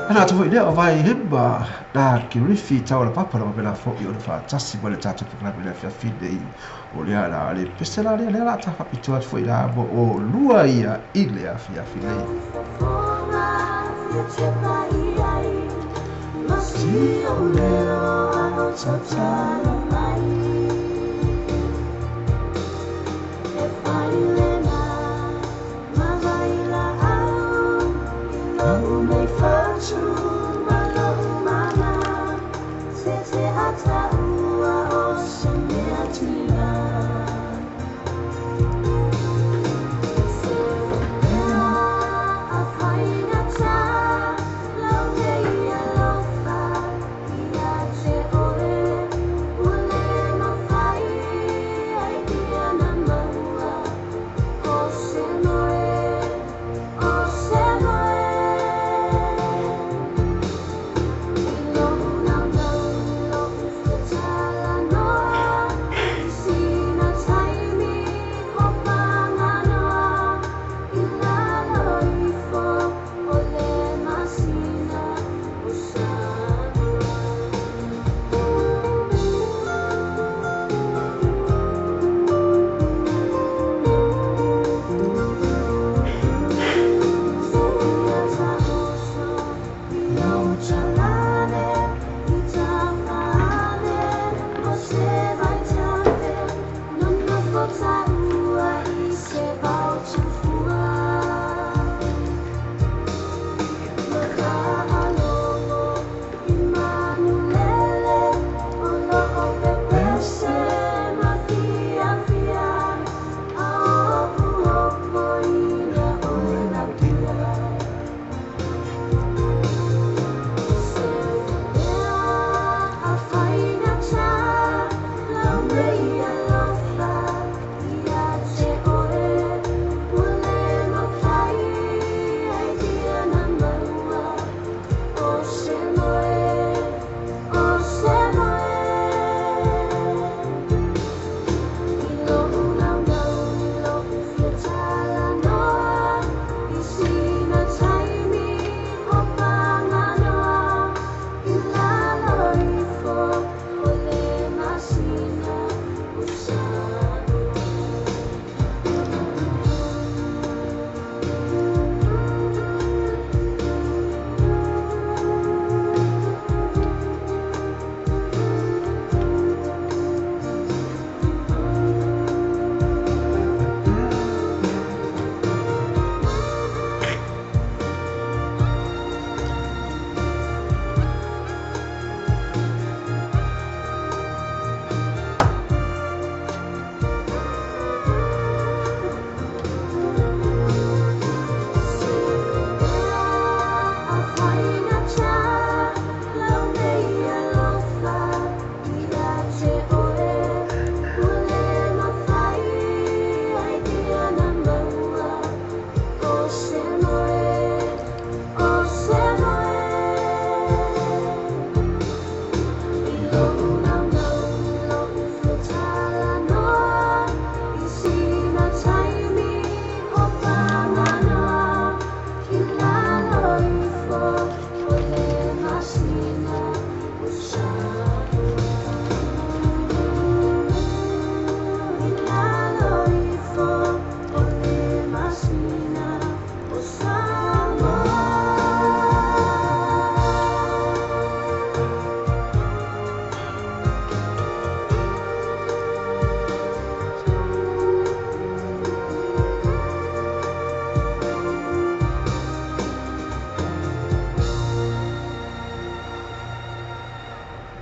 Ana atu foi lea o vai hema nā Kirifi tau la papa la mapena fo'i o le faatasi mai le tatou polokalame i le afiafi nei o lea la le pese la lea lea la tafaapitoa atu foi la mo o lua ia i le afiafi nei.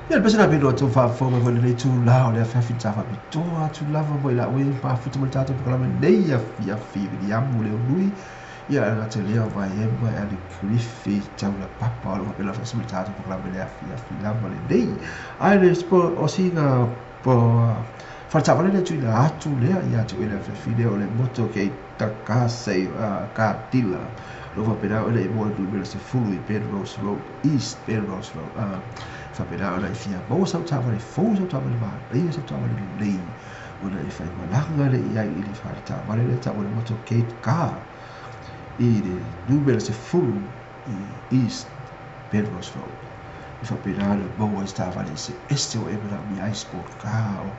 Ia le pese na pilo atu faafofoga mai foi i lenei itulā o le afiafi sa faapitoa atu lava mo i laua e mafuta ma le tatou polokalame nei afiafi Viliamu Leonui ia le gata lea o Vaema e Ali Kilifi Taulapapa o lo o faapena faatasi ma le tatou polokalame le afiafi lava lenei. Ae le o sina faletaavale lea tuuina atu lea ia te oe le afiafi lea o le motorcade Takasei car dealer o lo o faapena ona e maua i le numera 10 i Penrose Road East Penrose Road faapena ona e fia maua sau taavale fou sau taavale manaia sau taavale lelei ona e faimalaga lea i ai i le faletaavale lea taua le motorcade car i le numera 10 i East Penrose Road. E faapena ona maua ai se taavale eseese ua e manaomia ai sport car o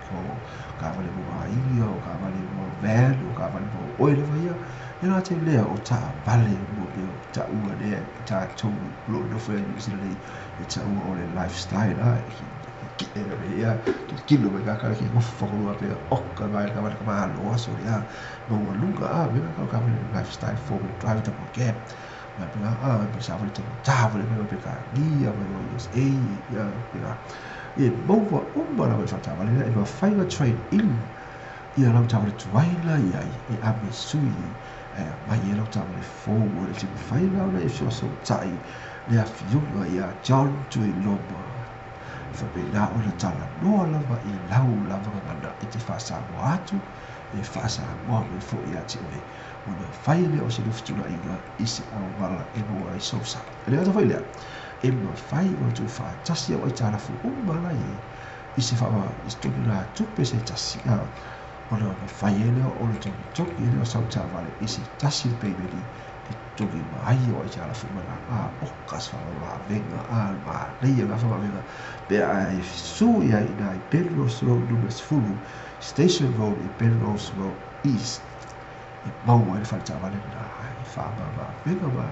taavale mo aiga o taavale mo van o taavale mo oe lava ia. E le gata i lea o taavale mo mea o taua lea e tatou o lo o nofo ai Niu Sila nei e taua o le lifestyle a e kilokilo mai kaka ke gofa kolua pe oka mai ka ka malo aso ia maualuga a me ka ka lifestyle 4-wheel drive double cab mai pe a pe sa vale tau vale pe ka gia mai o USA ia pe e maua uma lava i faletaavale lea e mafai ona trade in ia lau taavale tuai la i ai e ave sui e aumai ai lau taavale fou o le mafai la ona e fesoasoatai le afioga ia John Tuiloma e faapena ona talanoa lava i lau lava gagana e te faasamoa atu e faasamoa mai foi ia te oe ona fai lea o se lufutulaiga i se auala e maua ai sou sao. E le gata foi lea, e mafai ona tuufaatasi au aitalafu uma la i ai i se togigatupe se tasi ona mafai ai lea ona togitogi ai lea o sau taavale i se tasi le peimeni e togi mai ai o aitalafu uma la oka se faamamaavega a manaia le faamamaavega pe a e susu i ai ina i Penrose Road numera 10 Station Road i Penrose Road East e maua ai le faletaavale lena e faamamaavega ma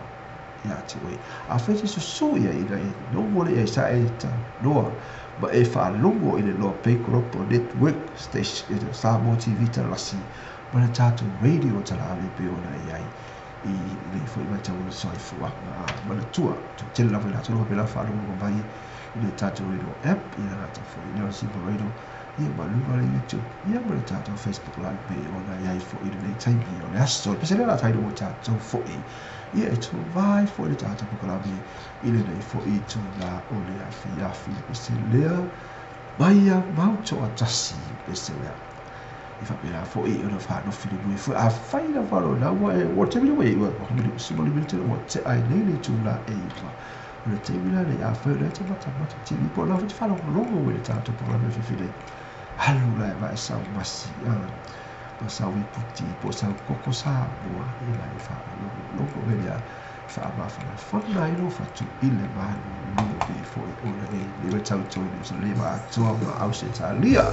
ia te oe. Afai te susu i ai ina e nogo le ai sa e talanoa ma e faalogo i le Loa Pay Global Network Station Samoa TV Talalasi ma le tatou radio talaave e pei ona i ai i lenei foi vaitau o le soifuaga manatua. Toatele lava i latou o lo o faapena faalogologo mai i le tatou radio app ia gata foi i le Simple Radio ia ma luga o le YouTube ia ma le tatou Facebook Live pei ona i ai foi i lenei taimi o le aso. Le pese lea o le a tailo mo tatou foi ia e tova ai foi le tatou polokalame i lenei foi itulā o le afiafi. Le pese lea mai a mau toatasi le pese lea. E faapena foi ona faanofinunui foi afai lava lona ua e ua taimi ua i ua sima le minute ua tea ai nei le itulā e 9 o le taimi la nei afai o lea e te matamata TV po o la foi te faalogologo i le tatou polokalame fifi nei alu la e vae sau masi ma sau iputi po o sau koko Samoa ia la e faalogologo me lea faamafanafana ai lou fatu i le malulu pei foi ona e le tauto i Niu Sila ma atoa ma Ausetalia.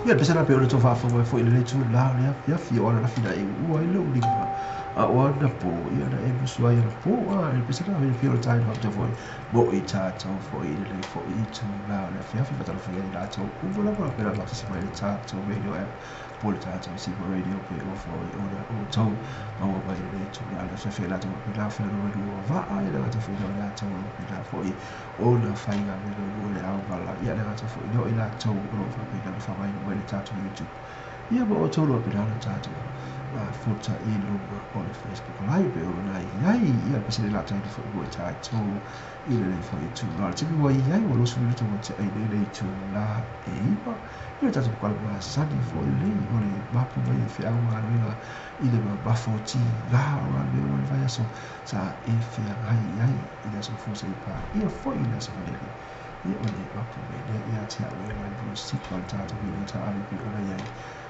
Ia le pese la pe o le tō whaafa mai foi le tu la le ia fi o la fina e ua i le lima a o na po ia na e musu ai na po a le pese la fi o tai no te foi mo i ta tau foi le foi i tu la le fi fi ta foi la tau u la la pe la se mai le ta tau radio app po le ta tau si radio pe o foi o na o tau o mai le tu la le fi la tau pe la fi no ru va a le ta foi no la tau pe la foi o na fai ga le ru le au va la ia le ta foi no i la tau o fa pe la fa mai no le ta tau YouTube ia mo o tau pe la ta tau a futa i lunga o le Facebook Live o na iai ia pe se la tau foi mo ta tau i le foi tu la te mo iai o lo su le tau te ai le tu la e iwa ia ta tau kwa ma sani foi le o le mapu mai fe au ma le i le ma foti la o le o le vai so sa e fe ai ai i le so fo se pa ia foi le so le ia o le mapu mai le ia te au e mai bu si kwa ta tau i ta ai pe o ia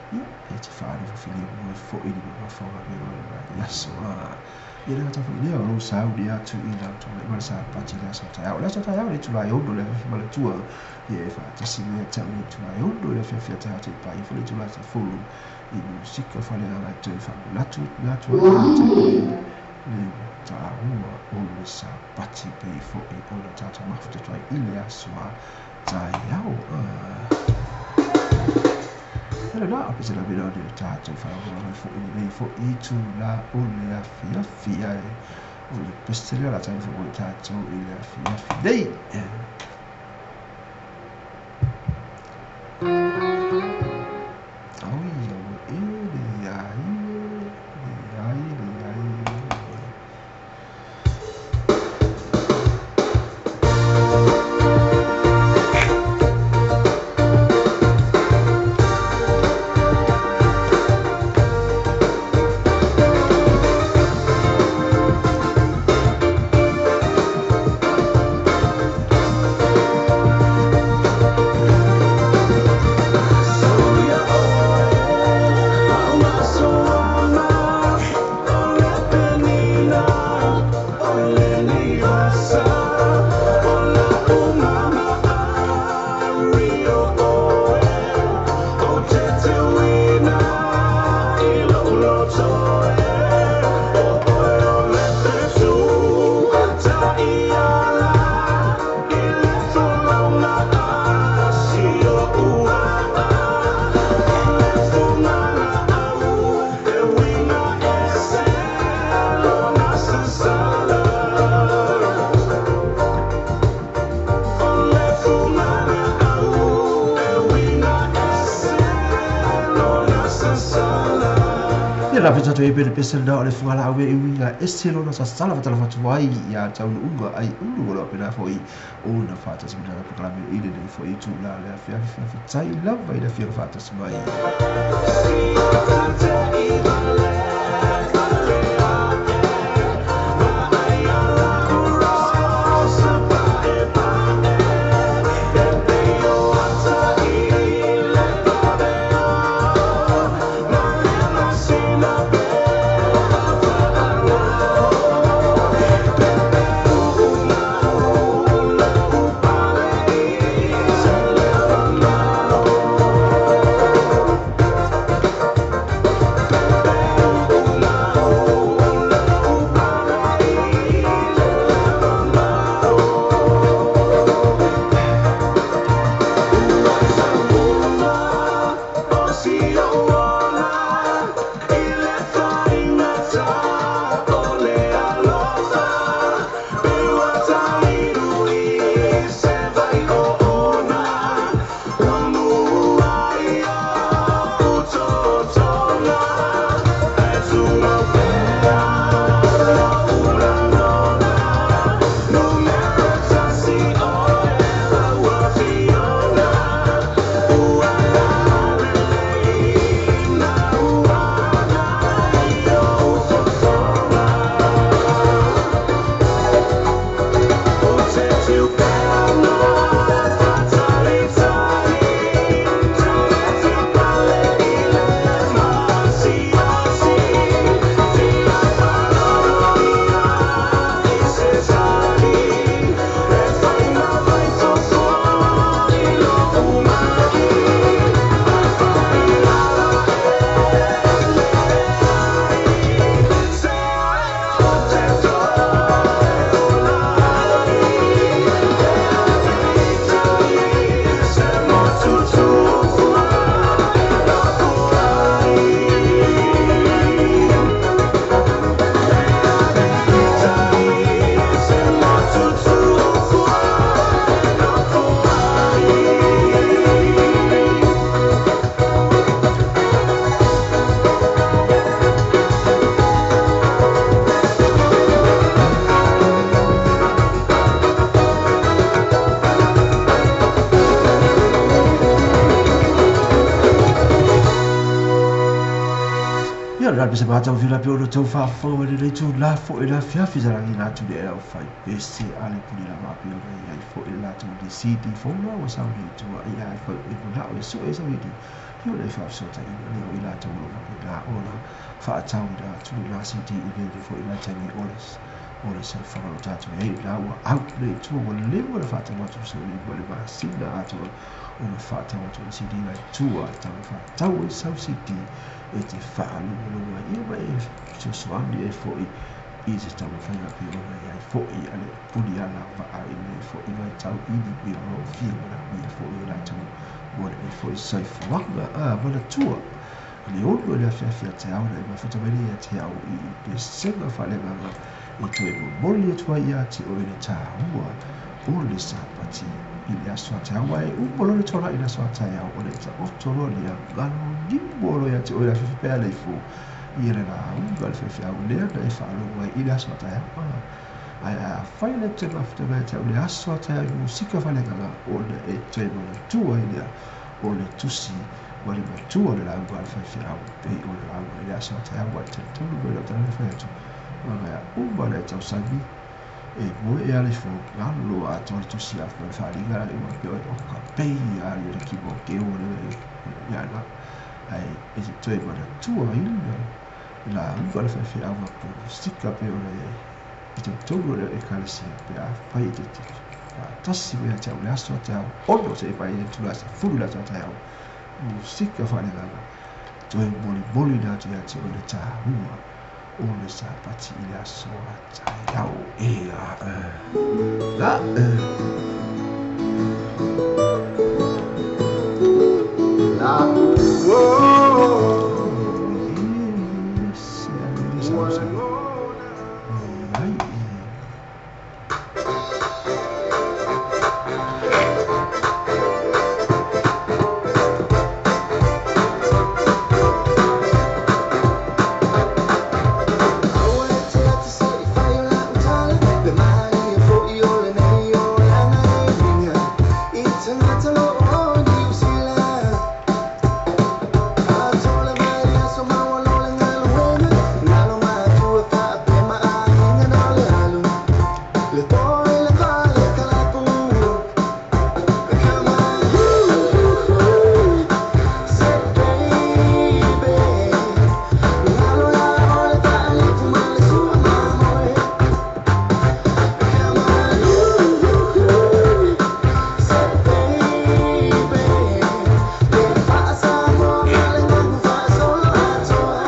ia e te whaare whawhili mo e fo i ma whaga me o le ia so a ia le ta foi le o lo sa u ia tu i la tu mai sa pati la sa ta o la sa ta le tu la yo le ma le tu ia e fa ta si me ta le tu la yo le fe fe ta te pa i fo le tu la sa fo i musika fa le la tu fa la tu la tu le ta ua o le sa pati pe fo i o la ta ta ma fu te tu i le so a ta iau. Tele na o pese la vela o le tātou whaonga mai fo i nei fo i tū la o le afiafi ai. O le pese lea la tātou fo i tātou i le afiafi nei. Oi, au e le ai, le ai, le ai. E pere pese na o le funga la e uiga ese lona sa sala fatala fatuai ia taunuuga ai ulu o lo pena foi o na faatasi mai na polokalame i lenei foi itulā o le afiafi faafetai lava i le afioga faatasi mai. Ia le se mātau whila pe ono tau whaafonga mai le tū la fo e la fiafi sa rangi nā tū le au whai pese a le puni la mā pio nei ai fo e la tū le CD fōna wa sau nei tua i ai fo e muna o e so e sau i di i o le whaafsota i le o i la tau lo whape nā ona whaatau i la tū la CD i le fo i la tangi o le sau whangalo tātou e la ua au le tua ua lewa le whaatau atu sau i le masina atoa o le whaatau atu le CD lai tua tau whaatau e sau CD e te whaalungalunga ia ma e fesoasoani e fo'i i se taumafaiga pei ona i ai fo'i a le puni ala va'a i le fo'i vaitau i ni mea o loo fia manaomia fo'i e latou Mo lenei foi soifuaga manatua le 6 i le afiafi a taeao na e mafuta mai nei ia te au i pesega faaleagaga e toe momoli atu ai ia te oe le taua o le Sapati i le aso a taeao. Aua e uma loa le tolai i le aso a taeao ona e taoto loa lea galu niu loa ia te oe le afiafi pe a le ifo ia le lauga a le faifeau lea na e faalogo ai i le aso a taeao. Ae afai le te mafuta mai ia te au i le aso a taeao i musika faaleagaga ona e toe manatua ai lea o le tusi ma le matua o le lauga a le faifeau pei o le lauga i le aso a taeao. Ua e talitonu mai lau tala le fai atu ona uma le tausami e moe e ala ifo galo atoa le tusi a le faaaliga la ua pe o ka pei a le kimo ke o le ia la ai e toe manatua ina lauga a le faifeau ma musika pe o le i totonu o le ekalesia pe a fai te tasi mea te au le aso te au ono se pai e tula se fulu le aso te au musika faaleagaga toe molimoli na atu ia te oe le taua o le Sapati i le aso a taeao e a la La oh, yes ua e lagona ai. Aua e te ata sa i whai o lau tala Le maali e foi o le nei o langa e ringa I tangata lo o New Zealand Atola mai aso maua lo le ngaluenga Ngalo matua whaape ma ainga na le alu Le toi le vale kalapu Come on, you Say baby Ngalo la ole ta'alifu ma le sua mamoe Come on, you Say baby Le fa'asamoa ma le gagu fa'asolo atoa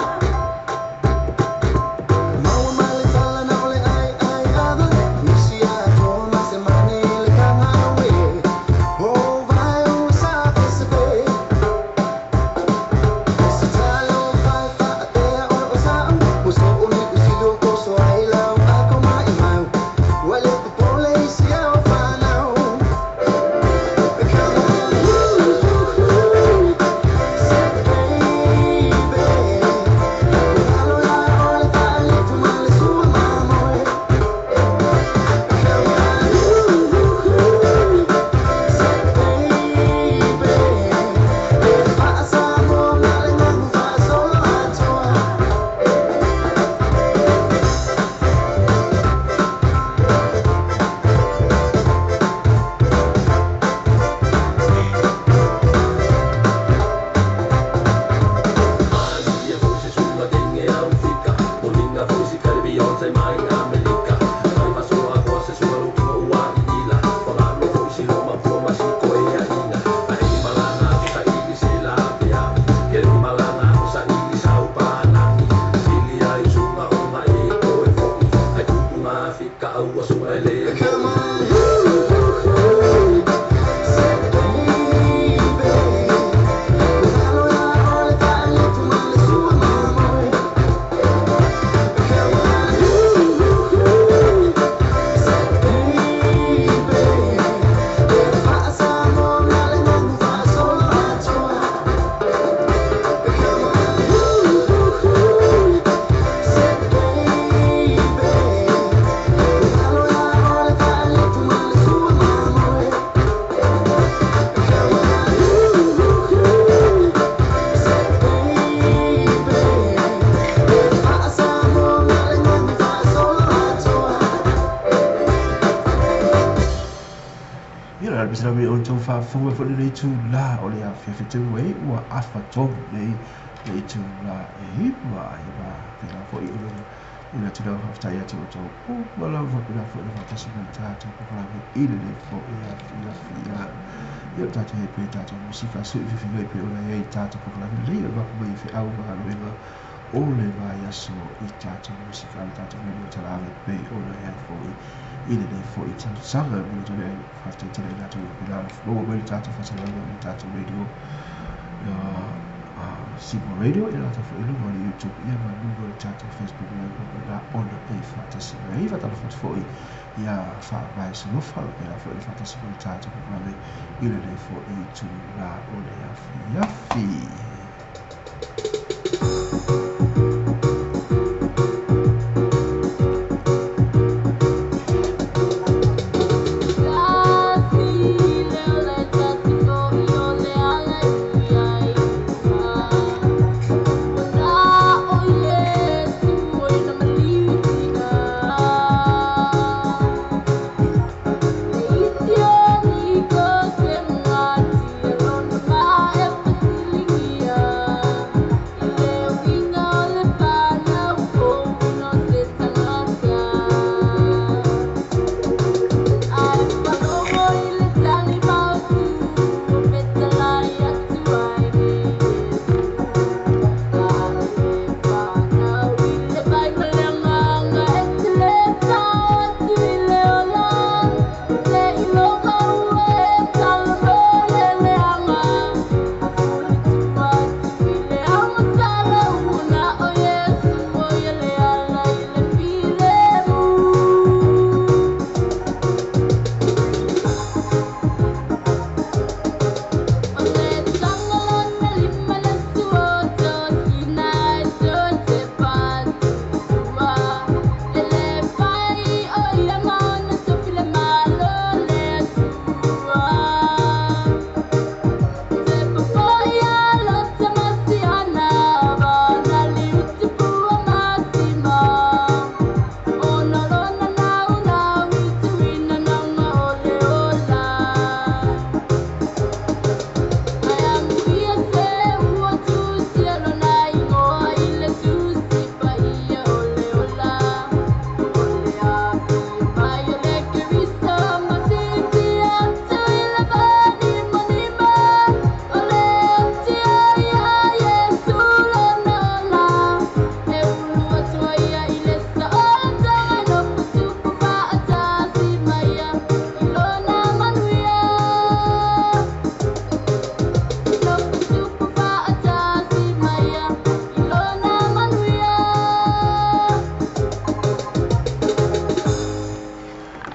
Maua ma le tala na ole ai ai ava Nisi atoa ma se mane le kagaue O vai o sa pesepe Se talo fai fa'atea o o sa'u O so o ni usilo koso ai lau ako mai mau Ua le popole isi au whanau Come on, you Say baby Ngalo la ole ta'alifu ma le sua mamoe Come on, you Say baby Le fa'asamoa ma le gagu fa'asolo atoa. Malia foi se sunga tenge au fika Molinga foi se kare Beyonce mai Amerika Mai fasoa koa se sunga lutunga ua i ila Wangalo foi se loma pua masiko e a ina Ai malanga ko sa ili se la pea Keri malanga ko sa ili sau panaki Sili ai sunga ona e koe foi Ai tutunga fika aua sunga e le Come on, you Say baby Ngalo la ole ta'alifu ma le sua mamoe Come on, you Say baby Le fa'asamoa ma le gagu fa'asolo atoa Come on, you Say baby Ngalo la ole ta'alifu ma le sua mamoe Come on, you Say baby Le fa'asamoa ma le gagu fa'asolo atoa. Ia la pesela me o tau faafofoga foi lenei itulā o le afiafi talu ai ua afa tonu nei le itulā e 9 ai ma pena foi o le ina tulaga faafetai atu o tau uma lava faapena foi na faatasi mai le tatou polokalame i lenei foi afiafi ia o tatou he pe tatou musika sui fifi mai pe ona iai tatou polokalame lelei o le mapu mai i feau ma galuega o le vaiaso i tatou musika le tatou radio talave pei ona i ai fo'i i lenei fo'i tausaga. E momoli atu ai le faafetai tele i latou o pena maua mai le tatou faasalalauga i le tatou radio Seymour Radio, ia latou fo'i luga o le YouTube ia ma luga o le tatou Facebook Live o pena ona e faatasi mai ai. Faatalofa atu fo'i ia faavae solofa o pena fo'i le faatasi mai le tatou polokalame i lenei fo'i itulā o le afiafi.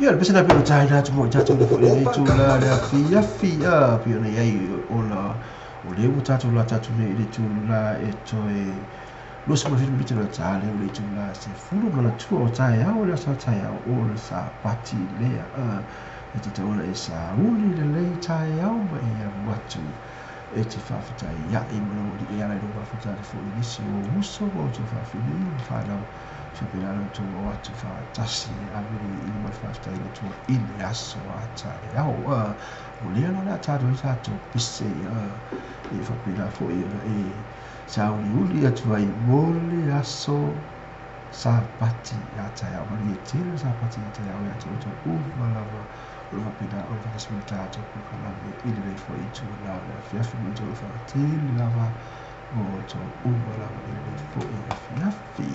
Ia, le pese na peo tai rā tumo i tātou le fo'i nei tū la le afi afi a pio nei ai o la o le ua tātou la tātou nei i le tū la e toe 27 minute la tā le o le tū la se fulu mana tua o tai ao le sa tai ao o le sa pati lea a e te taula e sa uli le lei tai ao ma e alu atu e te whawhitai ia i mana o li e ala i lo whawhitai le fo'i nisi o uso o te whawhini o whanau whapena lo tō o atu whātasi e awere i ma whātai le tō i le aso a tai ao o lea la la tātou i tātou pese e whapena fo'i ona e sauni uli atu ai mō le aso sa pati a tai ao manu e tele sa pati a tai ao e atu o tō umalava o le whapena o le whakasima tātou pukalame i le rei fo'i tū la le afiafi mo tō whakatele lava o tō umalava i le rei fo'i afiafi.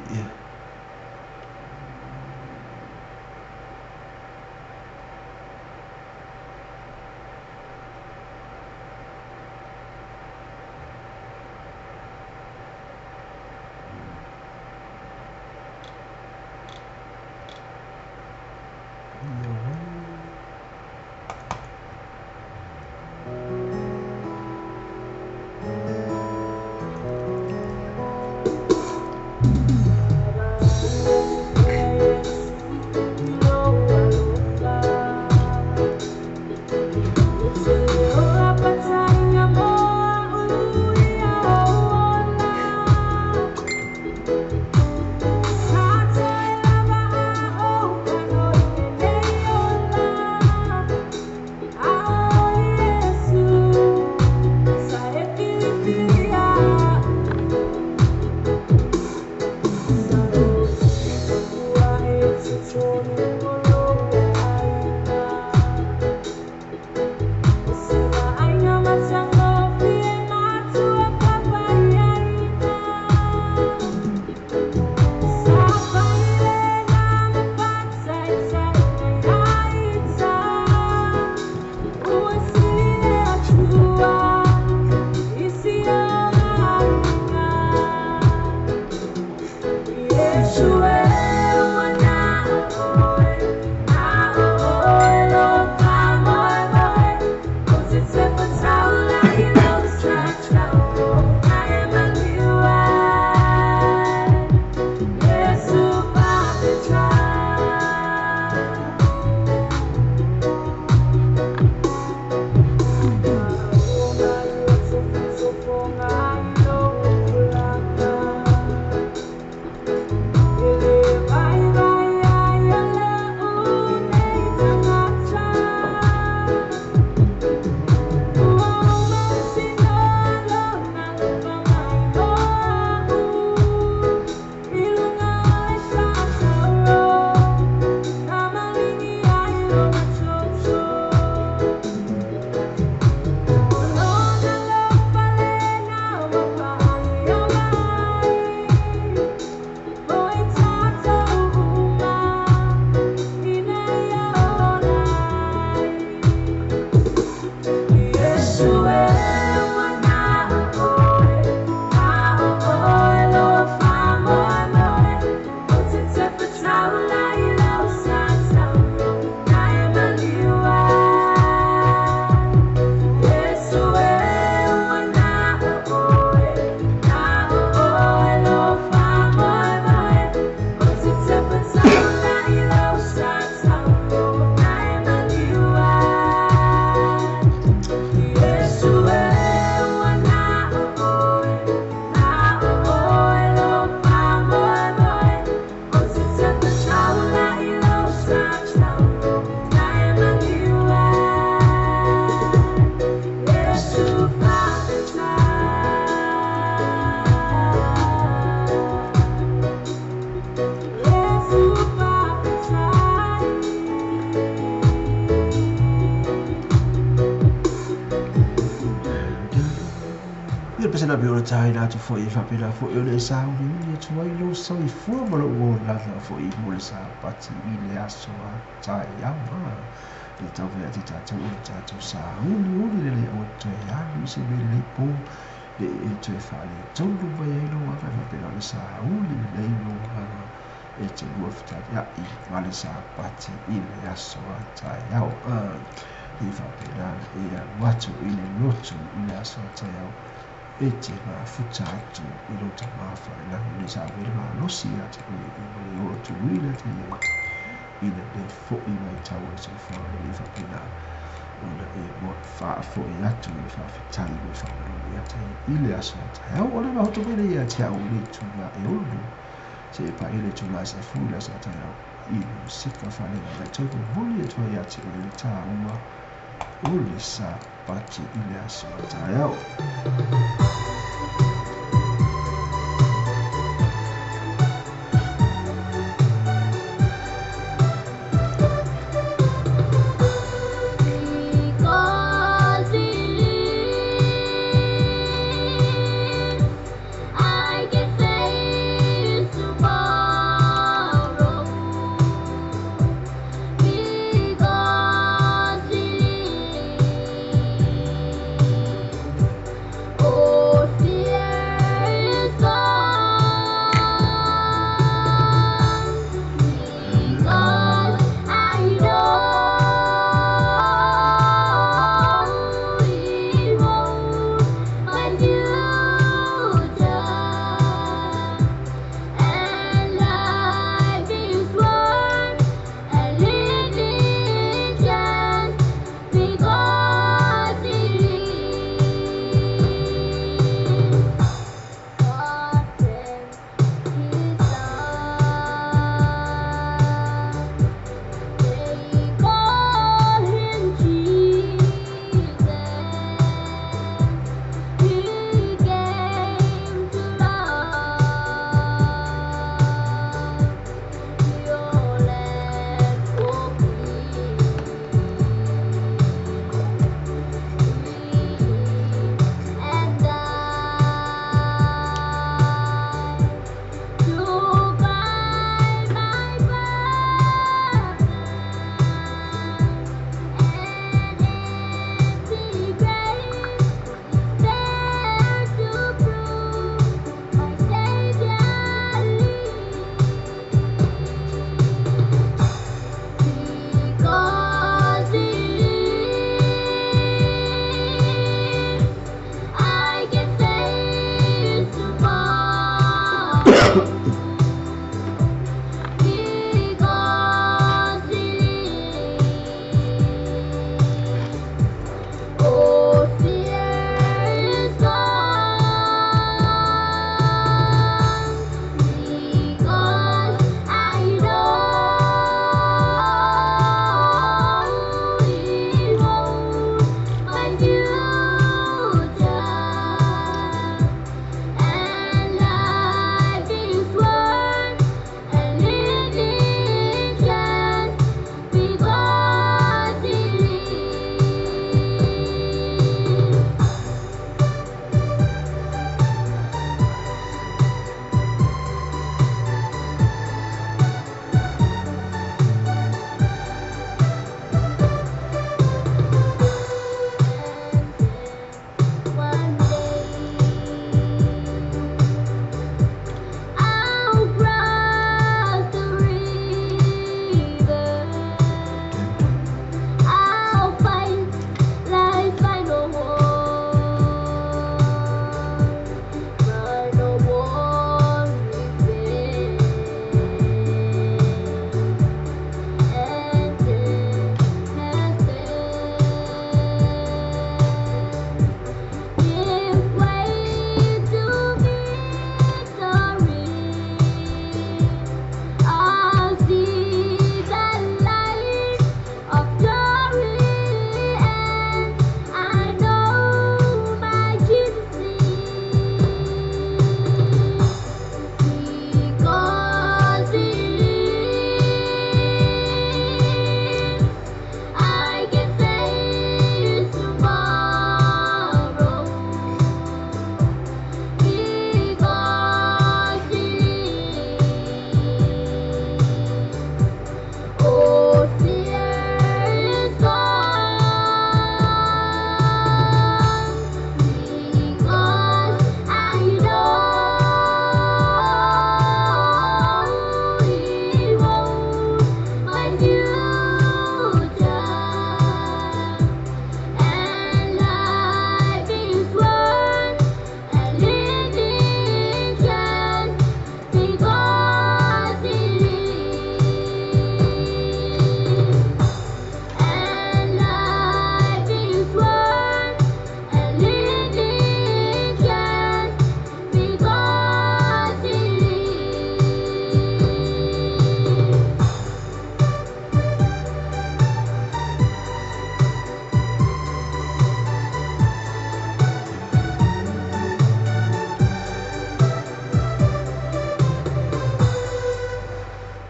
Na be tai la tu fo i fa pela fo o le sa o ni tu ai lo so i fu mo lo o la la fo i mo le sa pati i le aso a tai a ma le tau ve te ta tu o ta tu sa o ni o le le o te ya ni se me le po le e te fa le tu lu va i lo a fa pela le sa o ni le lo a e te lu fa ya i ma le sa pati i le aso a tai a o i fa pela e a watu i le lotu i le aso a tai a e te mafuta atu i lo ta mafa i langi le sa vele malosi a te ue i mo le oro tu ila te ia i le le fo'i mai tau e soifua e le faapena ona e mo faafo'i atu i le faafetali mo le faamalolo ia te i le aso a taeao o le mahoto mai le ia te au i le itula e 6 se e pae le itula e sa fulu i le aso a taeao i le musika faalega mai toe momoli atu ai ia te oe le taua o le Sapati i le aso a taeao. Oh,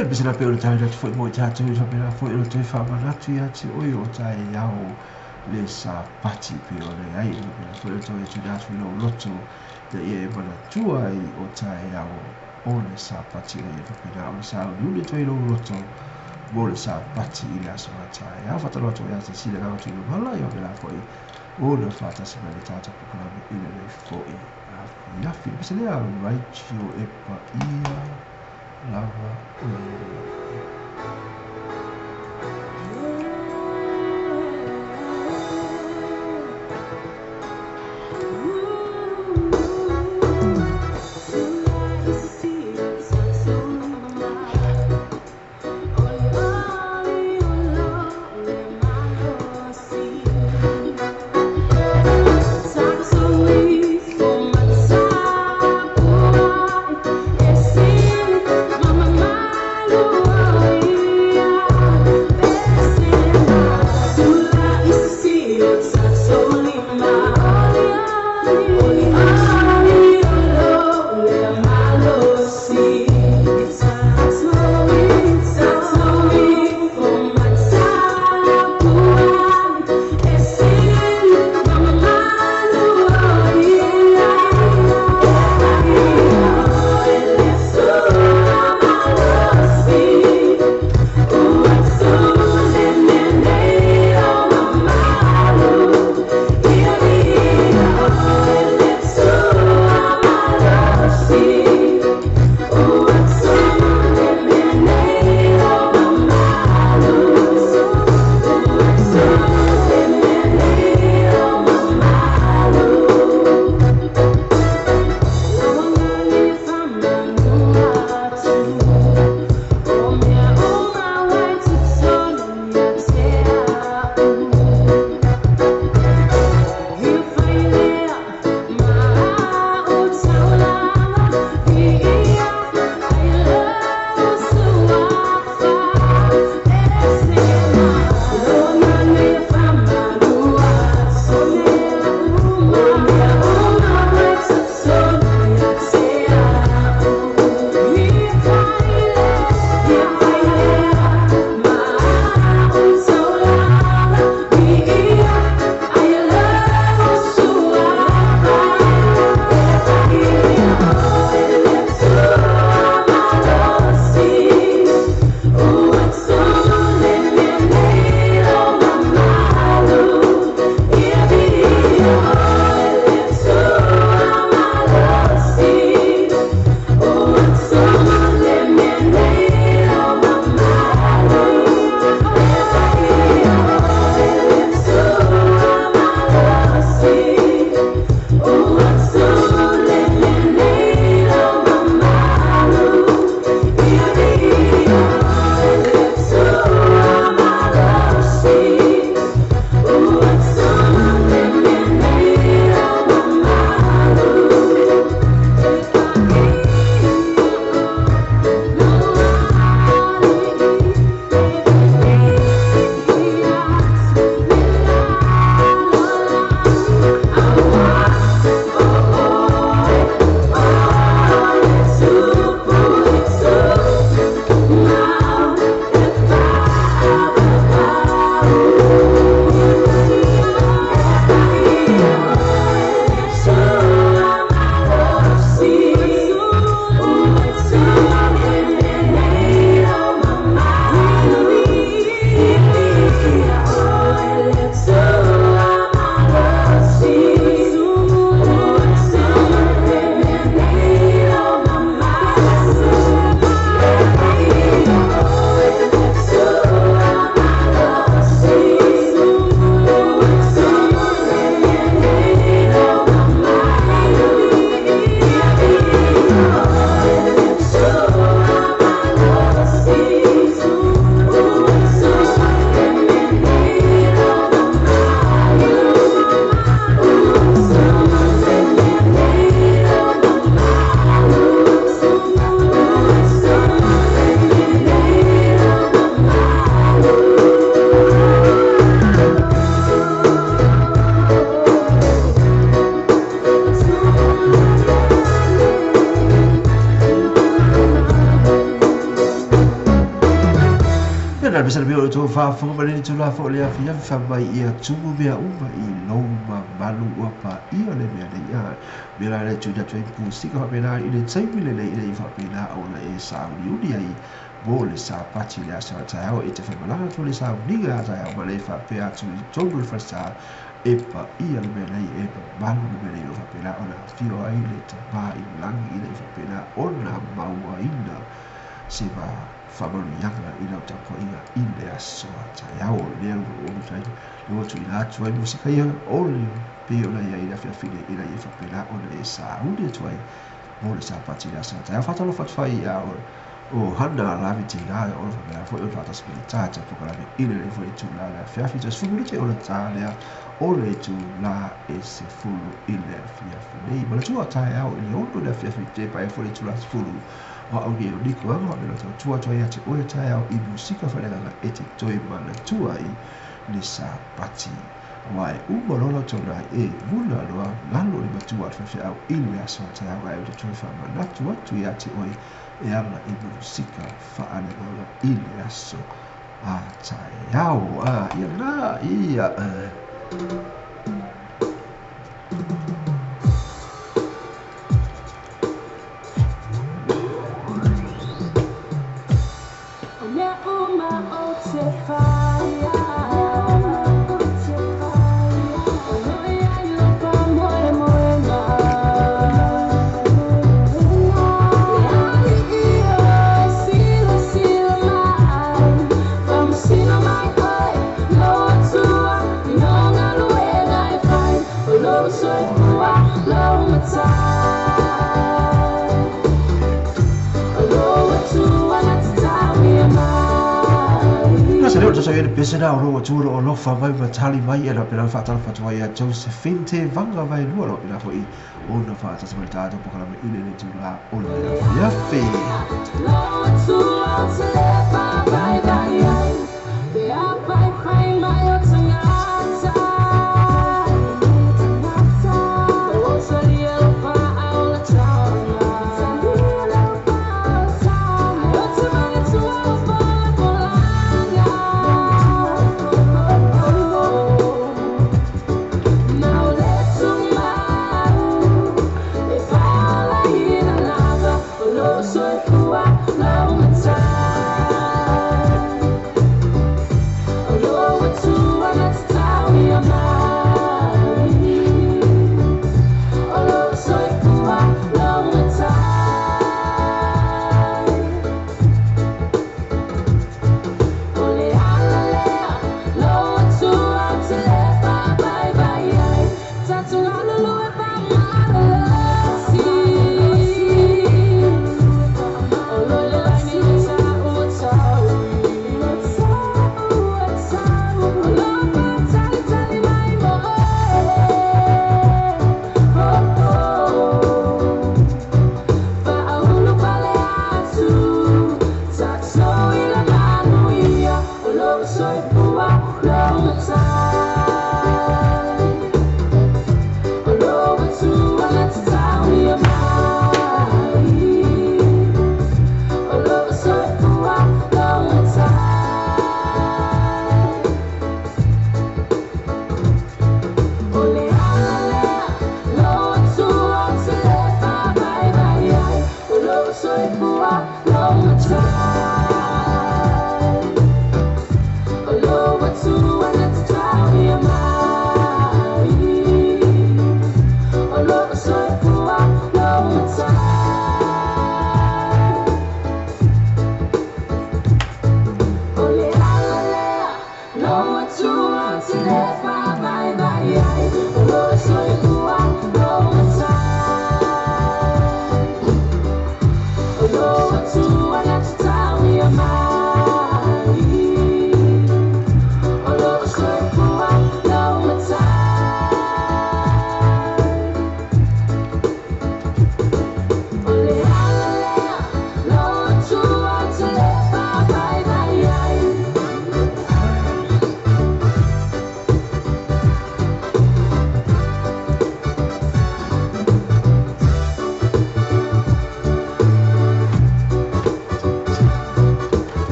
Ia le pesela pe o le tae atu foi mo i tātou i tapena foi o le toe whaamanatu ia te oi o tae iao le sa pati pe o le ai o pena foi o le toe tuna atu i lo loto te ia e manatua ai o tae iao o le sa pati o ia pena o le sa uli toe lo loto mo le sa pati i le aso tae iao whataloa atu ia te sila ngā atu i lo mala ia pena foi o le whātasi mai le tātou pokalame i le lei foi a fiafi. Pesela raitio e pa ia lava o le Mama, Ia le mea o tou faafofoga ma lenei itula foi o le afiafi fai mai ia tumu mea uma i lou mamalu ua paia le mea nei. A mea la lea e tuuina atu ai pusika faapena i le taimi lenei ina ia faapena ona e sauniuni ai mo le Sapati i le aso a taeao e te faimalaga atu le sauniga a taeao ma le faapea atu i totonu o le falesa e paia le mea nei e mamalu le mea nei o faapena ona afio ai le Tama i le lagi ina ia faapena ona mauaina se faamanuiaga i lau tapuaiga i le aso a taeao. Lea ua tuuina atu ai musika ia o le pei ona i ai i le afiafi nei ina ia faapena ona e sauni atu ai mo le Sapati i le aso a taeao. Faatalofa atu ai ia o Hana Lavi Teiga o le faapena foi ona faatasi mai le tatou polokalame i lenei foi itula o le afiafi 10 minute ona ta lea o le itula e 10 i le afiafi nei. Manatua taeao i le 6 i le afiafi te paea foi le itula 10 o au nei o Niko Aga faapena tautua atu ai ia te oe taeao i musika faaleagaga e te toe manatua ai le Sapati. Aua e uma loa lau taulai e vula loa galo le matua a le faifeau i le aso a taeao ae ou te toe faamanatu atu ia te oe e ala i musika faaleagaga i le aso a taeao. Ia lena ia. Pese na o loo atu o alofa mai ma tali mai e la pena faatalofa atu ai ia Josephine Te Vanga vai lua lo pena foi ona faatasi mai le tatou polokalame i lenei itula o le afiafi.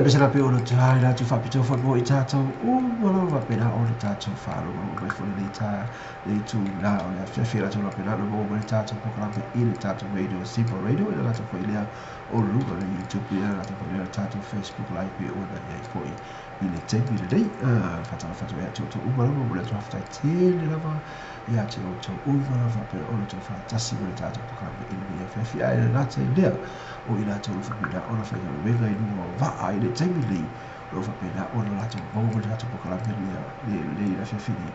pese la pe o le tai la tu faapitoa foi mo i tātou uma lava faapena ona tātou faalogologo mai foi lenei tā le itulā o le afiafi latou faapena ona maua mai le tātou polokalame i le tātou radio Simple Radio i le latou foi lea o luga o le YouTube ia le latou foi lea o le tātou Facebook Live pe ona i ai foi i le taimi lenei. Faatalofa atu ai ia te outou uma lava, momoli atu faafetai tele lava ia te outou uma lava faapea ona outou faatasi ma le tātou polokalame i lenei afiafi. Ae le gata i lea, o i latou o lo o faapena ona faigaluega i luga o vaa i le taimi lenei, o lo o faapena ona latou maua mai le tatou polokalame lenei afiafi nei,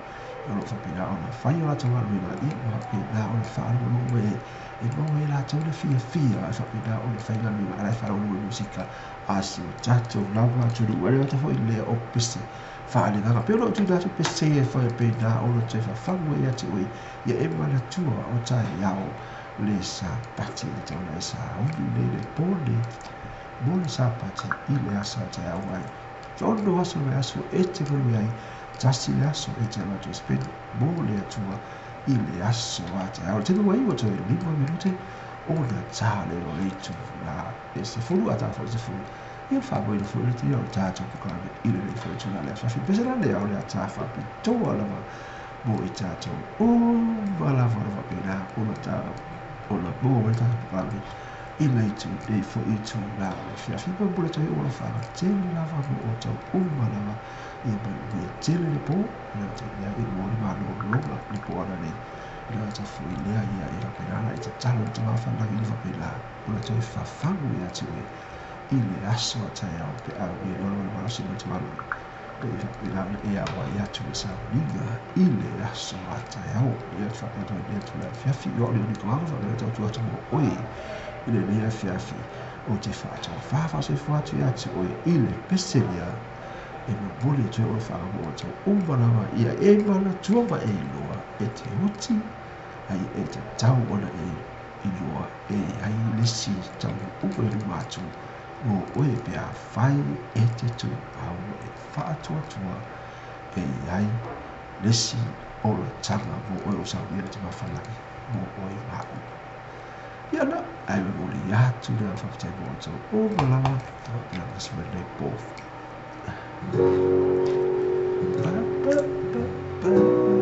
o lo o faapena ona fai o latou galuega, ia ma faapena ona faalogologo mai ai e maua ai e latou le fiafia e faapena ona faigaluega a la e faalogologo i musika a si o tatou lava atunuu. Ae le gata foi i lea o pese faalegaga pei ona ou tuuina atu pese e faapena ona toe fafagu ai ia te oe ia e manatua o taeao le Sapati e tatau ona e sauni nei le po nei mo le Sapati i le aso a taeao ai. 6 aso o le vaiaso e te galue ai, tasi le aso e te alu atu e spend mo le Atua i le aso a taeao. Le taimi ua iu atu ai 5 minute ona tā lea o le itulā e 10 a tā foi le 10 ia faamoeina foi le tino o le tatou polokalame i lenei foi itulā le afiafi. Pese la lea o le ata faapitoa lava mo i tatou uma lava o lo o faapena ona tā ona maua mai le tatou polokalame i le itu nei foi itulā o le afiafi. Momoli atu ai ou alofaga tele lava mo outou uma lava ia manuia tele le po i le gata i lea i mo le malologa le po ananei i le gata foi lea ia e faapena ona e tatalo i le Tama Faalagi le faapena ona toe fafagu ia te oe i le aso a taeao pe a uia le ola ma le malosi ma le tamaloa e faapena ona e auai atu le sauniga i le aso a taeao. Ia te faapea atu ai lea tula afiafi i o le Nikoaga faapea tau atu mo oe i lenei afiafi o te faatofa faasoifua atu ia te oe i le pese lea e momoli atu ai o alofaga mo outou uma lava ia e manatua ma e iloa e te oti ai e tatau ona e iloa e i ai le isi taunuuga i luma atu mo oe pe afai e te tumau ma e faatuatua e i ai le isi olataga mo oe o saunia le Tama Falagi mo oe ma au. Ia na, ae momoli atu le agaga faafetai mo outou uma lava, faapea nasi mai lenei po. Ba, ba, ba, ba.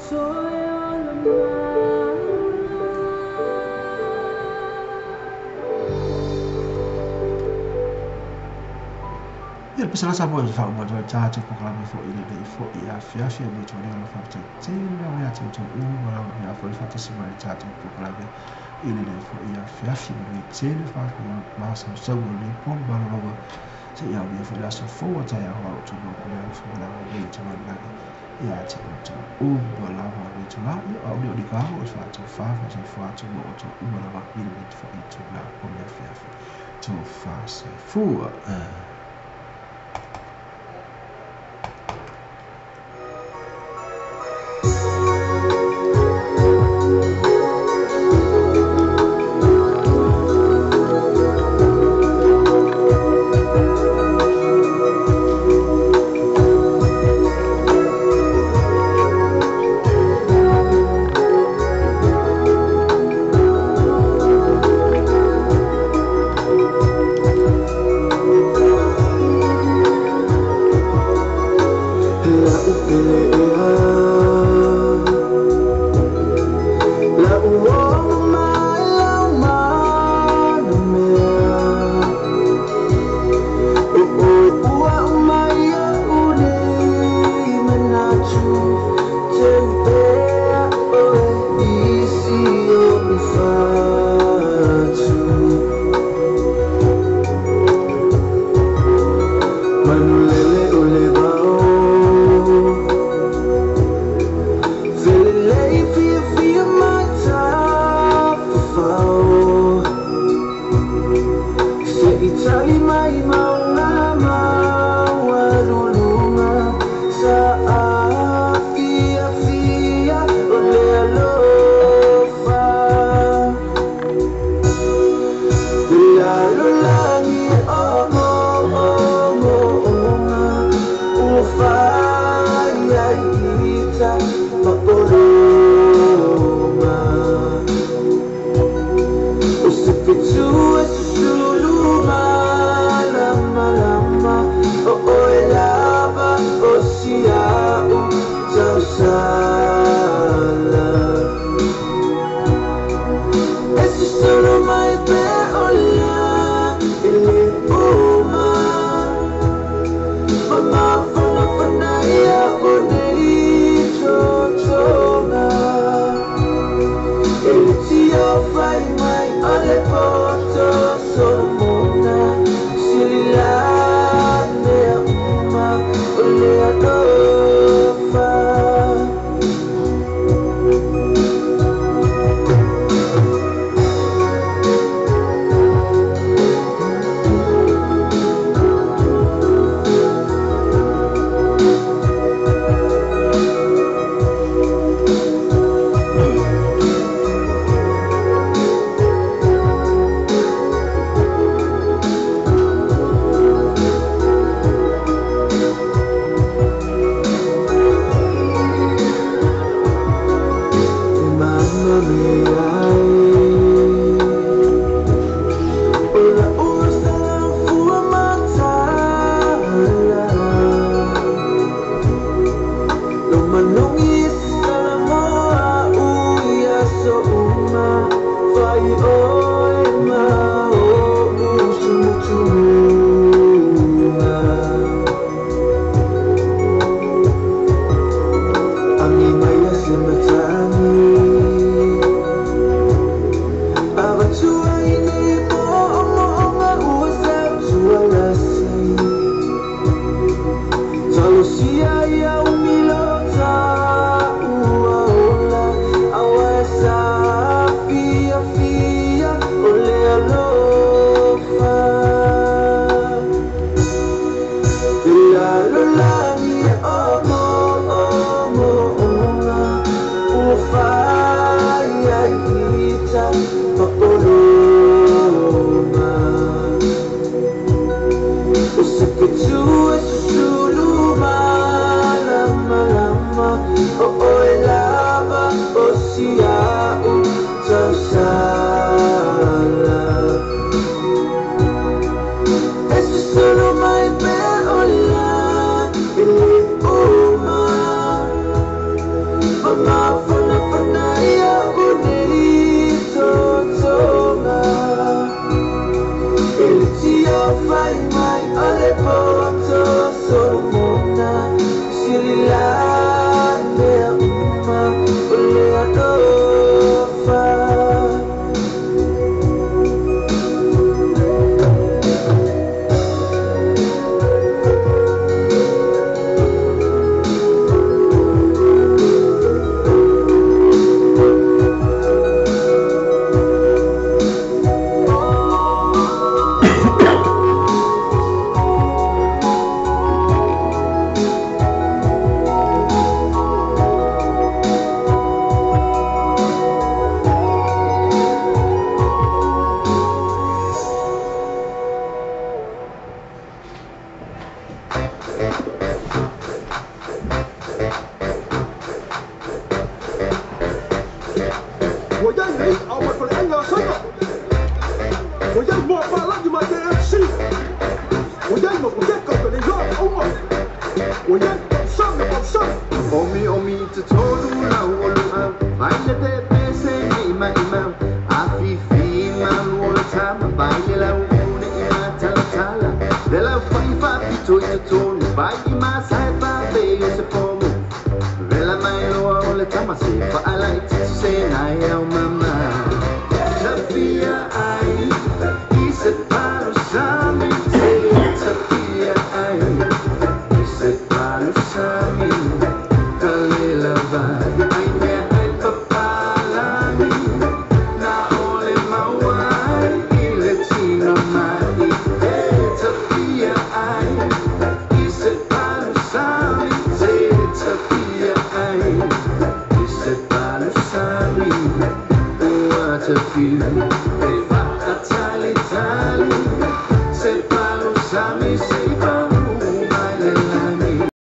Toe ola mai. Ia le pese lasa mo e wha umā toi tātou pokalame fo i le fo i a fiafi e mo tō leo la whapita tele o ia tau tau uma la mea fo i whatasi mai tātou pokalame i le fo i a fiafi mo i tele wha masa sau o le pō malologa se ia o fo i aso fō tai a hoa o tō mo le fo la o le te managi ia te o tau uma lava le tō la ia o le o le kaho o wha tō wha wha sai wha tō mo o tō uma lava i le fo i tō la o le fiafi tō wha sai fua.